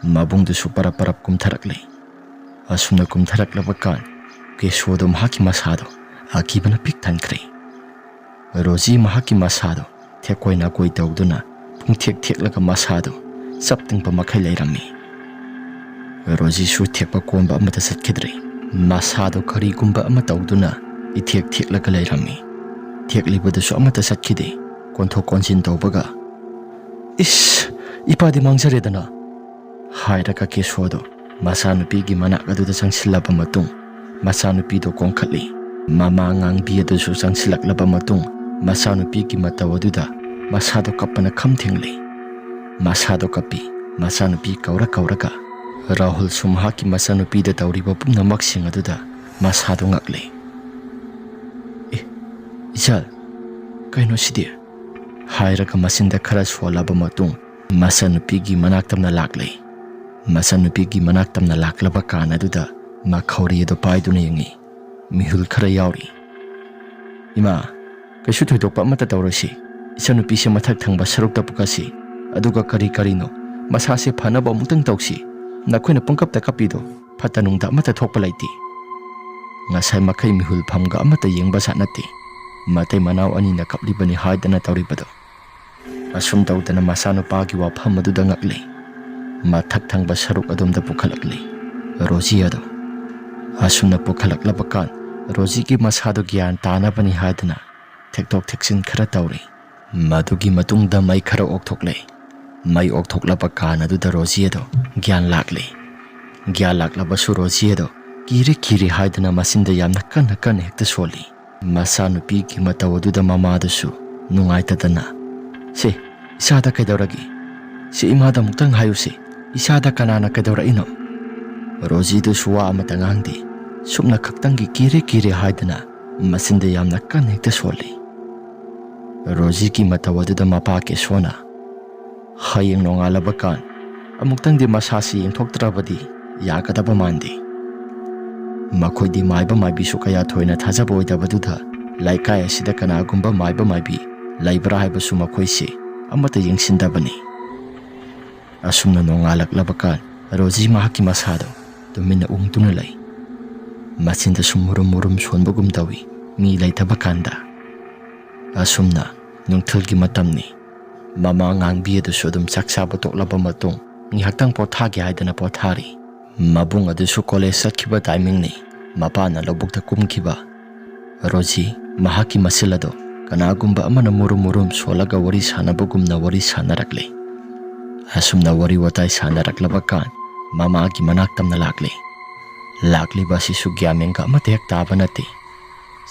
ꯃꯕꯨꯡꯗꯨꯁꯨ ꯄꯔꯞ ꯄꯔꯞ ꯀꯨꯝꯊꯔꯛꯂꯦ꯫ ꯑꯁꯨꯝꯅ ꯀꯨꯝꯊꯔꯛꯂꯕ ꯀꯥꯟ ꯀꯦꯁꯣꯗꯣ ꯃꯍꯥꯛꯀꯤ ꯃꯁꯥꯗꯣ ꯑꯀꯤꯕꯅ ꯄꯤꯛ ꯊꯟꯈ꯭ꯔꯦ꯫ ꯔꯣꯖꯤ ꯃꯍꯥꯛꯀꯤ ꯃꯁꯥꯗꯣ ꯊꯦꯛꯀꯣꯏ ꯅꯥꯀꯣꯏ ꯇꯧꯗꯨꯅ ꯄꯨꯡꯊꯦꯛ ꯊꯦꯛꯂꯒ ꯃꯁꯥꯗꯨ ꯆꯞ ꯇꯤꯡꯕ ꯃꯈꯩ ꯂꯩꯔꯝꯃꯤ꯫ ꯔꯣꯖꯤꯁꯨ ꯊꯦꯛꯄ ꯀꯣꯟꯕ ꯑꯃꯠꯇ ꯆꯠꯈꯤꯗ꯭ꯔꯦ꯫ ꯃꯁꯥꯗꯣ ꯀꯔꯤꯒꯨꯝꯕ ꯑꯃ ꯇꯧꯗꯨꯅ ꯏꯊꯦꯛ ꯊꯦꯛꯂꯒ ꯂꯩꯔꯝꯃꯤ꯫ ꯊꯦꯛꯂꯤꯕꯗꯨꯁꯨ ꯑꯃꯠꯇ ꯆꯠꯈꯤꯗꯦ꯫ ꯀꯣꯟꯊꯣꯛ ꯀꯣꯟꯁꯤꯟ ꯇꯧꯕꯒ, "ꯏꯁ, ꯏꯄꯥꯗꯤ ꯃꯥꯡꯖꯔꯦꯗꯅ!" ꯍꯥꯏꯔꯒ ꯀꯦꯁꯣꯗꯣ ꯃꯆꯥꯅꯨꯄꯤꯒꯤ ꯃꯅꯥꯛ ꯑꯗꯨꯗ ꯆꯪꯁꯤꯜꯂꯕ ꯃꯇꯨꯡ, ꯃꯆꯥꯅꯨꯄꯤꯗꯣ ꯀꯣꯟꯈꯠꯂꯤ꯫ ꯃꯃꯥ ꯉꯥꯡꯕꯤ ꯑꯗꯨꯁꯨ ꯆꯪꯁꯤꯜꯂꯛꯂꯕ ꯃꯇꯨꯡ, ꯃꯆꯥꯅꯨꯄꯤꯒꯤ ꯃꯇꯧ ꯑꯗꯨꯗ ꯃꯁꯥꯗꯣ ꯀꯞꯄꯅ ꯈꯝ ꯊꯦꯡꯂꯤ꯫ ꯃꯁꯥꯗꯣ ꯀꯞꯄꯤ꯫ ꯃꯆꯥꯅꯨꯄꯤ ꯀꯧꯔ ꯀꯧꯔꯒ ꯔꯥꯍꯨꯜꯁꯨ ꯃꯍꯥꯛꯀꯤ ꯃꯆꯥꯅꯨꯄꯤꯗ ꯇꯧꯔꯤꯕ ꯄꯨꯝꯅꯃꯛꯁꯤꯡ ꯑꯗꯨꯗ ꯃꯁꯥꯗꯣ ꯉꯛꯂꯤ꯫ "ꯑꯦ, ꯏꯆꯥ, ꯀꯩꯅꯣ ꯁꯤꯗꯤ?" ꯍꯥꯏꯔꯒ ꯃꯆꯤꯟꯗ ꯈꯔ ꯁꯣꯜꯂꯕ ꯃꯇꯨꯡ, ꯃꯆꯥꯅꯨꯄꯤꯒꯤ ꯃꯅꯥꯛ ꯇꯝꯅ ꯂꯥꯛꯂꯦ꯫ ꯃꯆꯥꯅꯨꯄꯤꯒꯤ ꯃꯅꯥꯛ ꯇꯝꯅ ꯂꯥꯛꯂꯕ ꯀꯥꯟ ꯑꯗꯨꯗ ꯃꯈꯧꯔꯤ ꯑꯗꯨ ꯄꯥꯏꯗꯨꯅ ꯌꯦꯡꯉꯤ꯫ ꯃꯤꯍꯨꯜ ꯈꯔ ꯌꯥꯎꯔꯤ꯫ "ꯏꯃꯥ, ꯀꯩꯁꯨ ꯊꯣꯏꯗꯣꯛꯄ ꯑꯃꯠꯇ ꯇꯧꯔꯣꯏꯁꯤ꯫ ꯏꯆꯥꯅꯨꯄꯤꯁꯦ ꯃꯊꯛ ꯊꯪꯕ ꯁꯔꯨꯛꯇ ꯄꯨꯈꯠꯁꯤ꯫ ꯑꯗꯨꯒ ꯀꯔꯤ ꯀꯔꯤꯅꯣ, ꯃꯁꯥꯁꯦ ꯐꯅꯕ ꯑꯃꯨꯛꯇꯪ ꯇꯧꯁꯤ꯫ ꯅꯈꯣꯏꯅ ꯄꯨꯡꯀꯞꯇ ꯀꯞꯄꯤꯗꯣ ꯐꯠꯇ ꯅꯨꯡꯗ ꯑꯃꯠꯇ ꯊꯣꯛꯄ ꯂꯩꯇꯦ꯫ ꯉꯁꯥꯏ ꯃꯈꯩ ꯃꯤꯍꯨꯜ ꯐꯝꯒ ꯑꯃꯠꯇ ꯌꯦꯡꯕ ꯖꯥꯠ ꯅꯠꯇꯦ꯫ ꯃꯇꯩ ꯃꯅꯥꯎ ꯑꯅꯤꯅ ꯀꯞꯂꯤꯕꯅꯤ ꯍꯥꯏꯗꯅ ꯇꯧꯔꯤꯕꯗꯣ"꯫ ꯑꯁꯨꯝ ꯇꯧꯗꯅ ꯃꯆꯥꯅꯨꯄꯥꯒꯤ ꯋꯥꯐꯝ ꯑꯗꯨꯗ ꯉꯛꯂꯤ꯫ ꯃꯊꯛ ꯊꯪꯕ ꯁꯔꯨꯛ ꯑꯗꯣꯝꯗ ꯄꯨꯈꯠꯂꯛꯂꯤ ꯔꯣꯖꯤ ꯑꯗꯣ꯫ ꯑꯁꯨꯝꯅ ꯄꯨꯈꯠꯂꯛꯂꯕ ꯀꯥꯟ, ꯔꯣꯖꯤꯒꯤ ꯃꯁꯥꯗꯣ ꯒ꯭ꯌꯥꯟ ꯇꯥꯅꯕꯅꯤ ꯍꯥꯏꯗꯅ ꯊꯦꯛꯇꯣꯛ ꯊꯦꯛꯆꯤꯟ ꯈꯔ ꯇꯧꯔꯤ꯫ ꯃꯗꯨꯒꯤ ꯃꯇꯨꯡꯗ ꯃꯩ ꯈꯔ ꯑꯣꯛꯊꯣꯛꯂꯦ꯫ ꯃꯩ ꯑꯣꯛꯊꯣꯛꯂꯕ ꯀꯥꯟ ꯑꯗꯨꯗ ꯔꯣꯖꯤ ꯑꯗꯣ ꯒ꯭ꯌꯥꯟ ꯂꯥꯛꯂꯦ꯫ ꯒ꯭ꯌꯥꯟ ꯂꯥꯛꯂꯕꯁꯨ ꯔꯣꯖꯤ ꯑꯗꯣ ꯀꯤꯔꯦ ꯀꯤꯔꯦ ꯍꯥꯏꯗꯅ ꯃꯆꯤꯟꯗ ꯌꯥꯝꯅ ꯀꯟꯅ ꯀꯟꯅ ꯍꯦꯛꯇ ꯁꯣꯜꯂꯤ꯫ ꯃꯆꯥꯅꯨꯄꯤꯒꯤ ꯃꯇꯧ ꯑꯗꯨꯗ ꯃꯃꯥꯗꯨꯁꯨ ꯅꯨꯡꯉꯥꯏꯇꯗꯅ, "ꯁꯦ, ꯏꯆꯥꯗ ꯀꯩꯗꯧꯔꯒꯦ? ꯁꯤ ꯏꯃꯥꯗ ꯑꯃꯨꯛꯇꯪ ꯍꯥꯏꯌꯨꯁꯦ, ꯏꯆꯥꯗ ꯀꯅꯥꯅ ꯀꯩꯗꯧꯔꯛꯏꯅꯣ?" ꯔꯣꯖꯤꯗꯨꯁꯨ ꯋꯥ ꯑꯃꯠꯇ ꯉꯥꯡꯗꯦ꯫ ꯁꯨꯞꯅ ꯈꯛꯇꯪꯒꯤ ꯀꯤꯔꯦ ꯀꯤꯔꯦ ꯍꯥꯏꯗꯅ ꯃꯆꯤꯟꯗ ꯌꯥꯝꯅ ꯀꯟꯅ ꯍꯦꯛꯇ ꯁꯣꯜꯂꯤ꯫ ꯔꯣꯖꯤꯒꯤ ꯃꯇꯧ ꯑꯗꯨꯗ ꯃꯄꯥ ꯀꯦꯁꯣꯅ, "ꯍꯌꯦꯡ ꯅꯣꯡꯉꯥꯜꯂꯕ ꯀꯥꯟ ꯑꯃꯨꯛꯇꯪꯗꯤ ꯃꯁꯥꯁꯤ ꯌꯦꯡꯊꯣꯛꯇ꯭ꯔꯕꯗꯤ ꯌꯥꯒꯗꯕ ꯃꯥꯟꯗꯦ꯫ ꯃꯈꯣꯏꯗꯤ ꯃꯥꯏꯕ ꯃꯥꯏꯕꯤꯁꯨ ꯀꯌꯥ ꯊꯣꯏꯅ ꯊꯥꯖꯕ ꯑꯣꯏꯗꯕꯗꯨꯗ ꯂꯩꯀꯥꯏ ꯑꯁꯤꯗ ꯀꯅꯥꯒꯨꯝꯕ ꯃꯥꯏꯕ ꯃꯥꯏꯕꯤ ꯂꯩꯕ꯭ꯔꯥ ꯍꯥꯏꯕꯁꯨ ꯃꯈꯣꯏꯁꯦ ꯑꯃꯠꯇ ꯌꯦꯡꯁꯤꯟꯗꯕꯅꯤ"꯫ ꯑꯁꯨꯝꯅ ꯅꯣꯡꯉꯥꯜꯂꯛꯂꯕ ꯀꯥꯟ ꯔꯣꯖꯤ ꯃꯍꯥꯛꯀꯤ ꯃꯁꯥꯗꯣ ꯇꯨꯃꯤꯟꯅ ꯎꯪꯗꯨꯅ ꯂꯩ꯫ ꯃꯆꯤꯟꯗꯁꯨ ꯃꯨꯔꯨꯝ ꯃꯨꯔꯨꯝ ꯁꯣꯟꯕꯒꯨꯝ ꯇꯧꯏ ꯃꯤ ꯂꯩꯇꯕ ꯀꯥꯟꯗ꯫ ꯑꯁꯨꯝꯅ ꯅꯨꯡꯊꯤꯜꯒꯤ ꯃꯇꯝꯅꯤ꯫ ꯃꯃꯥ ꯉꯥꯡꯕꯤ ꯑꯗꯨꯁꯨ ꯑꯗꯨꯝ ꯆꯥꯛ ꯆꯥꯕ ꯇꯣꯛꯂꯕ ꯃꯇꯨꯡ ꯉꯥꯏꯍꯥꯛꯇꯪ ꯄꯣꯊꯥꯒꯦ ꯍꯥꯏꯗꯅ ꯄꯣꯊꯥꯔꯤ꯫ ꯃꯕꯨꯡ ꯑꯗꯨꯁꯨ ꯀꯣꯂꯦꯖ ꯆꯠꯈꯤꯕ ꯇꯥꯏꯃꯤꯡꯅꯤ꯫ ꯃꯄꯥꯅ ꯂꯧꯕꯨꯛꯇ ꯀꯨꯝꯈꯤꯕ꯫ ꯔꯣꯖꯤ ꯃꯍꯥꯛꯀꯤ ꯃꯁꯤꯜ ꯑꯗꯣ ꯀꯅꯥꯒꯨꯝꯕ ꯑꯃꯅ ꯃꯨꯔꯨꯝ ꯃꯨꯔꯨꯝ ꯁꯣꯜꯂꯒ ꯋꯥꯔꯤ ꯁꯥꯟꯅꯕꯒꯨꯝꯅ ꯋꯥꯔꯤ ꯁꯥꯟꯅꯔꯛꯂꯤ꯫ ꯑꯁꯨꯝꯅ ꯋꯥꯔꯤ ꯋꯥꯇꯥꯏ ꯁꯥꯟꯅꯔꯛꯂꯕ ꯀꯥꯟ ꯃꯃꯥꯒꯤ ꯃꯅꯥꯛ ꯇꯝꯅ ꯂꯥꯛꯂꯤ꯫ ꯂꯥꯛꯂꯤꯕ ꯑꯁꯤꯁꯨ ꯒ꯭ꯌꯥꯟ ꯃꯦꯟꯒ ꯑꯃꯠꯇ ꯍꯦꯛ ꯇꯥꯕ ꯅꯠꯇꯦ꯫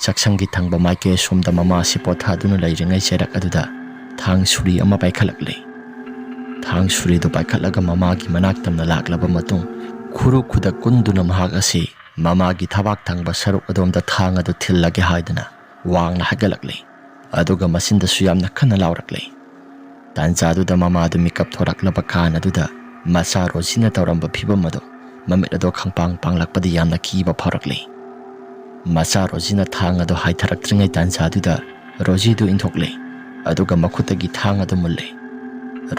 ꯆꯥꯛꯁꯪꯒꯤ ꯊꯪꯕ ꯃꯥꯏꯀꯩ ꯑꯁꯣꯝꯗ ꯃꯃꯥ ꯑꯁꯤ ꯄꯣꯊꯥꯗꯨꯅ ꯂꯩꯔꯤꯉꯩ ꯆꯩꯔꯛ ꯑꯗꯨꯗ ꯊꯥꯡ ꯁꯨꯔꯤ ꯑꯃ ꯄꯥꯏꯈꯠꯂꯛꯂꯤ꯫ ꯊꯥꯡ ꯁꯨꯔꯤꯗꯨ ꯄꯥꯏꯈꯠꯂꯒ ꯃꯃꯥꯒꯤ ꯃꯅꯥꯛ ꯇꯝꯅ ꯂꯥꯛꯂꯕ ꯃꯇꯨꯡ ꯈꯨꯔꯨ ꯈꯨꯗꯛ ꯀꯨꯟꯗꯨꯅ ꯃꯍꯥꯛ ꯑꯁꯤ ꯃꯃꯥꯒꯤ ꯊꯕꯥꯛ ꯊꯪꯕ ꯁꯔꯨꯛ ꯑꯗꯣꯝꯗ ꯊꯥꯡ ꯑꯗꯨ ꯊꯤꯜꯂꯒꯦ ꯍꯥꯏꯗꯨꯅ ꯋꯥꯡꯅ ꯍꯥꯏꯒꯠꯂꯛꯂꯤ꯫ ꯑꯗꯨꯒ ꯃꯆꯤꯟꯗꯁꯨ ꯌꯥꯝꯅ ꯀꯟꯅ ꯂꯥꯎꯔꯛꯂꯤ꯫ ꯇꯥꯟꯖꯥꯗꯨꯗ ꯃꯃꯥꯗꯨ ꯃꯤꯀꯞ ꯊꯣꯔꯛꯂꯕ ꯀꯥꯟ ꯑꯗꯨꯗ ꯃꯆꯥ ꯔꯣꯖꯤꯅ ꯇꯧꯔꯝꯕ ꯐꯤꯕꯝ ꯑꯗꯨ, ꯃꯃꯤꯠ ꯑꯗꯣ ꯈꯪꯄꯥꯡ ꯄꯥꯡꯂꯛꯄꯗ ꯌꯥꯝꯅ ꯀꯤꯕ ꯐꯥꯎꯔꯛꯂꯤ꯫ ꯃꯆꯥ ꯔꯣꯖꯤꯅ ꯊꯥꯡ ꯑꯗꯨ ꯍꯥꯏꯊꯔꯛꯇ꯭ꯔꯤꯉꯩ ꯇꯥꯟꯖꯥꯗꯨꯗ ꯔꯣꯖꯤꯗꯨ ꯏꯟꯊꯣꯛꯂꯦ꯫ ꯑꯗꯨꯒ ꯃꯈꯨꯠꯇꯒꯤ ꯊꯥꯡ ꯑꯗꯨ ꯃꯨꯜꯂꯦ꯫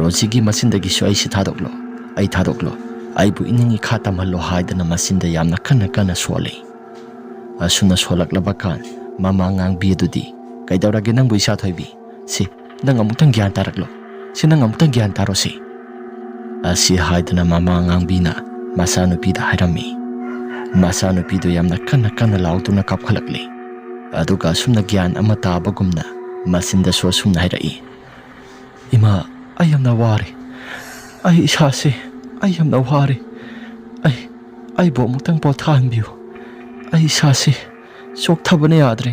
ꯔꯣꯖꯤꯒꯤ ꯃꯆꯤꯟꯗꯒꯤꯁꯨ "ꯑꯩꯁꯤ ꯊꯥꯗꯣꯛꯂꯣ, ꯑꯩ ꯊꯥꯗꯣꯛꯂꯣ, ꯑꯩꯕꯨ ꯏꯅꯤꯡ ꯏꯈꯥ ꯇꯝꯍꯜꯂꯣ" ꯍꯥꯏꯗꯅ ꯃꯆꯤꯟꯗ ꯌꯥꯝꯅ ꯀꯟꯅ ꯀꯟꯅ ꯁꯣꯜꯂꯤ꯫ ꯑꯁꯨꯝꯅ ꯁꯣꯜꯂꯛꯂꯕ ꯀꯥꯟ ꯃꯃꯥ ꯉꯥꯡꯕꯤ ꯑꯗꯨꯗꯤ, "ꯀꯩꯗꯧꯔꯒꯦ ꯅꯪꯕꯨ, ꯏꯆꯥ ꯊꯣꯏꯕꯤ? ꯁꯤ, ꯅꯪ ꯑꯃꯨꯛꯇꯪ ꯒ꯭ꯌꯥꯟ ꯇꯥꯔꯛꯂꯣ꯫ ꯁꯤ, ꯅꯪ ꯑꯃꯨꯛꯇꯪ ꯒ꯭ꯌꯥꯟ ꯇꯥꯔꯣ ꯁꯤ꯫" ꯑꯁꯤ ꯍꯥꯏꯗꯨꯅ ꯃꯃꯥ ꯉꯥꯡꯕꯤꯅ ꯃꯆꯥꯅꯨꯄꯤꯗ ꯍꯥꯏꯔꯝꯃꯤ꯫ ꯃꯆꯥꯅꯨꯄꯤꯗꯨ ꯌꯥꯝꯅ ꯀꯟꯅ ꯀꯟꯅ ꯂꯥꯎꯗꯨꯅ ꯀꯞꯈꯠꯂꯛꯂꯤ꯫ ꯑꯗꯨꯒ ꯑꯁꯨꯝꯅ ꯒ꯭ꯌꯥꯟ ꯑꯃ ꯇꯥꯕꯒꯨꯝꯅ ꯃꯆꯤꯟꯗꯁꯨ ꯑꯁꯨꯝꯅ ꯍꯥꯏꯔꯛꯏ, "ꯏꯃꯥ, ꯑꯩ ꯌꯥꯝꯅ ꯋꯥꯔꯦ꯫ ꯑꯩ ꯏꯁꯥꯁꯦ, ꯑꯩ ꯌꯥꯝꯅ ꯋꯥꯔꯦ꯫ ꯑꯩ, ꯑꯩꯕꯨ ꯑꯃꯨꯛꯇꯪ ꯄꯣꯊꯥꯍꯟꯕꯤꯌꯨ꯫ ꯑꯩ ꯏꯁꯥꯁꯦ ꯆꯣꯛꯊꯕꯅ ꯌꯥꯗ꯭ꯔꯦ꯫"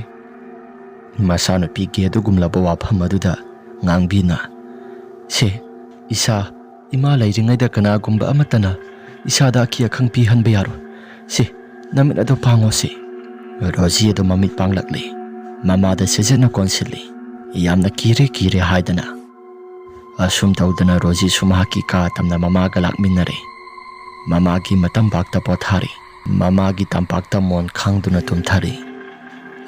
ꯃꯆꯥꯅꯨꯄꯤꯒꯤ ꯑꯗꯨꯒꯨꯝꯂꯕ ꯋꯥꯐꯝ ꯑꯗꯨꯗ ꯉꯥꯡꯕꯤꯅ, "ꯁꯦ, ꯏꯁꯥ, ꯏꯃꯥ ꯂꯩꯔꯤꯉꯩꯗ ꯀꯅꯥꯒꯨꯝꯕ ꯑꯃꯠꯇꯅ ꯏꯁꯥꯗ ꯑꯀꯤ ꯑꯈꯪ ꯄꯤꯍꯟꯕ ꯌꯥꯔꯣꯏ꯫ ꯁꯦ, ꯅꯃꯤꯠ ꯑꯗꯨ ꯄꯥꯡꯉꯣ ꯁꯦ꯫" ꯔꯣꯖꯤ ꯑꯗꯨ ꯃꯃꯤꯠ ꯄꯥꯡꯂꯛꯂꯤ꯫ ꯃꯃꯥꯗ ꯁꯦꯖꯦꯠꯅ ꯀꯣꯟꯁꯤꯜꯂꯤ꯫ ꯌꯥꯝꯅ ꯀꯤꯔꯦ ꯀꯤꯔꯦ ꯍꯥꯏꯗꯅ꯫ ꯑꯁꯨꯝ ꯇꯧꯗꯅ ꯔꯣꯖꯤꯁꯨ ꯃꯍꯥꯛꯀꯤ ꯀꯥ ꯇꯝꯅ ꯃꯃꯥꯒ ꯂꯥꯛꯃꯤꯟꯅꯔꯦ꯫ ꯃꯃꯥꯒꯤ ꯃꯇꯝꯄꯥꯛꯇ ꯄꯣꯊꯥꯔꯤ꯫ ꯃꯃꯥꯒꯤ ꯇꯝꯄꯥꯛꯇ ꯃꯣꯟ ꯈꯥꯡꯗꯨꯅ ꯇꯨꯝꯊꯔꯤ꯫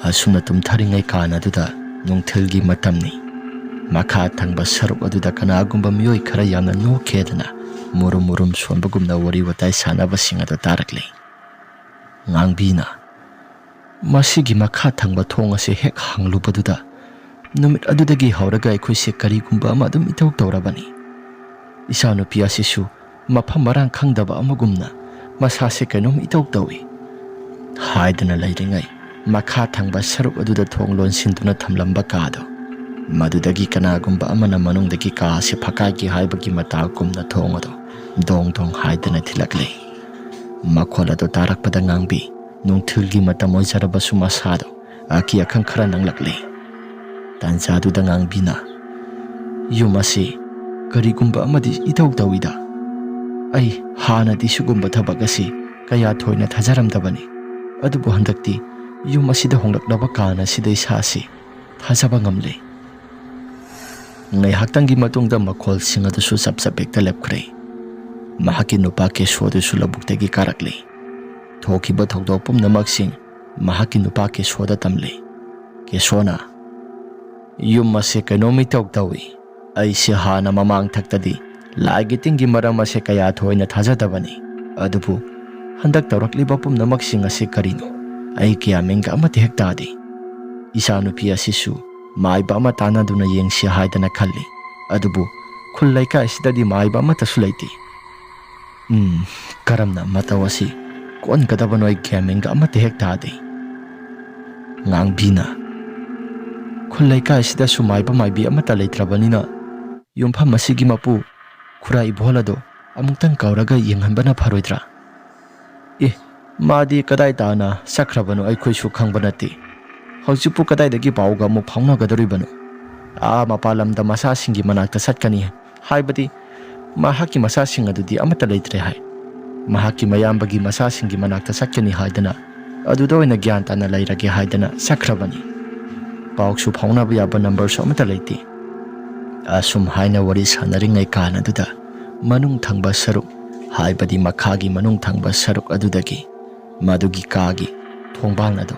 ꯑꯁꯨꯝꯅ ꯇꯨꯝꯊꯔꯤꯉꯩ ꯀꯥꯟ ꯑꯗꯨꯗ ꯅꯨꯡꯊꯤꯜꯒꯤ ꯃꯇꯝꯅꯤ꯫ ꯃꯈꯥ ꯊꯪꯕ ꯁꯔꯨꯛ ꯑꯗꯨꯗ ꯀꯅꯥꯒꯨꯝꯕ ꯃꯤꯑꯣꯏ ꯈꯔ ꯌꯥꯝꯅ ꯅꯣꯛꯈꯦꯗꯅ ꯃꯨꯔꯨꯝ ꯃꯨꯔꯨꯝ ꯁꯣꯟꯕꯒꯨꯝꯅ ꯋꯥꯔꯤ ꯋꯥꯇꯥꯏ ꯁꯥꯟꯅꯕꯁꯤꯡ ꯑꯗꯨ ꯇꯥꯔꯛꯂꯤ꯫ ꯉꯥꯡꯕꯤꯅ, "ꯃꯁꯤꯒꯤ ꯃꯈꯥ ꯊꯪꯕ ꯊꯣꯡ ꯑꯁꯤ ꯍꯦꯛ ꯍꯥꯡꯂꯨꯕꯗꯨꯗ ꯅꯨꯃꯤꯠ ꯑꯗꯨꯗꯒꯤ ꯍꯧꯔꯒ ꯑꯩꯈꯣꯏꯁꯦ ꯀꯔꯤꯒꯨꯝꯕ ꯑꯃ ꯑꯗꯨꯝ ꯏꯇꯧ ꯇꯧꯔꯕꯅꯤ꯫ ꯏꯆꯥꯅꯨꯄꯤ ꯑꯁꯤꯁꯨ ꯃꯐꯝ ꯃꯔꯥꯡ ꯈꯪꯗꯕ ꯑꯃꯒꯨꯝꯅ ꯃꯁꯥꯁꯦ ꯀꯩꯅꯣꯝ ꯏꯇꯧ ꯇꯧꯏ ꯍꯥꯏꯗꯅ ꯂꯩꯔꯤꯉꯩ, ꯃꯈꯥ ꯊꯪꯕ ꯁꯔꯨꯛ ꯑꯗꯨꯗ ꯊꯣꯡ ꯂꯣꯟꯁꯤꯟꯗꯨꯅ ꯊꯝꯂꯝꯕ ꯀꯥꯗꯣ, ꯃꯗꯨꯗꯒꯤ ꯀꯅꯥꯒꯨꯝꯕ ꯑꯃꯅ ꯃꯅꯨꯡꯗꯒꯤ ꯀꯥ ꯑꯁꯤ ꯐꯛꯀꯥꯏꯒꯦ ꯍꯥꯏꯕꯒꯤ ꯃꯇꯥꯒꯨꯝꯅ ꯊꯣꯡ ꯑꯗꯨ ꯗꯣꯡ ꯗꯣꯡ ꯍꯥꯏꯗꯅ ꯊꯤꯜꯂꯛꯂꯦ꯫ ꯃꯈꯣꯜ ꯑꯗꯨ ꯇꯥꯔꯛꯄꯗ ꯉꯥꯡꯕꯤ ꯅꯨꯡꯊꯤꯜꯒꯤ ꯃꯇꯝ ꯑꯣꯏꯖꯔꯕꯁꯨ ꯃꯁꯥꯗꯣ ꯑꯀꯤ ꯑꯈꯪ ꯈꯔ ꯅꯪꯂꯛꯂꯦ꯫ ꯇꯥꯟꯖꯥꯗꯨꯗ ꯉꯥꯡꯕꯤꯅ, "ꯌꯨꯝ ꯑꯁꯤ ꯀꯔꯤꯒꯨꯝꯕ ꯑꯃꯗꯤ ꯏꯇꯧ ꯇꯧꯏꯗ꯫ ꯑꯩ ꯍꯥꯟꯅꯗꯤ ꯁꯤꯒꯨꯝꯕ ꯊꯕꯛ ꯑꯁꯤ ꯀꯌꯥ ꯊꯣꯏꯅ ꯊꯥꯖꯔꯝꯗꯕꯅꯤ, ꯑꯗꯨꯕꯨ ꯍꯟꯗꯛꯇꯤ ꯌꯨꯝ ꯑꯁꯤꯗ ꯍꯣꯡꯂꯛꯂꯕ ꯀꯥꯟ ꯑꯁꯤꯗ ꯏꯁꯥꯁꯤ ꯊꯥꯖꯕ ꯉꯝꯂꯦ꯫" ꯉꯥꯏꯍꯥꯛꯇꯪꯒꯤ ꯃꯇꯨꯡꯗ ꯃꯈꯣꯜꯁꯤꯡ ꯑꯗꯨꯁꯨ ꯆꯞ ꯆꯞ ꯍꯦꯛꯇ ꯂꯦꯞꯈ꯭ꯔꯦ꯫ ꯃꯍꯥꯛꯀꯤ ꯅꯨꯄꯥ ꯀꯦꯁꯣ ꯑꯗꯨꯁꯨ ꯂꯧꯕꯨꯛꯇꯒꯤ ꯀꯥꯔꯛꯂꯦ꯫ ꯊꯣꯛꯈꯤꯕ ꯊꯧꯗꯣꯛ ꯄꯨꯝꯅꯃꯛꯁꯤꯡ ꯃꯍꯥꯛꯀꯤ ꯅꯨꯄꯥ ꯀꯦꯁꯣꯗ ꯇꯝꯂꯦ꯫ ꯀꯦꯁꯣꯅ, "ꯌꯨꯝ ꯑꯁꯦ ꯀꯩꯅꯣꯝ ꯏꯇꯧ ꯇꯧꯏ꯫ ꯑꯩꯁꯦ ꯍꯥꯟꯅ ꯃꯃꯥꯡ ꯊꯛꯇꯗꯤ ꯂꯥꯏꯒꯤ ꯇꯤꯟꯒꯤ ꯃꯔꯝ ꯑꯁꯦ ꯀꯌꯥ ꯊꯣꯏꯅ ꯊꯥꯖꯗꯕꯅꯤ, ꯑꯗꯨꯕꯨ ꯍꯟꯗꯛ ꯇꯧꯔꯛꯂꯤꯕ ꯄꯨꯝꯅꯃꯛꯁꯤꯡ ꯑꯁꯤ ꯀꯔꯤꯅꯣ? ꯑꯩ ꯒ꯭ꯌꯥꯟ ꯃꯦꯟꯒ ꯑꯃꯠꯇ ꯍꯦꯛ ꯇꯥꯗꯦ꯫ ꯏꯆꯥꯅꯨꯄꯤ ꯑꯁꯤꯁꯨ ꯃꯥꯏꯕ ꯑꯃ ꯇꯥꯟꯅꯗꯨꯅ ꯌꯦꯡꯁꯤ ꯍꯥꯏꯗꯅ ꯈꯜꯂꯤ, ꯑꯗꯨꯕꯨ ꯈꯨꯜ ꯂꯩꯀꯥꯏꯁꯤꯗꯗꯤ ꯃꯥꯏꯕ ꯑꯃꯠꯇꯁꯨ ꯂꯩꯇꯦ꯫ ꯎꯝ, ꯀꯔꯝꯅ ꯃꯇꯧ ꯑꯁꯤ ꯀꯣꯟꯒꯗꯕꯅꯣ ꯑꯩ ꯒ꯭ꯌꯥꯟ ꯃꯦꯟꯒ ꯑꯃꯠꯇ ꯍꯦꯛ ꯇꯥꯗꯦ꯫" ꯉꯥꯡꯕꯤꯅ, "ꯈꯨꯜ ꯂꯩꯀꯥꯏꯁꯤꯗꯁꯨ ꯃꯥꯏꯕ ꯃꯥꯏꯕꯤ ꯑꯃꯠꯇ ꯂꯩꯇ꯭ꯔꯕꯅꯤꯅ ꯌꯨꯝꯐꯝ ꯑꯁꯤꯒꯤ ꯃꯄꯨ ꯈꯨꯔꯥ ꯏꯕꯣꯍꯜ ꯑꯗꯣ ꯑꯃꯨꯛꯇꯪ ꯀꯧꯔꯒ ꯌꯦꯡꯍꯟꯕꯅ ꯐꯔꯣꯏꯗ꯭ꯔꯥ?" "ꯑꯦ, ꯃꯥꯗꯤ ꯀꯗꯥꯏ ꯇꯥꯅ ꯆꯠꯈ꯭ꯔꯕꯅꯣ ꯑꯩꯈꯣꯏꯁꯨ ꯈꯪꯕ ꯅꯠꯇꯦ꯫ ꯍꯧꯖꯤꯛꯄꯨ ꯀꯗꯥꯏꯗꯒꯤ ꯄꯥꯎꯒ ꯑꯃꯨꯛ ꯐꯥꯎꯅꯒꯗꯧꯔꯤꯕꯅꯣ? ꯑꯥ, ꯃꯄꯥꯟ ꯂꯝꯗ ꯃꯆꯥꯁꯤꯡꯒꯤ ꯃꯅꯥꯛꯇ ꯆꯠꯀꯅꯤ, ꯍꯥꯏꯕꯗꯤ ꯃꯍꯥꯛꯀꯤ ꯃꯆꯥꯁꯤꯡ ꯑꯗꯨꯗꯤ ꯑꯃꯠꯇ ꯂꯩꯇ꯭ꯔꯦ ꯍꯥꯏ꯫ ꯃꯍꯥꯛꯀꯤ ꯃꯌꯥꯝꯕꯒꯤ ꯃꯆꯥꯁꯤꯡꯒꯤ ꯃꯅꯥꯛꯇ ꯆꯠꯀꯅꯤ ꯍꯥꯏꯗꯅ, ꯑꯗꯨꯗ ꯑꯣꯏꯅ ꯒ꯭ꯌꯥꯟ ꯇꯥꯅ ꯂꯩꯔꯒꯦ ꯍꯥꯏꯗꯅ ꯆꯠꯈ꯭ꯔꯕꯅꯤ꯫ ꯄꯥꯎꯁꯨ ꯐꯥꯎꯅꯕ ꯌꯥꯕ ꯅꯝꯕꯔꯁꯨ ꯑꯃꯠꯇ ꯂꯩꯇꯦ꯫" ꯑꯁꯨꯝ ꯍꯥꯏꯅ ꯋꯥꯔꯤ ꯁꯥꯟꯅꯔꯤꯉꯩ ꯀꯥꯟ ꯑꯗꯨꯗ ꯃꯅꯨꯡ ꯊꯪꯕ ꯁꯔꯨꯛ, ꯍꯥꯏꯕꯗꯤ ꯃꯈꯥꯒꯤ ꯃꯅꯨꯡ ꯊꯪꯕ ꯁꯔꯨꯛ ꯑꯗꯨꯗꯒꯤ ꯃꯗꯨꯒꯤ ꯀꯥꯒꯤ ꯊꯣꯡꯕꯥꯜ ꯑꯗꯨ,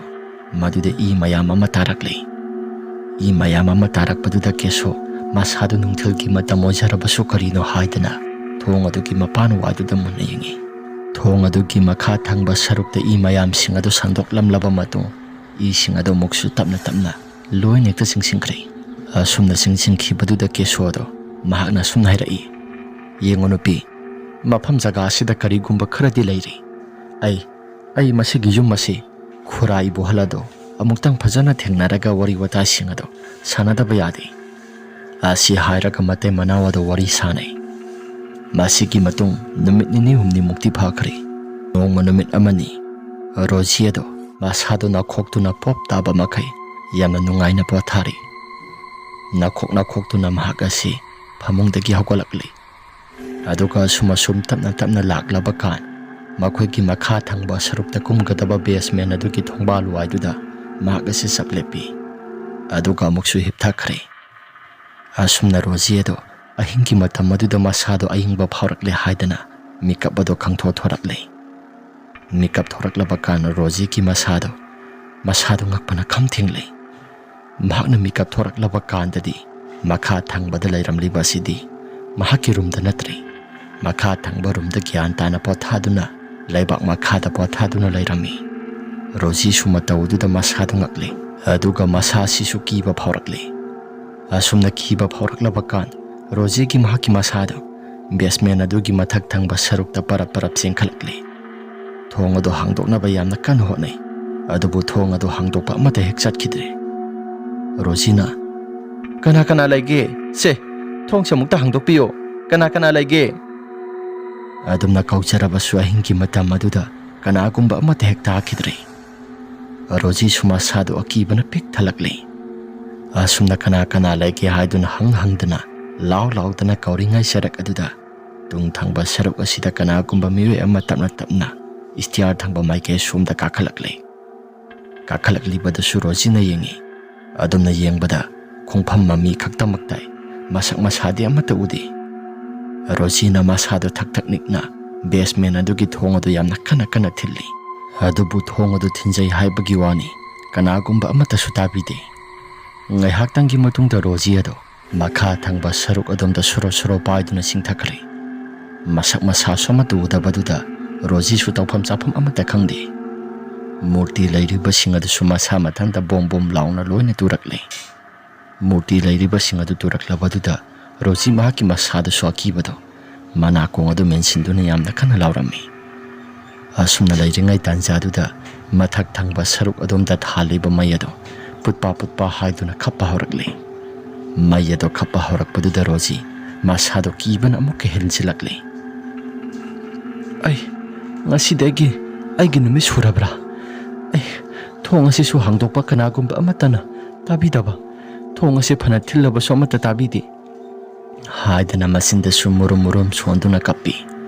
ꯃꯗꯨꯗ ꯏ ꯃꯌꯥꯝ ꯑꯃ ꯇꯥꯔꯛꯂꯦ꯫ ꯏ ꯃꯌꯥꯝ ꯑꯃ ꯇꯥꯔꯛꯄꯗꯨꯗ ꯀꯦꯁꯣ ꯃꯁꯥꯗꯨ ꯅꯨꯡꯊꯤꯜꯒꯤ ꯃꯇꯝ ꯑꯣꯏꯖꯔꯕꯁꯨ ꯀꯔꯤꯅꯣ ꯍꯥꯏꯗꯅ ꯊꯣꯡ ꯑꯗꯨꯒꯤ ꯃꯄꯥꯟ ꯋꯥꯏꯗꯨꯗ ꯃꯨꯟꯅ ꯌꯦꯡꯉꯤ꯫ ꯊꯣꯡ ꯑꯗꯨꯒꯤ ꯃꯈꯥ ꯊꯪꯕ ꯁꯔꯨꯛꯇ ꯏ ꯃꯌꯥꯝꯁꯤꯡ ꯑꯗꯨ ꯁꯟꯗꯣꯛꯂꯝꯂꯕ ꯃꯇꯨꯡ, ꯏꯁꯤꯡ ꯑꯗꯨ ꯑꯃꯨꯛꯁꯨ ꯇꯞꯅ ꯇꯞꯅ ꯂꯣꯏꯅ ꯍꯦꯛꯇ ꯆꯤꯡꯁꯤꯟꯈ꯭ꯔꯦ꯫ ꯑꯁꯨꯝꯅ ꯆꯤꯡꯁꯤꯟꯈꯤꯕꯗꯨꯗ ꯀꯦꯁꯣꯗꯣ ꯃꯍꯥꯛꯅ ꯑꯁꯨꯝꯅ ꯍꯥꯏꯔꯛꯏ, "ꯌꯦꯡꯉꯨ ꯅꯨꯄꯤ, ꯃꯐꯝ ꯖꯒꯥ ꯑꯁꯤꯗ ꯀꯔꯤꯒꯨꯝꯕ ꯈꯔꯗꯤ ꯂꯩꯔꯤ꯫ ꯑꯩ, ꯑꯩ ꯃꯁꯤꯒꯤ ꯌꯨꯝ ꯑꯁꯤ ꯈꯨꯔꯥ ꯏꯕꯣꯍꯜ ꯑꯗꯣ ꯑꯃꯨꯛꯇꯪ ꯐꯖꯅ ꯊꯦꯡꯅꯔꯒ ꯋꯥꯔꯤ ꯋꯥꯇꯥꯏꯁꯤꯡ ꯑꯗꯣ ꯁꯥꯟꯅꯗꯕ ꯌꯥꯗꯦ"꯫ ꯑꯁꯤ ꯍꯥꯏꯔꯒ ꯃꯇꯩ ꯃꯅꯥꯎ ꯑꯗꯣ ꯋꯥꯔꯤ ꯁꯥꯟꯅꯩ꯫ ꯃꯁꯤꯒꯤ ꯃꯇꯨꯡ ꯅꯨꯃꯤꯠ ꯅꯤꯅꯤ ꯍꯨꯝꯅꯤꯃꯨꯛꯇꯤ ꯐꯥꯈ꯭ꯔꯦ꯫ ꯅꯣꯡꯃ ꯅꯨꯃꯤꯠ ꯑꯃꯅꯤ ꯔꯣꯖꯤ ꯑꯗꯣ ꯃꯁꯥꯗꯣ ꯅꯥꯈꯣꯛꯇꯨꯅ ꯄꯣꯞ ꯇꯥꯕ ꯃꯈꯩ ꯌꯥꯝꯅ ꯅꯨꯡꯉꯥꯏꯅ ꯄꯣꯊꯥꯔꯤ꯫ ꯅꯥꯈꯣꯛ ꯅꯥꯈꯣꯛꯇꯨꯅ ꯃꯍꯥꯛ ꯑꯁꯤ ꯐꯃꯨꯡꯗꯒꯤ ꯍꯧꯒꯠꯂꯛꯂꯤ꯫ ꯑꯗꯨꯒ ꯑꯁꯨꯝ ꯑꯁꯨꯝ ꯇꯞꯅ ꯇꯞꯅ ꯂꯥꯛꯂꯕ ꯀꯥꯟ ꯃꯈꯣꯏꯒꯤ ꯃꯈꯥ ꯊꯪꯕ ꯁꯔꯨꯛꯇ ꯀꯨꯝꯒꯗꯕ ꯕꯦꯁꯃꯦꯟ ꯑꯗꯨꯒꯤ ꯊꯣꯡꯕꯥꯜ ꯋꯥꯏꯗꯨꯗ ꯃꯍꯥꯛ ꯑꯁꯤ ꯆꯞ ꯂꯦꯞꯄꯤ꯫ ꯑꯗꯨꯒ ꯑꯃꯨꯛꯁꯨ ꯍꯤꯞꯊꯈ꯭ꯔꯦ꯫ ꯑꯁꯨꯝꯅ ꯔꯣꯖꯤ ꯑꯗꯣ ꯑꯍꯤꯡꯒꯤ ꯃꯇꯝ ꯑꯗꯨꯗ ꯃꯁꯥꯗꯣ ꯑꯏꯪꯕ ꯐꯥꯎꯔꯛꯂꯦ ꯍꯥꯏꯗꯅ ꯃꯤꯀꯞ ꯑꯗꯣ ꯈꯪꯊꯣꯛ ꯊꯣꯔꯛꯂꯦ꯫ ꯃꯤꯀꯞ ꯊꯣꯔꯛꯂꯕ ꯀꯥꯟꯗ ꯔꯣꯖꯤꯒꯤ ꯃꯁꯥꯗꯣ, ꯃꯁꯥꯗꯣ ꯉꯛꯄꯅ ꯈꯝ ꯊꯦꯡꯂꯦ꯫ ꯃꯍꯥꯛꯅ ꯃꯤꯀꯞ ꯊꯣꯔꯛꯂꯕ ꯀꯥꯟꯗꯗꯤ ꯃꯈꯥ ꯊꯪꯕꯗ ꯂꯩꯔꯝꯂꯤꯕ ꯑꯁꯤꯗꯤ ꯃꯍꯥꯛꯀꯤ ꯔꯨꯝꯗ ꯅꯠꯇ꯭ꯔꯦ꯫ ꯃꯈꯥ ꯊꯪꯕ ꯔꯨꯝꯗ ꯒ꯭ꯌꯥꯟ ꯇꯥꯅ ꯄꯣꯊꯥꯗꯨꯅ ꯂꯩꯕꯥꯛ ꯃꯈꯥꯗ ꯄꯣꯊꯥꯗꯨꯅ ꯂꯩꯔꯝꯃꯤ꯫ ꯔꯣꯖꯤꯁꯨ ꯃꯇꯧꯗꯨꯗ ꯃꯁꯥꯗꯨ ꯉꯛꯂꯦ, ꯑꯗꯨꯒ ꯃꯁꯥꯁꯤꯁꯨ ꯀꯤꯕ ꯐꯥꯎꯔꯛꯂꯦ꯫ ꯑꯁꯨꯝꯅ ꯀꯤꯕ ꯐꯥꯎꯔꯛꯂꯕ ꯀꯥꯟ ꯔꯣꯖꯤꯒꯤ ꯃꯍꯥꯛꯀꯤ ꯃꯁꯥꯗꯣ ꯕꯦꯁꯃꯦꯟ ꯑꯗꯨꯒꯤ ꯃꯊꯛ ꯊꯪꯕ ꯁꯔꯨꯛꯇ ꯄꯔꯞ ꯄꯔꯞ ꯆꯦꯟꯈꯠꯂꯛꯂꯦ꯫ ꯊꯣꯡ ꯑꯗꯨ ꯍꯥꯡꯗꯣꯛꯅꯕ ꯌꯥꯝꯅ ꯀꯟꯅ ꯍꯣꯠꯅꯩ, ꯑꯗꯨꯕꯨ ꯊꯣꯡ ꯑꯗꯨ ꯍꯥꯡꯗꯣꯛꯄ ꯑꯃꯠꯇ ꯍꯦꯛ ꯆꯠꯈꯤꯗ꯭ꯔꯦ꯫ ꯔꯣꯖꯤꯅ, "ꯀꯅꯥ ꯀꯅꯥ ꯂꯩꯒꯦ? ꯁꯦ, ꯊꯣꯡꯁꯦ ꯑꯃꯨꯛꯇ ꯍꯥꯡꯗꯣꯛꯄꯤꯌꯣ꯫ ꯀꯅꯥ ꯀꯅꯥ ꯂꯩꯒꯦ?" ꯑꯗꯨꯝꯅ ꯀꯧꯖꯔꯕꯁꯨ ꯑꯍꯤꯡꯒꯤ ꯃꯇꯝ ꯑꯗꯨꯗ ꯀꯅꯥꯒꯨꯝꯕ ꯑꯃꯠꯇ ꯍꯦꯛ ꯇꯥꯈꯤꯗ꯭ꯔꯦ꯫ ꯔꯣꯖꯤꯁꯨ ꯃꯁꯥꯗꯨ ꯑꯀꯤꯕꯅ ꯄꯤꯛ ꯊꯜꯂꯛꯂꯦ꯫ ꯑꯁꯨꯝꯅ ꯀꯅꯥ ꯀꯅꯥ ꯂꯩꯒꯦ ꯍꯥꯏꯗꯨꯅ ꯍꯪ ꯍꯪꯗꯅ, ꯂꯥꯎ ꯂꯥꯎꯗꯅ ꯀꯧꯔꯤꯉꯩ ꯁꯔꯛ ꯑꯗꯨꯗ ꯇꯨꯡ ꯊꯪꯕ ꯁꯔꯨꯛ ꯑꯁꯤꯗ ꯀꯅꯥꯒꯨꯝꯕ ꯃꯤꯑꯣꯏ ꯑꯃ ꯇꯞꯅ ꯇꯞꯅ ꯏꯁꯇꯤꯌꯥꯔ ꯊꯪꯕ ꯃꯥꯏꯀꯩ ꯁꯣꯝꯗ ꯀꯥꯈꯠꯂꯛꯂꯦ꯫ ꯀꯥꯈꯠꯂꯛꯂꯤꯕꯗꯨꯁꯨ ꯔꯣꯖꯤꯅ ꯌꯦꯡꯉꯤ꯫ ꯑꯗꯨꯝꯅ ꯌꯦꯡꯕꯗ ꯈꯣꯡꯐꯝ ꯃꯃꯤ ꯈꯛꯇꯃꯛ ꯇꯥꯏ꯫ ꯃꯁꯛ ꯃꯁꯥꯗꯤ ꯑꯃꯠꯇ ꯎꯗꯦ꯫ ꯔꯣꯖꯤꯅ ꯃꯁꯥꯗꯨ ꯊꯛ ꯊꯛ ꯅꯤꯛꯅ ꯕꯦꯁꯃꯦꯟ ꯑꯗꯨꯒꯤ ꯊꯣꯡ ꯑꯗꯨ ꯌꯥꯝꯅ ꯀꯟꯅ ꯀꯟꯅ ꯊꯤꯜꯂꯤ꯫ ꯑꯗꯨꯕꯨ ꯊꯣꯡ ꯑꯗꯨ ꯊꯤꯟꯖꯩ ꯍꯥꯏꯕꯒꯤ ꯋꯥꯅꯤ, ꯀꯅꯥꯒꯨꯝꯕ ꯑꯃꯠꯇꯁꯨ ꯇꯥꯕꯤꯗꯦ꯫ ꯉꯥꯏꯍꯥꯛꯇꯪꯒꯤ ꯃꯇꯨꯡꯗ ꯔꯣꯖꯤ ꯑꯗꯨ ꯃꯈꯥ ꯊꯪꯕ ꯁꯔꯨꯛ ꯑꯗꯣꯝꯗ ꯁꯣꯔꯣ ꯁꯣꯔꯣ ꯄꯥꯏꯗꯨꯅ ꯆꯤꯡꯊꯈ꯭ꯔꯦ꯫ ꯃꯁꯛ ꯃꯁꯥꯁꯨ ꯑꯃꯠꯇ ꯎꯗꯕꯗꯨꯗ ꯔꯣꯖꯤꯁꯨ ꯇꯧꯐꯝ ꯆꯥꯐꯝ ꯑꯃꯠꯇ ꯈꯪꯗꯦ꯫ ꯃꯨꯔꯇꯤ ꯂꯩꯔꯤꯕꯁꯤꯡ ꯑꯗꯨꯁꯨ ꯃꯁꯥ ꯃꯊꯟꯇ ꯕꯣꯝ ꯕꯣꯝ ꯂꯥꯎꯅ ꯂꯣꯏꯅ ꯇꯨꯔꯛꯂꯦ꯫ ꯃꯨꯔꯇꯤ ꯂꯩꯔꯤꯕꯁꯤꯡ ꯑꯗꯨ ꯇꯨꯔꯛꯂꯕꯗꯨꯗ ꯔꯣꯖꯤ ꯃꯍꯥꯛꯀꯤ ꯃꯁꯥꯗꯁꯨ ꯑꯀꯤꯕꯗꯣ ꯃꯅꯥꯀꯣꯡ ꯑꯗꯨ ꯃꯦꯟꯁꯤꯟꯗꯨꯅ ꯌꯥꯝꯅ ꯀꯟꯅ ꯂꯥꯎꯔꯝꯃꯤ꯫ ꯑꯁꯨꯝꯅ ꯂꯩꯔꯤꯉꯩ ꯇꯥꯟꯖꯥꯗꯨꯗ ꯃꯊꯛ ꯊꯪꯕ ꯁꯔꯨꯛ ꯑꯗꯣꯝꯗ ꯊꯥꯜꯂꯤꯕ ꯃꯩ ꯑꯗꯨ ꯄꯨꯠꯄꯥ ꯄꯨꯠꯄꯥ ꯍꯥꯏꯗꯨꯅ ꯈꯞꯄ ꯍꯧꯔꯛꯂꯤ꯫ ꯃꯩ ꯑꯗꯨ ꯈꯞꯄ ꯍꯧꯔꯛꯄꯗꯨꯗ ꯔꯣꯖꯤ ꯃꯁꯥꯗꯣ ꯀꯤꯕꯅ ꯑꯃꯨꯛꯀ ꯍꯦꯟꯖꯤꯜꯂꯛꯂꯤ꯫ "ꯑꯩ, ꯉꯁꯤꯗꯒꯤ ꯑꯩꯒꯤ ꯅꯨꯃꯤꯠ ꯁꯨꯔꯕ꯭ꯔꯥ? ꯑꯩ, ꯊꯣꯡ ꯑꯁꯤꯁꯨ ꯍꯥꯡꯗꯣꯛꯄ ꯀꯅꯥꯒꯨꯝꯕ ꯑꯃꯠꯇꯅ ꯇꯥꯕꯤꯗꯕ, ꯊꯣꯡ ꯑꯁꯤ ꯐꯅ ꯊꯤꯜꯂꯕꯁꯨ ꯑꯃꯠꯇ ꯇꯥꯕꯤꯗꯦ" ꯍꯥꯏꯗꯅ ꯃꯆꯤꯟꯗꯁꯨ ꯃꯨꯔꯨꯝ ꯃꯨꯔꯨꯝ ꯁꯣꯟꯗꯨꯅ ꯀꯞꯄꯤ꯫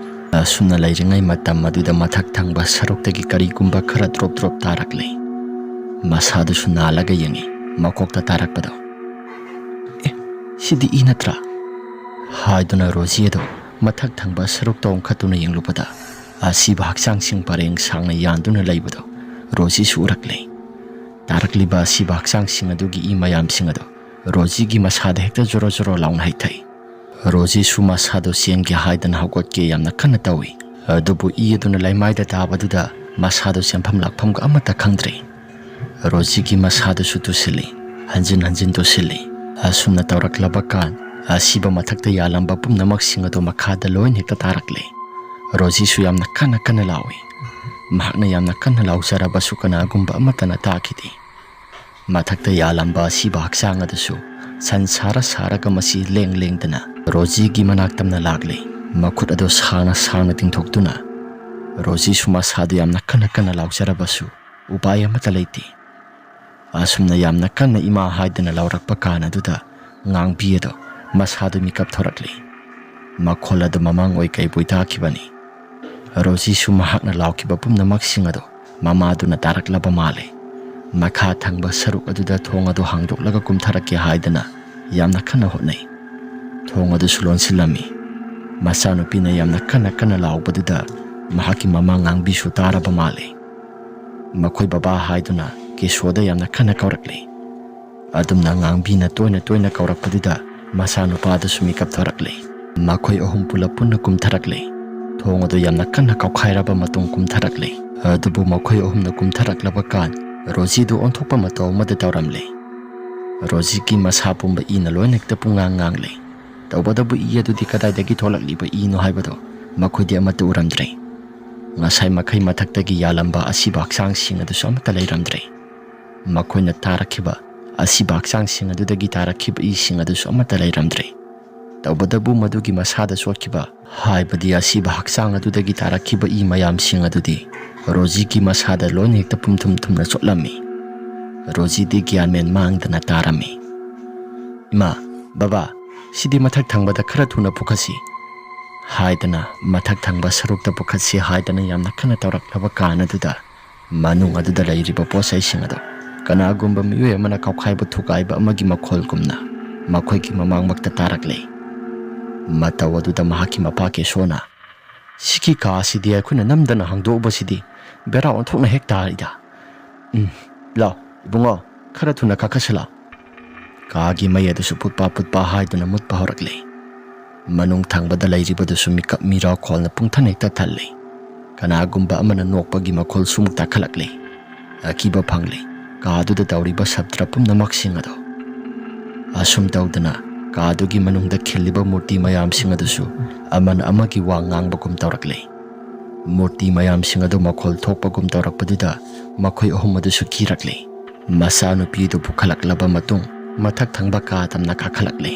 ꯑꯁꯨꯝꯅ ꯂꯩꯔꯤꯉꯩ ꯃꯇꯝ ꯑꯗꯨꯗ ꯃꯊꯛ ꯊꯪꯕ ꯁꯔꯨꯛꯇꯒꯤ ꯀꯔꯤꯒꯨꯝꯕ ꯈꯔ ꯗ꯭ꯔꯣꯞ ꯗ꯭ꯔꯣꯞ ꯇꯥꯔꯛꯂꯦ꯫ ꯃꯁꯥꯗꯨꯁꯨ ꯅꯥꯜꯂꯒ ꯌꯦꯡꯉꯤ, ꯃꯀꯣꯛꯇ ꯇꯥꯔꯛꯄꯗꯣ꯫ "ꯑꯦ, ꯁꯤꯗꯤ ꯏ ꯅꯠꯇ꯭ꯔꯥ?" ꯍꯥꯏꯗꯨꯅ ꯔꯣꯖꯤ ꯑꯗꯣ ꯃꯊꯛ ꯊꯪꯕ ꯁꯔꯨꯛꯇ ꯑꯣꯟꯈꯠꯇꯨꯅ ꯌꯦꯡꯂꯨꯕꯗ, ꯑꯁꯤꯕ ꯍꯛꯆꯥꯡꯁꯤꯡ ꯄꯔꯦꯡ ꯁꯥꯡꯅ ꯌꯥꯟꯗꯨꯅ ꯂꯩꯕꯗꯣ ꯔꯣꯖꯤꯁꯨ ꯎꯔꯛꯂꯦ꯫ ꯇꯥꯔꯛꯂꯤꯕ ꯑꯁꯤꯕ ꯍꯛꯆꯥꯡꯁꯤꯡ ꯑꯗꯨꯒꯤ ꯏ ꯃꯌꯥꯝꯁꯤꯡ ꯑꯗꯣ ꯔꯣꯖꯤꯒꯤ ꯃꯁꯥꯗ ꯍꯦꯛꯇ ꯖꯣꯔꯣ ꯖꯣꯔꯣ ꯂꯥꯎꯅ ꯍꯩꯊꯩ꯫ ꯔꯣꯖꯤꯁꯨ ꯃꯁꯥꯗꯣ ꯆꯦꯟꯒꯦ ꯍꯥꯏꯗꯅ ꯍꯧꯒꯠꯀꯦ ꯌꯥꯝꯅ ꯀꯟꯅ ꯇꯧꯏ, ꯑꯗꯨꯕꯨ ꯏ ꯑꯗꯨꯅ ꯂꯩꯃꯥꯏꯗ ꯇꯥꯕꯗꯨꯗ ꯃꯁꯥꯗꯣ ꯆꯦꯟꯐꯝ ꯂꯥꯛꯐꯝꯒ ꯑꯃꯠꯇ ꯈꯪꯗ꯭ꯔꯦ꯫ ꯔꯣꯖꯤꯒꯤ ꯃꯁꯥꯗꯨꯁꯨ ꯇꯨꯁꯤꯜꯂꯤ, ꯍꯟꯖꯤꯟ ꯍꯟꯖꯤꯟ ꯇꯨꯁꯤꯜꯂꯤ꯫ ꯑꯁꯨꯝꯅ ꯇꯧꯔꯛꯂꯕ ꯀꯥꯟ, ꯑꯁꯤꯕ ꯃꯊꯛꯇ ꯌꯥꯜꯂꯝꯕ ꯄꯨꯝꯅꯃꯛꯁꯤꯡ ꯑꯗꯨ ꯃꯈꯥꯗ ꯂꯣꯏꯅ ꯍꯦꯛꯇ ꯇꯥꯔꯛꯂꯦ꯫ ꯔꯣꯖꯤꯁꯨ ꯌꯥꯝꯅ ꯀꯟꯅ ꯀꯟꯅ ꯂꯥꯎꯏ꯫ ꯃꯍꯥꯛꯅ ꯌꯥꯝꯅ ꯀꯟꯅ ꯂꯥꯎꯖꯔꯕꯁꯨ ꯀꯅꯥꯒꯨꯝꯕ ꯑꯃꯠꯇꯅ ꯇꯥꯈꯤꯗꯦ꯫ ꯃꯊꯛꯇ ꯌꯥꯜꯂꯝꯕ ꯑꯁꯤꯕ ꯍꯛꯆꯥꯡ ꯑꯗꯨꯁꯨ ꯁꯟ ꯁꯥꯔ ꯁꯥꯔꯒ ꯃꯁꯤ ꯂꯦꯡ ꯂꯦꯡꯗꯅ ꯔꯣꯖꯤꯒꯤ ꯃꯅꯥꯛ ꯇꯝꯅ ꯂꯥꯛꯂꯦ꯫ ꯃꯈꯨꯠ ꯑꯗꯨ ꯁꯥꯡꯅ ꯁꯥꯡꯅ ꯇꯤꯡꯊꯣꯛꯇꯨꯅ ꯔꯣꯖꯤꯁꯨ ꯃꯁꯥꯗꯨ ꯌꯥꯝꯅ ꯀꯟꯅ ꯀꯟꯅ ꯂꯥꯎꯖꯔꯕꯁꯨ ꯎꯄꯥꯏ ꯑꯃꯠꯇ ꯂꯩꯇꯦ꯫ ꯑꯁꯨꯝꯅ ꯌꯥꯝꯅ ꯀꯟꯅ ꯏꯃꯥ ꯍꯥꯏꯗꯨꯅ ꯂꯥꯎꯔꯛꯄ ꯀꯥꯟ ꯑꯗꯨꯗ ꯉꯥꯡꯕꯤ ꯑꯗꯣ ꯃꯁꯥꯗꯨ ꯃꯤꯀꯞ ꯊꯣꯔꯛꯂꯤ꯫ ꯃꯈꯣꯜ ꯑꯗꯨ ꯃꯃꯥꯡ ꯑꯣꯏ ꯀꯩꯕꯣꯏ ꯇꯥꯈꯤꯕꯅꯤ꯫ ꯔꯣꯖꯤꯁꯨ ꯃꯍꯥꯛꯅ ꯂꯥꯎꯈꯤꯕ ꯄꯨꯝꯅꯃꯛꯁꯤꯡ ꯑꯗꯨ ꯃꯃꯥꯗꯨꯅ ꯇꯥꯔꯛꯂꯕ ꯃꯥꯜꯂꯦ꯫ ꯃꯈꯥ ꯊꯪꯕ ꯁꯔꯨꯛ ꯑꯗꯨꯗ ꯊꯣꯡ ꯑꯗꯨ ꯍꯥꯡꯗꯣꯛꯂꯒ ꯀꯨꯝꯊꯔꯛꯀꯦ ꯍꯥꯏꯗꯅ ꯌꯥꯝꯅ ꯀꯟꯅ ꯍꯣꯠꯅꯩ꯫ ꯊꯣꯡ ꯑꯗꯨꯁꯨ ꯂꯣꯟꯁꯤꯜꯂꯝꯃꯤ꯫ ꯃꯆꯥꯅꯨꯄꯤꯅ ꯌꯥꯝꯅ ꯀꯟꯅ ꯀꯟꯅ ꯂꯥꯎꯕꯗꯨꯗ ꯃꯍꯥꯛꯀꯤ ꯃꯃꯥ ꯉꯥꯡꯕꯤꯁꯨ ꯇꯥꯔꯕ ꯃꯥꯜꯂꯦ꯫ ꯃꯈꯣꯏ ꯕꯕꯥ ꯍꯥꯏꯗꯨꯅ ꯀꯦꯁꯣꯗ ꯌꯥꯝꯅ ꯀꯟꯅ ꯀꯧꯔꯛꯂꯤ꯫ ꯑꯗꯨꯝꯅ ꯉꯥꯡꯕꯤꯅ ꯇꯣꯏꯅ ꯇꯣꯏꯅ ꯀꯧꯔꯛꯄꯗꯨꯗ ꯃꯆꯥꯅꯨꯄꯥꯗꯨꯁꯨ ꯃꯤꯀꯞ ꯊꯣꯔꯛꯂꯦ꯫ ꯃꯈꯣꯏ ꯑꯍꯨꯝ ꯄꯨꯂꯞ ꯄꯨꯟꯅ ꯀꯨꯝꯊꯔꯛꯂꯦ꯫ ꯊꯣꯡ ꯑꯗꯨ ꯌꯥꯝꯅ ꯀꯟꯅ ꯀꯥꯎꯈꯥꯏꯔꯕ ꯃꯇꯨꯡ ꯀꯨꯝꯊꯔꯛꯂꯦ꯫ ꯑꯗꯨꯕꯨ ꯃꯈꯣꯏ ꯑꯍꯨꯝꯅ ꯀꯨꯝꯊꯔꯛꯂꯕ ꯀꯥꯟ, ꯔꯣꯖꯤꯗꯨ ꯑꯣꯟꯊꯣꯛꯄ ꯃꯇꯧ ꯑꯃꯗ ꯇꯧꯔꯝꯂꯦ꯫ ꯔꯣꯖꯤꯒꯤ ꯃꯁꯥ ꯄꯨꯝꯕ ꯏꯅ ꯂꯣꯏꯅ ꯍꯦꯛꯇ ꯄꯨꯡꯉꯥꯡ ꯉꯥꯡꯂꯦ꯫ ꯇꯧꯕꯇꯕꯨ ꯏ ꯑꯗꯨꯗꯤ ꯀꯗꯥꯏꯗꯒꯤ ꯊꯣꯛꯂꯛꯂꯤꯕ ꯏꯅꯣ ꯍꯥꯏꯕꯗꯣ ꯃꯈꯣꯏꯗꯤ ꯑꯃꯠꯇ ꯎꯔꯝꯗ꯭ꯔꯦ꯫ ꯉꯁꯥꯏ ꯃꯈꯩ ꯃꯊꯛꯇꯒꯤ ꯌꯥꯜꯂꯝꯕ ꯑꯁꯤꯕ ꯍꯛꯆꯥꯡꯁꯤꯡ ꯑꯗꯨꯁꯨ ꯑꯃꯠꯇ ꯂꯩꯔꯝꯗ꯭ꯔꯦ꯫ ꯃꯈꯣꯏꯅ ꯇꯥꯔꯛꯈꯤꯕ ꯑꯁꯤꯕ ꯍꯛꯆꯥꯡꯁꯤꯡ ꯑꯗꯨꯗꯒꯤ ꯇꯥꯔꯛꯈꯤꯕ ꯏꯁꯤꯡ ꯑꯗꯨꯁꯨ ꯑꯃꯠꯇ ꯂꯩꯔꯝꯗ꯭ꯔꯦ꯫ ꯇꯧꯕꯇꯕꯨ ꯃꯗꯨꯒꯤ ꯃꯁꯥꯗ ꯆꯣꯠꯈꯤꯕ, ꯍꯥꯏꯕꯗꯤ ꯑꯁꯤꯕ ꯍꯛꯆꯥꯡ ꯑꯗꯨꯗꯒꯤ ꯇꯥꯔꯛꯈꯤꯕ ꯏ ꯃꯌꯥꯝꯁꯤꯡ ꯑꯗꯨꯗꯤ ꯔꯣꯖꯤꯒꯤ ꯃꯁꯥꯗ ꯂꯣꯏꯅ ꯍꯦꯛꯇ ꯄꯨꯝꯊꯨꯝ ꯊꯨꯝꯅ ꯆꯣꯠꯂꯝꯃꯤ꯫ ꯔꯣꯖꯤꯗꯤ ꯒ꯭ꯌꯥꯟ ꯃꯦꯟ ꯃꯥꯡꯗꯅ ꯇꯥꯔꯝꯃꯤ꯫ "ꯏꯃꯥ, ꯕꯕꯥ, ꯁꯤꯗꯤ ꯃꯊꯛ ꯊꯪꯕꯗ ꯈꯔ ꯊꯨꯅ ꯄꯨꯈꯠꯁꯤ" ꯍꯥꯏꯗꯅ, ꯃꯊꯛ ꯊꯪꯕ ꯁꯔꯨꯛꯇ ꯄꯨꯈꯠꯁꯤ ꯍꯥꯏꯗꯅ ꯌꯥꯝꯅ ꯀꯟꯅ ꯇꯧꯔꯛꯂꯕ ꯀꯥꯟ ꯑꯗꯨꯗ, ꯃꯅꯨꯡ ꯑꯗꯨꯗ ꯂꯩꯔꯤꯕ ꯄꯣꯠ ꯆꯩꯁꯤꯡ ꯑꯗꯨ ꯀꯅꯥꯒꯨꯝꯕ ꯃꯤꯑꯣꯏ ꯑꯃꯅ ꯀꯥꯎꯈꯥꯏꯕ ꯊꯨꯒꯥꯏꯕ ꯑꯃꯒꯤ ꯃꯈꯣꯜꯒꯨꯝꯅ ꯃꯈꯣꯏꯒꯤ ꯃꯃꯥꯡꯃꯛꯇ ꯇꯥꯔꯛꯂꯦ꯫ ꯃꯇꯧ ꯑꯗꯨꯗ ꯃꯍꯥꯛꯀꯤ ꯃꯄꯥ ꯀꯦꯁꯣꯅ, "ꯁꯤꯒꯤ ꯀꯥ ꯑꯁꯤꯗꯤ ꯑꯩꯈꯣꯏꯅ ꯅꯝꯗꯅ ꯍꯥꯡꯗꯣꯛꯎꯕꯁꯤꯗꯤ ꯕꯦꯔꯥ ꯑꯣꯟꯊꯣꯛꯅ ꯍꯦꯛ ꯇꯥꯔꯤꯗ꯫ ꯎꯝ, ꯂꯥꯎ, ꯏꯕꯨꯡꯉꯣ, ꯈꯔ ꯊꯨꯅ ꯀꯥꯈꯠꯁꯤ ꯂꯥꯎ"꯫ ꯀꯥꯒꯤ ꯃꯩ ꯑꯗꯨꯁꯨ ꯄꯨꯠꯄꯥ ꯄꯨꯠꯄꯥ ꯍꯥꯏꯗꯨꯅ ꯃꯨꯠꯄ ꯍꯧꯔꯛꯂꯦ꯫ ꯃꯅꯨꯡ ꯊꯪꯕꯗ ꯂꯩꯔꯤꯕꯗꯨꯁꯨ ꯃꯤꯀꯞ ꯃꯤꯔꯥꯎꯈꯣꯜꯅ ꯄꯨꯡꯊꯟ ꯍꯦꯛꯇ ꯊꯜꯂꯦ꯫ ꯀꯅꯥꯒꯨꯝꯕ ꯑꯃꯅ ꯅꯣꯛꯄꯒꯤ ꯃꯈꯣꯜ ꯁꯨꯃꯨꯛ ꯇꯥꯈꯠꯂꯛꯂꯦ꯫ ꯑꯀꯤꯕ ꯐꯪꯂꯦ꯫ ꯀꯥ ꯑꯗꯨꯗ ꯇꯧꯔꯤꯕ ꯁꯥꯇ꯭ꯔ ꯄꯨꯝꯅꯃꯛꯁꯤꯡ ꯑꯗꯣ꯫ ꯑꯁꯨꯝ ꯇꯧꯗꯅ ꯀꯥ ꯑꯗꯨꯒꯤ ꯃꯅꯨꯡꯗ ꯈꯤꯜꯂꯤꯕ ꯃꯨꯔꯇꯤ ꯃꯌꯥꯝꯁꯤꯡ ꯑꯗꯨꯁꯨ ꯑꯃꯅ ꯑꯃꯒꯤ ꯋꯥ ꯉꯥꯡꯕꯒꯨꯝ ꯇꯧꯔꯛꯂꯦ꯫ ꯃꯨꯔꯇꯤ ꯃꯌꯥꯝꯁꯤꯡ ꯑꯗꯨ ꯃꯈꯣꯜ ꯊꯣꯛꯄꯒꯨꯝ ꯇꯧꯔꯛꯄꯗꯨꯗ ꯃꯈꯣꯏ ꯑꯍꯨꯝ ꯑꯗꯨꯁꯨ ꯀꯤꯔꯛꯂꯦ꯫ ꯃꯆꯥꯅꯨꯄꯤꯗꯨ ꯄꯨꯈꯠꯂꯛꯂꯕ ꯃꯇꯨꯡ ꯃꯊꯛ ꯊꯪꯕ ꯀꯥ ꯇꯝꯅ ꯀꯥꯈꯠꯂꯛꯂꯦ꯫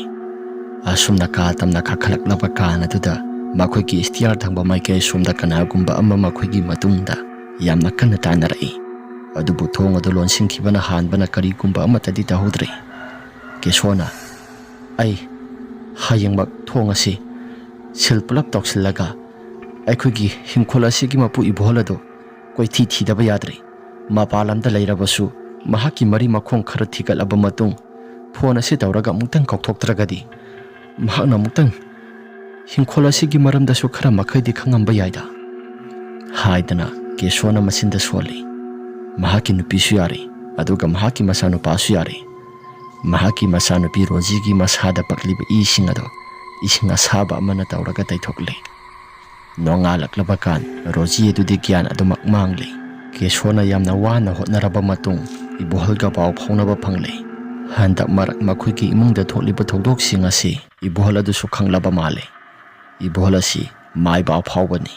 ꯑꯁꯨꯝꯅ ꯀꯥ ꯇꯝꯅ ꯀꯥꯈꯠꯂꯛꯂꯕ ꯀꯥꯟ ꯑꯗꯨꯗ ꯃꯈꯣꯏꯒꯤ ꯁ꯭ꯇꯤꯌꯥꯔ ꯊꯪꯕ ꯃꯥꯏꯀꯩ ꯁꯣꯝꯗ ꯀꯅꯥꯒꯨꯝꯕ ꯑꯃ ꯃꯈꯣꯏꯒꯤ ꯃꯇꯨꯡꯗ ꯌꯥꯝꯅ ꯀꯟꯅ ꯇꯥꯟꯅꯔꯛꯏ꯫ ꯑꯗꯨꯕꯨ ꯊꯣꯡ ꯑꯗꯨ ꯂꯣꯟꯁꯤꯟꯈꯤꯕꯅ ꯍꯥꯟꯕꯅ ꯀꯔꯤꯒꯨꯝꯕ ꯑꯃꯠꯇꯗꯤ ꯇꯧꯍꯧꯗ꯭ꯔꯦ꯫ ꯀꯦꯁꯣꯅ, "ꯑꯩ ꯍꯌꯦꯡꯃꯛ ꯊꯣꯡ ꯑꯁꯤ ꯁꯤꯜ ꯄꯨꯂꯞ ꯇꯧꯁꯤꯜꯂꯒ ꯑꯩꯈꯣꯏꯒꯤ ꯍꯤꯡꯈꯣꯜ ꯑꯁꯤꯒꯤ ꯃꯄꯨ ꯏꯕꯣꯍꯜ ꯑꯗꯨ ꯀꯣꯏꯊꯤ ꯊꯤꯗꯕ ꯌꯥꯗ꯭ꯔꯦ꯫ ꯃꯄꯥꯟ ꯂꯝꯗ ꯂꯩꯔꯕꯁꯨ ꯃꯍꯥꯛꯀꯤ ꯃꯔꯤ ꯃꯈꯣꯡ ꯈꯔ ꯊꯤꯒꯠꯂꯕ ꯃꯇꯨꯡ ꯐꯣꯟ ꯑꯁꯤ ꯇꯧꯔꯒ ꯑꯃꯨꯛꯇꯪ ꯀꯧꯊꯣꯛꯇ꯭ꯔꯒꯗꯤ ꯃꯍꯥꯛꯅ ꯑꯃꯨꯛꯇꯪ ꯍꯤꯡꯈꯣꯜ ꯑꯁꯤꯒꯤ ꯃꯔꯝꯗꯁꯨ ꯈꯔ ꯃꯈꯩꯗꯤ ꯈꯪꯉꯝꯕ ꯌꯥꯏꯗ" ꯍꯥꯏꯗꯅ ꯀꯦꯁꯣꯅ ꯃꯆꯤꯟꯗ ꯁꯣꯜꯂꯤ꯫ ꯃꯍꯥꯛꯀꯤ ꯅꯨꯄꯤꯁꯨ ꯌꯥꯔꯦ, ꯑꯗꯨꯒ ꯃꯍꯥꯛꯀꯤ ꯃꯆꯥꯅꯨꯄꯥꯁꯨ ꯌꯥꯔꯦ꯫ ꯃꯍꯥꯛꯀꯤ ꯃꯆꯥꯅꯨꯄꯤ ꯔꯣꯖꯤꯒꯤ ꯃꯁꯥꯗ ꯄꯛꯂꯤꯕ ꯏꯁꯤꯡ ꯑꯗꯨ ꯏꯁꯤꯡ ꯑꯁꯥꯕ ꯑꯃꯅ ꯇꯧꯔꯒ ꯇꯩꯊꯣꯛꯂꯦ꯫ ꯅꯣꯡꯉꯥꯜꯂꯛꯂꯕ ꯀꯥꯟ ꯔꯣꯖꯤ ꯑꯗꯨꯗꯤ ꯒ꯭ꯌꯥꯟ ꯑꯗꯨꯃꯛ ꯃꯥꯡꯂꯦ꯫ ꯀꯦꯁꯣꯅ ꯌꯥꯝꯅ ꯋꯥꯅ ꯍꯣꯠꯅꯔꯕ ꯃꯇꯨꯡ ꯏꯕꯣꯍꯜꯒ ꯄꯥꯎ ꯐꯥꯎꯅꯕ ꯐꯪꯂꯦ꯫ ꯍꯟꯗꯛ ꯃꯔꯛ ꯃꯈꯣꯏꯒꯤ ꯏꯃꯨꯡꯗ ꯊꯣꯛꯂꯤꯕ ꯊꯧꯗꯣꯛꯁꯤꯡ ꯑꯁꯤ ꯏꯕꯣꯍꯜ ꯑꯗꯨꯁꯨ ꯈꯪꯂꯕ ꯃꯥꯜꯂꯦ꯫ ꯏꯕꯣꯍꯜ ꯑꯁꯤ ꯃꯥꯏꯕ ꯑꯐꯥꯎꯕꯅꯤ꯫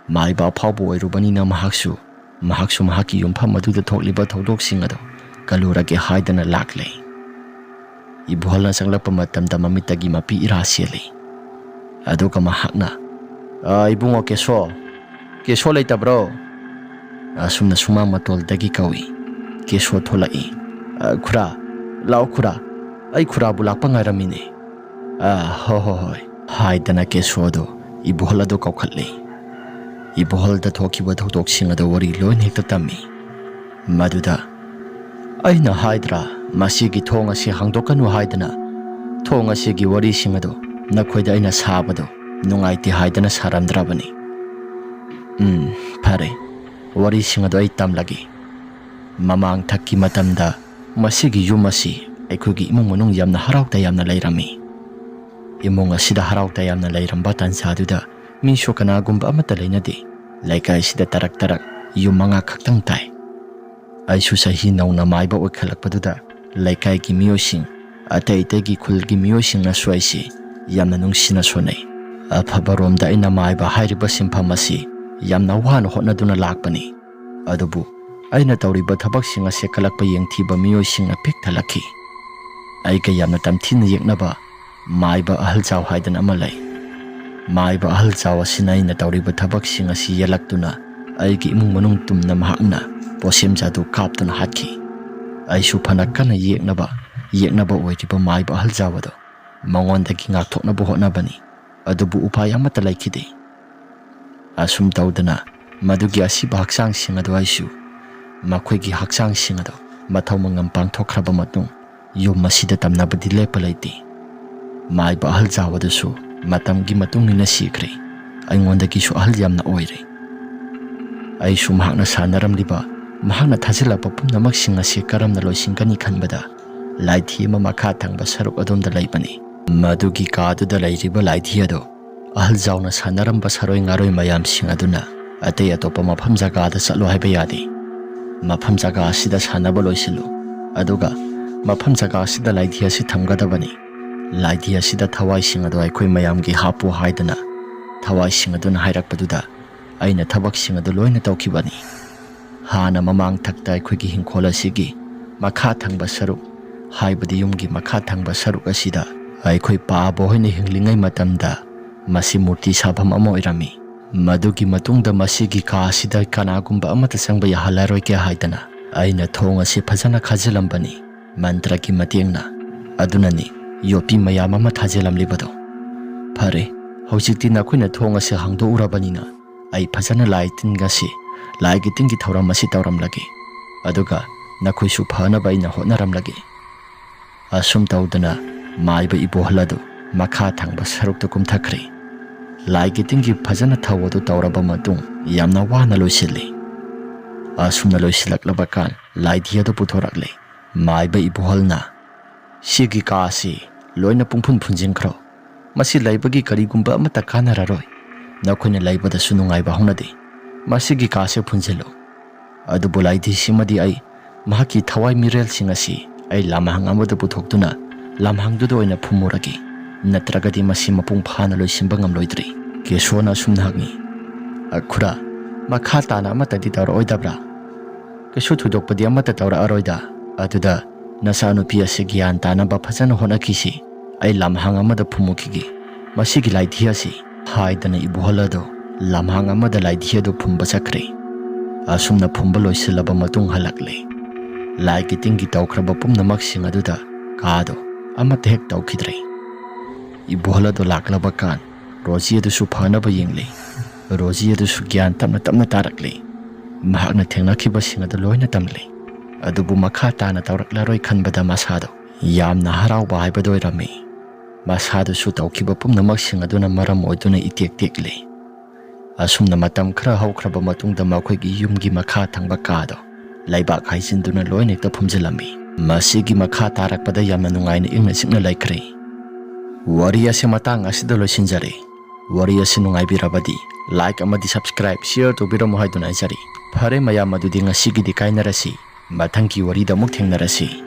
ꯃꯥꯏꯕ ꯑꯐꯥꯎꯕ ꯑꯣꯏꯔꯨꯕꯅꯤꯅ ꯃꯍꯥꯛꯁꯨ, ꯃꯍꯥꯛꯁꯨ ꯃꯍꯥꯛꯀꯤ ꯌꯨꯝꯐꯝ ꯑꯗꯨꯗ ꯊꯣꯛꯂꯤꯕ ꯊꯧꯗꯣꯛꯁꯤꯡ ꯑꯗꯨ ꯀꯜꯂꯨꯔꯒꯦ ꯍꯥꯏꯗꯅ ꯂꯥꯛꯂꯦ꯫ ꯏꯕꯣꯍꯜꯅ ꯆꯪꯂꯛꯄ ꯃꯇꯝꯗ ꯃꯃꯤꯠꯇꯒꯤ ꯃꯄꯤ ꯏꯔꯥ ꯆꯦꯜꯂꯤ꯫ ꯑꯗꯨꯒ ꯃꯍꯥꯛꯅ, "ꯑ, ꯏꯕꯨꯡꯉꯣ ꯀꯦꯁꯣ, ꯀꯦꯁꯣ ꯂꯩꯇꯕ꯭ꯔꯣ?" ꯑꯁꯨꯝꯅ ꯁꯨꯃꯥꯡ ꯃꯇꯣꯜꯗꯒꯤ ꯀꯧꯏ꯫ ꯀꯦꯁꯣ ꯊꯣꯛꯂꯛꯏ꯫ "ꯑ, ꯈꯨꯔꯥ, ꯂꯥꯛꯑꯣ ꯈꯨꯔꯥ, ꯑꯩ ꯈꯨꯔꯥꯕꯨ ꯂꯥꯛꯄ ꯉꯥꯏꯔꯝꯃꯤꯅꯦ꯫" "ꯑ, ꯍꯣ ꯍꯣ ꯍꯣꯏ," ꯍꯥꯏꯗꯅ ꯀꯦꯁꯣꯗꯣ ꯏꯕꯣꯍꯜ ꯑꯗꯨ ꯀꯧꯈꯠꯂꯤ꯫ ꯏꯕꯣꯍꯜꯗ ꯊꯣꯛꯈꯤꯕ ꯊꯧꯗꯣꯛꯁꯤꯡ ꯑꯗꯨ ꯋꯥꯔꯤ ꯂꯣꯏꯅ ꯍꯦꯛꯇ ꯇꯝꯃꯤ꯫ ꯃꯗꯨꯗ, "ꯑꯩꯅ ꯍꯥꯏꯗ꯭ꯔꯥ, ꯃꯁꯤꯒꯤ ꯊꯣꯡ ꯑꯁꯤ ꯍꯥꯡꯗꯣꯛꯀꯅꯨ ꯍꯥꯏꯗꯅ? ꯊꯣꯡ ꯑꯁꯤꯒꯤ ꯋꯥꯔꯤꯁꯤꯡ ꯑꯗꯨ ꯅꯈꯣꯏꯗ ꯑꯩꯅ ꯁꯥꯕꯗꯨ ꯅꯨꯡꯉꯥꯏꯇꯦ ꯍꯥꯏꯗꯅ ꯁꯥꯔꯝꯗ꯭ꯔꯕꯅꯤ꯫ ꯎꯝ, ꯐꯔꯦ, ꯋꯥꯔꯤꯁꯤꯡ ꯑꯗꯨ ꯑꯩ ꯇꯝꯂꯒꯦ꯫ ꯃꯃꯥꯡ ꯊꯛꯀꯤ ꯃꯇꯝꯗ ꯃꯁꯤꯒꯤ ꯌꯨꯝ ꯑꯁꯤ ꯑꯩꯈꯣꯏꯒꯤ ꯏꯃꯨꯡ ꯃꯅꯨꯡ ꯌꯥꯝꯅ ꯍꯔꯥꯎ ꯇꯌꯥꯝꯅ ꯂꯩꯔꯝꯃꯤ꯫ ꯏꯃꯨꯡ ꯑꯁꯤꯗ ꯍꯔꯥꯎ ꯇꯌꯥꯝꯅ ꯂꯩꯔꯝꯕ ꯇꯥꯟꯖꯥꯗꯨꯗ ꯃꯤꯁꯨ ꯀꯅꯥꯒꯨꯝꯕ ꯑꯃꯠꯇ ꯂꯩꯅꯗꯦ꯫ ꯂꯩꯀꯥꯏꯁꯤꯗ ꯇꯔꯛ ꯇꯔꯛ ꯌꯨꯝ ꯃꯉꯥ ꯈꯛꯇꯪ ꯇꯥꯏ꯫ ꯑꯩꯁꯨ ꯆꯍꯤ ꯅꯧꯅ ꯃꯥꯏꯕ ꯑꯣꯏꯈꯠꯂꯛꯄꯗꯨꯗ ꯂꯩꯀꯥꯏꯒꯤ ꯃꯤꯑꯣꯏꯁꯤꯡ, ꯑꯇꯩ ꯑꯇꯩꯒꯤ ꯈꯨꯜꯒꯤ ꯃꯤꯑꯣꯏꯁꯤꯡꯅꯁꯨ ꯑꯩꯁꯤ ꯌꯥꯝꯅ ꯅꯨꯡꯁꯤꯅ ꯁꯣꯟꯅꯩ꯫ ꯑꯐꯕꯔꯣꯝꯗ ꯑꯩꯅ ꯃꯥꯏꯕ ꯍꯥꯏꯔꯤꯕ ꯁꯤꯟꯐꯝ ꯑꯁꯤ ꯌꯥꯝꯅ ꯋꯥꯅ ꯍꯣꯠꯅꯗꯨꯅ ꯂꯥꯛꯄꯅꯤ꯫ ꯑꯗꯨꯕꯨ ꯑꯩꯅ ꯇꯧꯔꯤꯕ ꯊꯕꯛꯁꯤꯡ ꯑꯁꯦ ꯀꯜꯂꯛꯄ ꯌꯦꯡꯊꯤꯕ ꯃꯤꯑꯣꯏꯁꯤꯡꯅ ꯄꯤꯛ ꯊꯜꯂꯛꯈꯤ꯫ ꯑꯩꯒ ꯌꯥꯝꯅ ꯇꯝꯊꯤꯅ ꯌꯦꯛꯅꯕ ꯃꯥꯏꯕ ꯑꯍꯜ ꯆꯥꯎ ꯍꯥꯏꯗꯅ ꯑꯃ ꯂꯩ꯫ ꯃꯥꯏꯕ ꯑꯍꯜ ꯆꯥꯎ ꯑꯁꯤꯅ ꯑꯩꯅ ꯇꯧꯔꯤꯕ ꯊꯕꯛꯁꯤꯡ ꯑꯁꯤ ꯌꯦꯜꯂꯛꯇꯨꯅ ꯑꯩꯒꯤ ꯏꯃꯨꯡ ꯃꯅꯨꯡ ꯇꯨꯝꯅ ꯃꯍꯥꯛꯅ ꯄꯣꯠꯁꯦꯝꯖꯥꯗꯨ ꯀꯥꯞꯇꯨꯅ ꯍꯥꯠꯈꯤ꯫ ꯑꯩꯁꯨ ꯐꯅ ꯀꯟꯅ ꯌꯦꯛꯅꯕ, ꯌꯦꯛꯅꯕ ꯑꯣꯏꯔꯤꯕ ꯃꯥꯏꯕ ꯑꯍꯜ ꯆꯥꯎ ꯑꯗꯣ ꯃꯉꯣꯟꯗꯒꯤ ꯉꯥꯛꯊꯣꯛꯅꯕ ꯍꯣꯠꯅꯕꯅꯤ꯫ ꯑꯗꯨꯕꯨ ꯎꯄꯥꯏ ꯑꯃꯠꯇ ꯂꯩꯈꯤꯗꯦ꯫ ꯑꯁꯨꯝ ꯇꯧꯗꯅ ꯃꯗꯨꯒꯤ ꯑꯁꯤꯕ ꯍꯛꯆꯥꯡꯁꯤꯡ ꯑꯗꯨ ꯑꯩꯁꯨ ꯃꯈꯣꯏꯒꯤ ꯍꯛꯆꯥꯡꯁꯤꯡ ꯑꯗꯨ ꯃꯊꯧ ꯃꯉꯝ ꯄꯥꯡꯊꯣꯛꯈ꯭ꯔꯕ ꯃꯇꯨꯡ ꯌꯨꯝ ꯑꯁꯤꯗ ꯇꯝꯅꯕꯗꯤ ꯂꯦꯞꯄ ꯂꯩꯇꯦ꯫ ꯃꯥꯏꯕ ꯑꯍꯜ ꯆꯥꯎ ꯑꯗꯨꯁꯨ ꯃꯇꯝꯒꯤ ꯃꯇꯨꯡ ꯏꯟꯅ ꯁꯤꯈ꯭ꯔꯦ꯫ ꯑꯩꯉꯣꯟꯗꯒꯤꯁꯨ ꯑꯍꯜ ꯌꯥꯝꯅ ꯑꯣꯏꯔꯦ꯫ ꯑꯩꯁꯨ ꯃꯍꯥꯛꯅ ꯁꯥꯟꯅꯔꯝꯂꯤꯕ, ꯃꯍꯥꯛꯅ ꯊꯥꯖꯤꯜꯂꯛꯄ ꯄꯨꯝꯅꯃꯛꯁꯤꯡ ꯑꯁꯤ ꯀꯔꯝꯅ ꯂꯣꯏꯁꯤꯟꯒꯅꯤ ꯈꯟꯕꯗ ꯂꯥꯏꯙꯤ ꯑꯃ ꯃꯈꯥ ꯊꯪꯕ ꯁꯔꯨꯛ ꯑꯗꯣꯝꯗ ꯂꯩꯕꯅꯤ꯫ ꯃꯗꯨꯒꯤ ꯀꯥꯗꯨꯗ ꯂꯩꯔꯤꯕ ꯂꯥꯏꯙꯤ ꯑꯗꯨ ꯑꯍꯜ ꯖꯥꯎꯅ ꯁꯥꯟꯅꯔꯝꯕ ꯁꯥꯔꯣꯏ ꯉꯥꯔꯣꯏ ꯃꯌꯥꯝꯁꯤꯡ ꯑꯗꯨꯅ ꯑꯇꯩ ꯑꯇꯣꯞꯄ ꯃꯐꯝ ꯖꯒꯥꯗ ꯆꯠꯂꯣ ꯍꯥꯏꯕ ꯌꯥꯗꯦ꯫ ꯃꯐꯝ ꯖꯒꯥ ꯑꯁꯤꯗ ꯁꯥꯟꯅꯕ ꯂꯣꯏꯁꯤꯜꯂꯨ, ꯑꯗꯨꯒ ꯃꯐꯝ ꯖꯒꯥ ꯑꯁꯤꯗ ꯂꯥꯏꯙꯤ ꯑꯁꯤ ꯊꯝꯒꯗꯕꯅꯤ꯫ ꯂꯥꯏꯙꯤ ꯑꯁꯤꯗ ꯊꯋꯥꯏꯁꯤꯡ ꯑꯗꯨ ꯑꯩꯈꯣꯏ ꯃꯌꯥꯝꯒꯤ ꯍꯥꯞꯄꯨ ꯍꯥꯏꯗꯅ ꯊꯋꯥꯏꯁꯤꯡ ꯑꯗꯨꯅ ꯍꯥꯏꯔꯛꯄꯗꯨꯗ ꯑꯩꯅ ꯊꯕꯛꯁꯤꯡ ꯑꯗꯨ ꯂꯣꯏꯅ ꯇꯧꯈꯤꯕꯅꯤ꯫ ꯍꯥꯟꯅ ꯃꯃꯥꯡ ꯊꯛꯇ ꯑꯩꯈꯣꯏꯒꯤ ꯍꯤꯡꯈꯣꯜ ꯑꯁꯤꯒꯤ ꯃꯈꯥ ꯊꯪꯕ ꯁꯔꯨꯛ, ꯍꯥꯏꯕꯗꯤ ꯌꯨꯝꯒꯤ ꯃꯈꯥ ꯊꯪꯕ ꯁꯔꯨꯛ ꯑꯁꯤꯗ ꯑꯩꯈꯣꯏ ꯄꯥꯕ ꯍꯣꯏꯅ ꯍꯤꯡꯂꯤꯉꯩ ꯃꯇꯝꯗ ꯃꯁꯤ ꯃꯨꯔꯇꯤ ꯁꯥꯐꯝ ꯑꯃ ꯑꯣꯏꯔꯝꯃꯤ꯫ ꯃꯗꯨꯒꯤ ꯃꯇꯨꯡꯗ ꯃꯁꯤꯒꯤ ꯀꯥ ꯑꯁꯤꯗ ꯀꯅꯥꯒꯨꯝꯕ ꯑꯃꯠꯇ ꯆꯪꯕ ꯌꯥꯍꯜꯂꯔꯣꯏꯒꯦ ꯍꯥꯏꯗꯅ ꯑꯩꯅ ꯊꯣꯡ ꯑꯁꯤ ꯐꯖꯅ ꯈꯥꯖꯤꯜꯂꯝꯕꯅꯤ꯫ ꯃꯟꯇ꯭ꯔꯒꯤ ꯃꯇꯦꯡꯅ꯫ ꯑꯗꯨꯅꯅꯤ ꯌꯣꯠꯄꯤ ꯃꯌꯥꯝ ꯑꯃ ꯊꯥꯖꯤꯜꯂꯝꯂꯤꯕꯗꯣ꯫ ꯐꯔꯦ, ꯍꯧꯖꯤꯛꯇꯤ ꯅꯈꯣꯏꯅ ꯊꯣꯡ ꯑꯁꯤ ꯍꯥꯡꯗꯣꯛꯎꯔꯕꯅꯤꯅ ꯑꯩ ꯐꯖꯅ ꯂꯥꯏ ꯇꯤꯟ ꯑꯁꯤ, ꯂꯥꯏꯒꯤ ꯇꯤꯟꯒꯤ ꯊꯧꯔꯝ ꯑꯁꯤ ꯇꯧꯔꯝꯂꯒꯦ꯫ ꯑꯗꯨꯒ ꯅꯈꯣꯏꯁꯨ ꯐꯅꯕ ꯑꯩꯅ ꯍꯣꯠꯅꯔꯝꯂꯒꯦ꯫ ꯑꯁꯨꯝ ꯇꯧꯗꯅ ꯃꯥꯏꯕ ꯏꯕꯣꯍꯜ ꯑꯗꯨ ꯃꯈꯥ ꯊꯪꯕ ꯁꯔꯨꯛꯇ ꯀꯨꯝꯊꯈ꯭ꯔꯦ꯫ ꯂꯥꯏꯒꯤ ꯇꯤꯟꯒꯤ ꯐꯖꯅ ꯊꯧ ꯑꯗꯨ ꯇꯧꯔꯕ ꯃꯇꯨꯡ ꯌꯥꯝꯅ ꯋꯥꯅ ꯂꯣꯏꯁꯤꯜꯂꯤ꯫ ꯑꯁꯨꯝꯅ ꯂꯣꯏꯁꯤꯜꯂꯛꯂꯕ ꯀꯥꯟ ꯂꯥꯏꯙꯤ ꯑꯗꯨ ꯄꯨꯊꯣꯔꯛꯂꯦ꯫ ꯃꯥꯏꯕ ꯏꯕꯣꯍꯜꯅ, "ꯁꯤꯒꯤ ꯀꯥ ꯑꯁꯤ ꯂꯣꯏꯅ ꯄꯨꯡꯐꯨꯟ ꯐꯨꯟꯖꯤꯟꯈ꯭ꯔꯣ꯫ ꯃꯁꯤ ꯂꯩꯕꯒꯤ ꯀꯔꯤꯒꯨꯝꯕ ꯑꯃꯠꯇ ꯀꯥꯟꯅꯔꯔꯣꯏ꯫ ꯅꯈꯣꯏꯅ ꯂꯩꯕꯗꯁꯨ ꯅꯨꯡꯉꯥꯏꯕ ꯍꯧꯅꯗꯦ꯫ ꯃꯁꯤꯒꯤ ꯀꯥꯁꯦ ꯐꯨꯟꯖꯤꯜꯂꯨ꯫ ꯑꯗꯨꯕꯨ ꯂꯥꯏꯙꯤꯁꯤꯃꯗꯤ ꯑꯩ ꯃꯍꯥꯛꯀꯤ ꯊꯋꯥꯏ ꯃꯤꯔꯦꯜꯁꯤꯡ ꯑꯁꯤ ꯑꯩ ꯂꯥꯃꯍꯥꯡ ꯑꯃꯗ ꯄꯨꯊꯣꯛꯇꯨꯅ ꯂꯥꯃꯍꯥꯡꯗꯨꯗ ꯑꯣꯏꯅ ꯐꯨꯝꯃꯨꯔꯒꯦ, ꯅꯠꯇ꯭ꯔꯒꯗꯤ ꯃꯁꯤ ꯃꯄꯨꯡ ꯐꯥꯅ ꯂꯣꯏꯁꯤꯟꯕ ꯉꯝꯂꯣꯏꯗ꯭ꯔꯤ꯫" ꯀꯦꯁꯣꯅ ꯑꯁꯨꯝꯅ ꯍꯪꯉꯤ, "ꯑ, ꯈꯨꯔꯥ, ꯃꯈꯥ ꯇꯥꯅ ꯑꯃꯠꯇꯗꯤ ꯇꯧꯔꯛꯑꯣꯏꯗꯕ꯭ꯔꯥ? ꯀꯩꯁꯨ ꯊꯣꯏꯗꯣꯛꯄꯗꯤ ꯑꯃꯠꯇ ꯇꯧꯔꯛꯑꯔꯣꯏꯗ꯫ ꯑꯗꯨꯗ ꯅꯆꯥꯅꯨꯄꯤ ꯑꯁꯤ ꯒ꯭ꯌꯥꯟ ꯇꯥꯅꯕ ꯐꯖꯅ ꯍꯣꯠꯅꯈꯤꯁꯤ꯫ ꯑꯩ ꯂꯝꯍꯥꯡ ꯑꯃꯗ ꯐꯨꯝꯃꯨꯈꯤꯒꯦ꯫ ꯃꯁꯤꯒꯤ ꯂꯥꯏꯙꯤ ꯑꯁꯤ", ꯍꯥꯏꯗꯅ ꯏꯕꯣꯍꯜ ꯑꯗꯨ ꯂꯝꯍꯥꯡ ꯑꯃꯗ ꯂꯥꯏꯙꯤ ꯑꯗꯨ ꯐꯨꯝꯕ ꯆꯠꯈ꯭ꯔꯦ꯫ ꯑꯁꯨꯝꯅ ꯐꯨꯝꯕ ꯂꯣꯏꯁꯤꯜꯂꯕ ꯃꯇꯨꯡ ꯍꯜꯂꯛꯂꯦ꯫ ꯂꯥꯏꯒꯤ ꯇꯤꯟꯒꯤ ꯇꯧꯈ꯭ꯔꯕ ꯄꯨꯝꯅꯃꯛꯁꯤꯡ ꯑꯗꯨꯗ ꯀꯥꯗꯣ ꯑꯃꯠꯇ ꯍꯦꯛ ꯇꯧꯈꯤꯗ꯭ꯔꯦ꯫ ꯏꯕꯣꯍꯜ ꯑꯗꯨ ꯂꯥꯛꯂꯕ ꯀꯥꯟ ꯔꯣꯖꯤ ꯑꯗꯨꯁꯨ ꯐꯅꯕ ꯌꯦꯡꯂꯦ꯫ ꯔꯣꯖꯤ ꯑꯗꯨꯁꯨ ꯒ꯭ꯌꯥꯟ ꯇꯞꯅ ꯇꯞꯅ ꯇꯥꯔꯛꯂꯦ꯫ ꯃꯍꯥꯛꯅ ꯊꯦꯡꯅꯈꯤꯕꯁꯤꯡ ꯑꯗꯨ ꯂꯣꯏꯅ ꯇꯝꯂꯦ꯫ ꯑꯗꯨꯕꯨ ꯃꯈꯥ ꯇꯥꯅ ꯇꯧꯔꯛꯂꯔꯣꯏ ꯈꯟꯕꯗ ꯃꯁꯥꯗꯣ ꯌꯥꯝꯅ ꯍꯔꯥꯎꯕ ꯍꯥꯏꯕꯗꯨ ꯑꯣꯏꯔꯝꯃꯤ꯫ ꯃꯁꯥꯗꯨꯁꯨ ꯇꯧꯈꯤꯕ ꯄꯨꯝꯅꯃꯛꯁꯤꯡ ꯑꯗꯨꯅ ꯃꯔꯝ ꯑꯣꯏꯗꯨꯅ ꯏꯇꯦꯛ ꯇꯦꯛꯂꯤ꯫ ꯑꯁꯨꯝꯅ ꯃꯇꯝ ꯈꯔ ꯍꯧꯈ꯭ꯔꯕ ꯃꯇꯨꯡꯗ ꯃꯈꯣꯏꯒꯤ ꯌꯨꯝꯒꯤ ꯃꯈꯥ ꯊꯪꯕ ꯀꯥꯗꯣ ꯂꯩꯕꯥꯛ ꯍꯩꯖꯤꯟꯗꯨꯅ ꯂꯣꯏꯅ ꯍꯦꯛꯇ ꯐꯨꯝꯖꯤꯜꯂꯝꯃꯤ꯫ ꯃꯁꯤꯒꯤ ꯃꯈꯥ ꯇꯥꯔꯛꯄꯗ ꯌꯥꯝꯅ ꯅꯨꯡꯉꯥꯏꯅ ꯏꯪꯅ ꯆꯤꯛꯅ ꯂꯩꯈ꯭ꯔꯦ꯫ ꯋꯥꯔꯤ ꯑꯁꯤ ꯃꯇꯥꯡ ꯑꯁꯤꯗ ꯂꯣꯏꯁꯤꯟꯖꯔꯦ꯫ ꯋꯥꯔꯤ ꯑꯁꯤ ꯅꯨꯡꯉꯥꯏꯕꯤꯔꯕꯗꯤ like ꯑꯃꯗꯤ subscribe, share ꯇꯧꯕꯤꯔꯝꯃꯨ ꯍꯥꯏꯗꯨꯅ ꯍꯥꯏꯖꯔꯤ꯫ ꯐꯔꯦ ꯃꯌꯥꯝ, ꯑꯗꯨꯗꯤ ꯉꯁꯤꯒꯤꯗꯤ ꯀꯥꯏꯅꯔꯁꯤ꯫ ꯃꯊꯪꯒꯤ ꯋꯥꯔꯤꯗ ꯑꯃꯨꯛ ꯊꯦꯡꯅꯔꯁꯤ꯫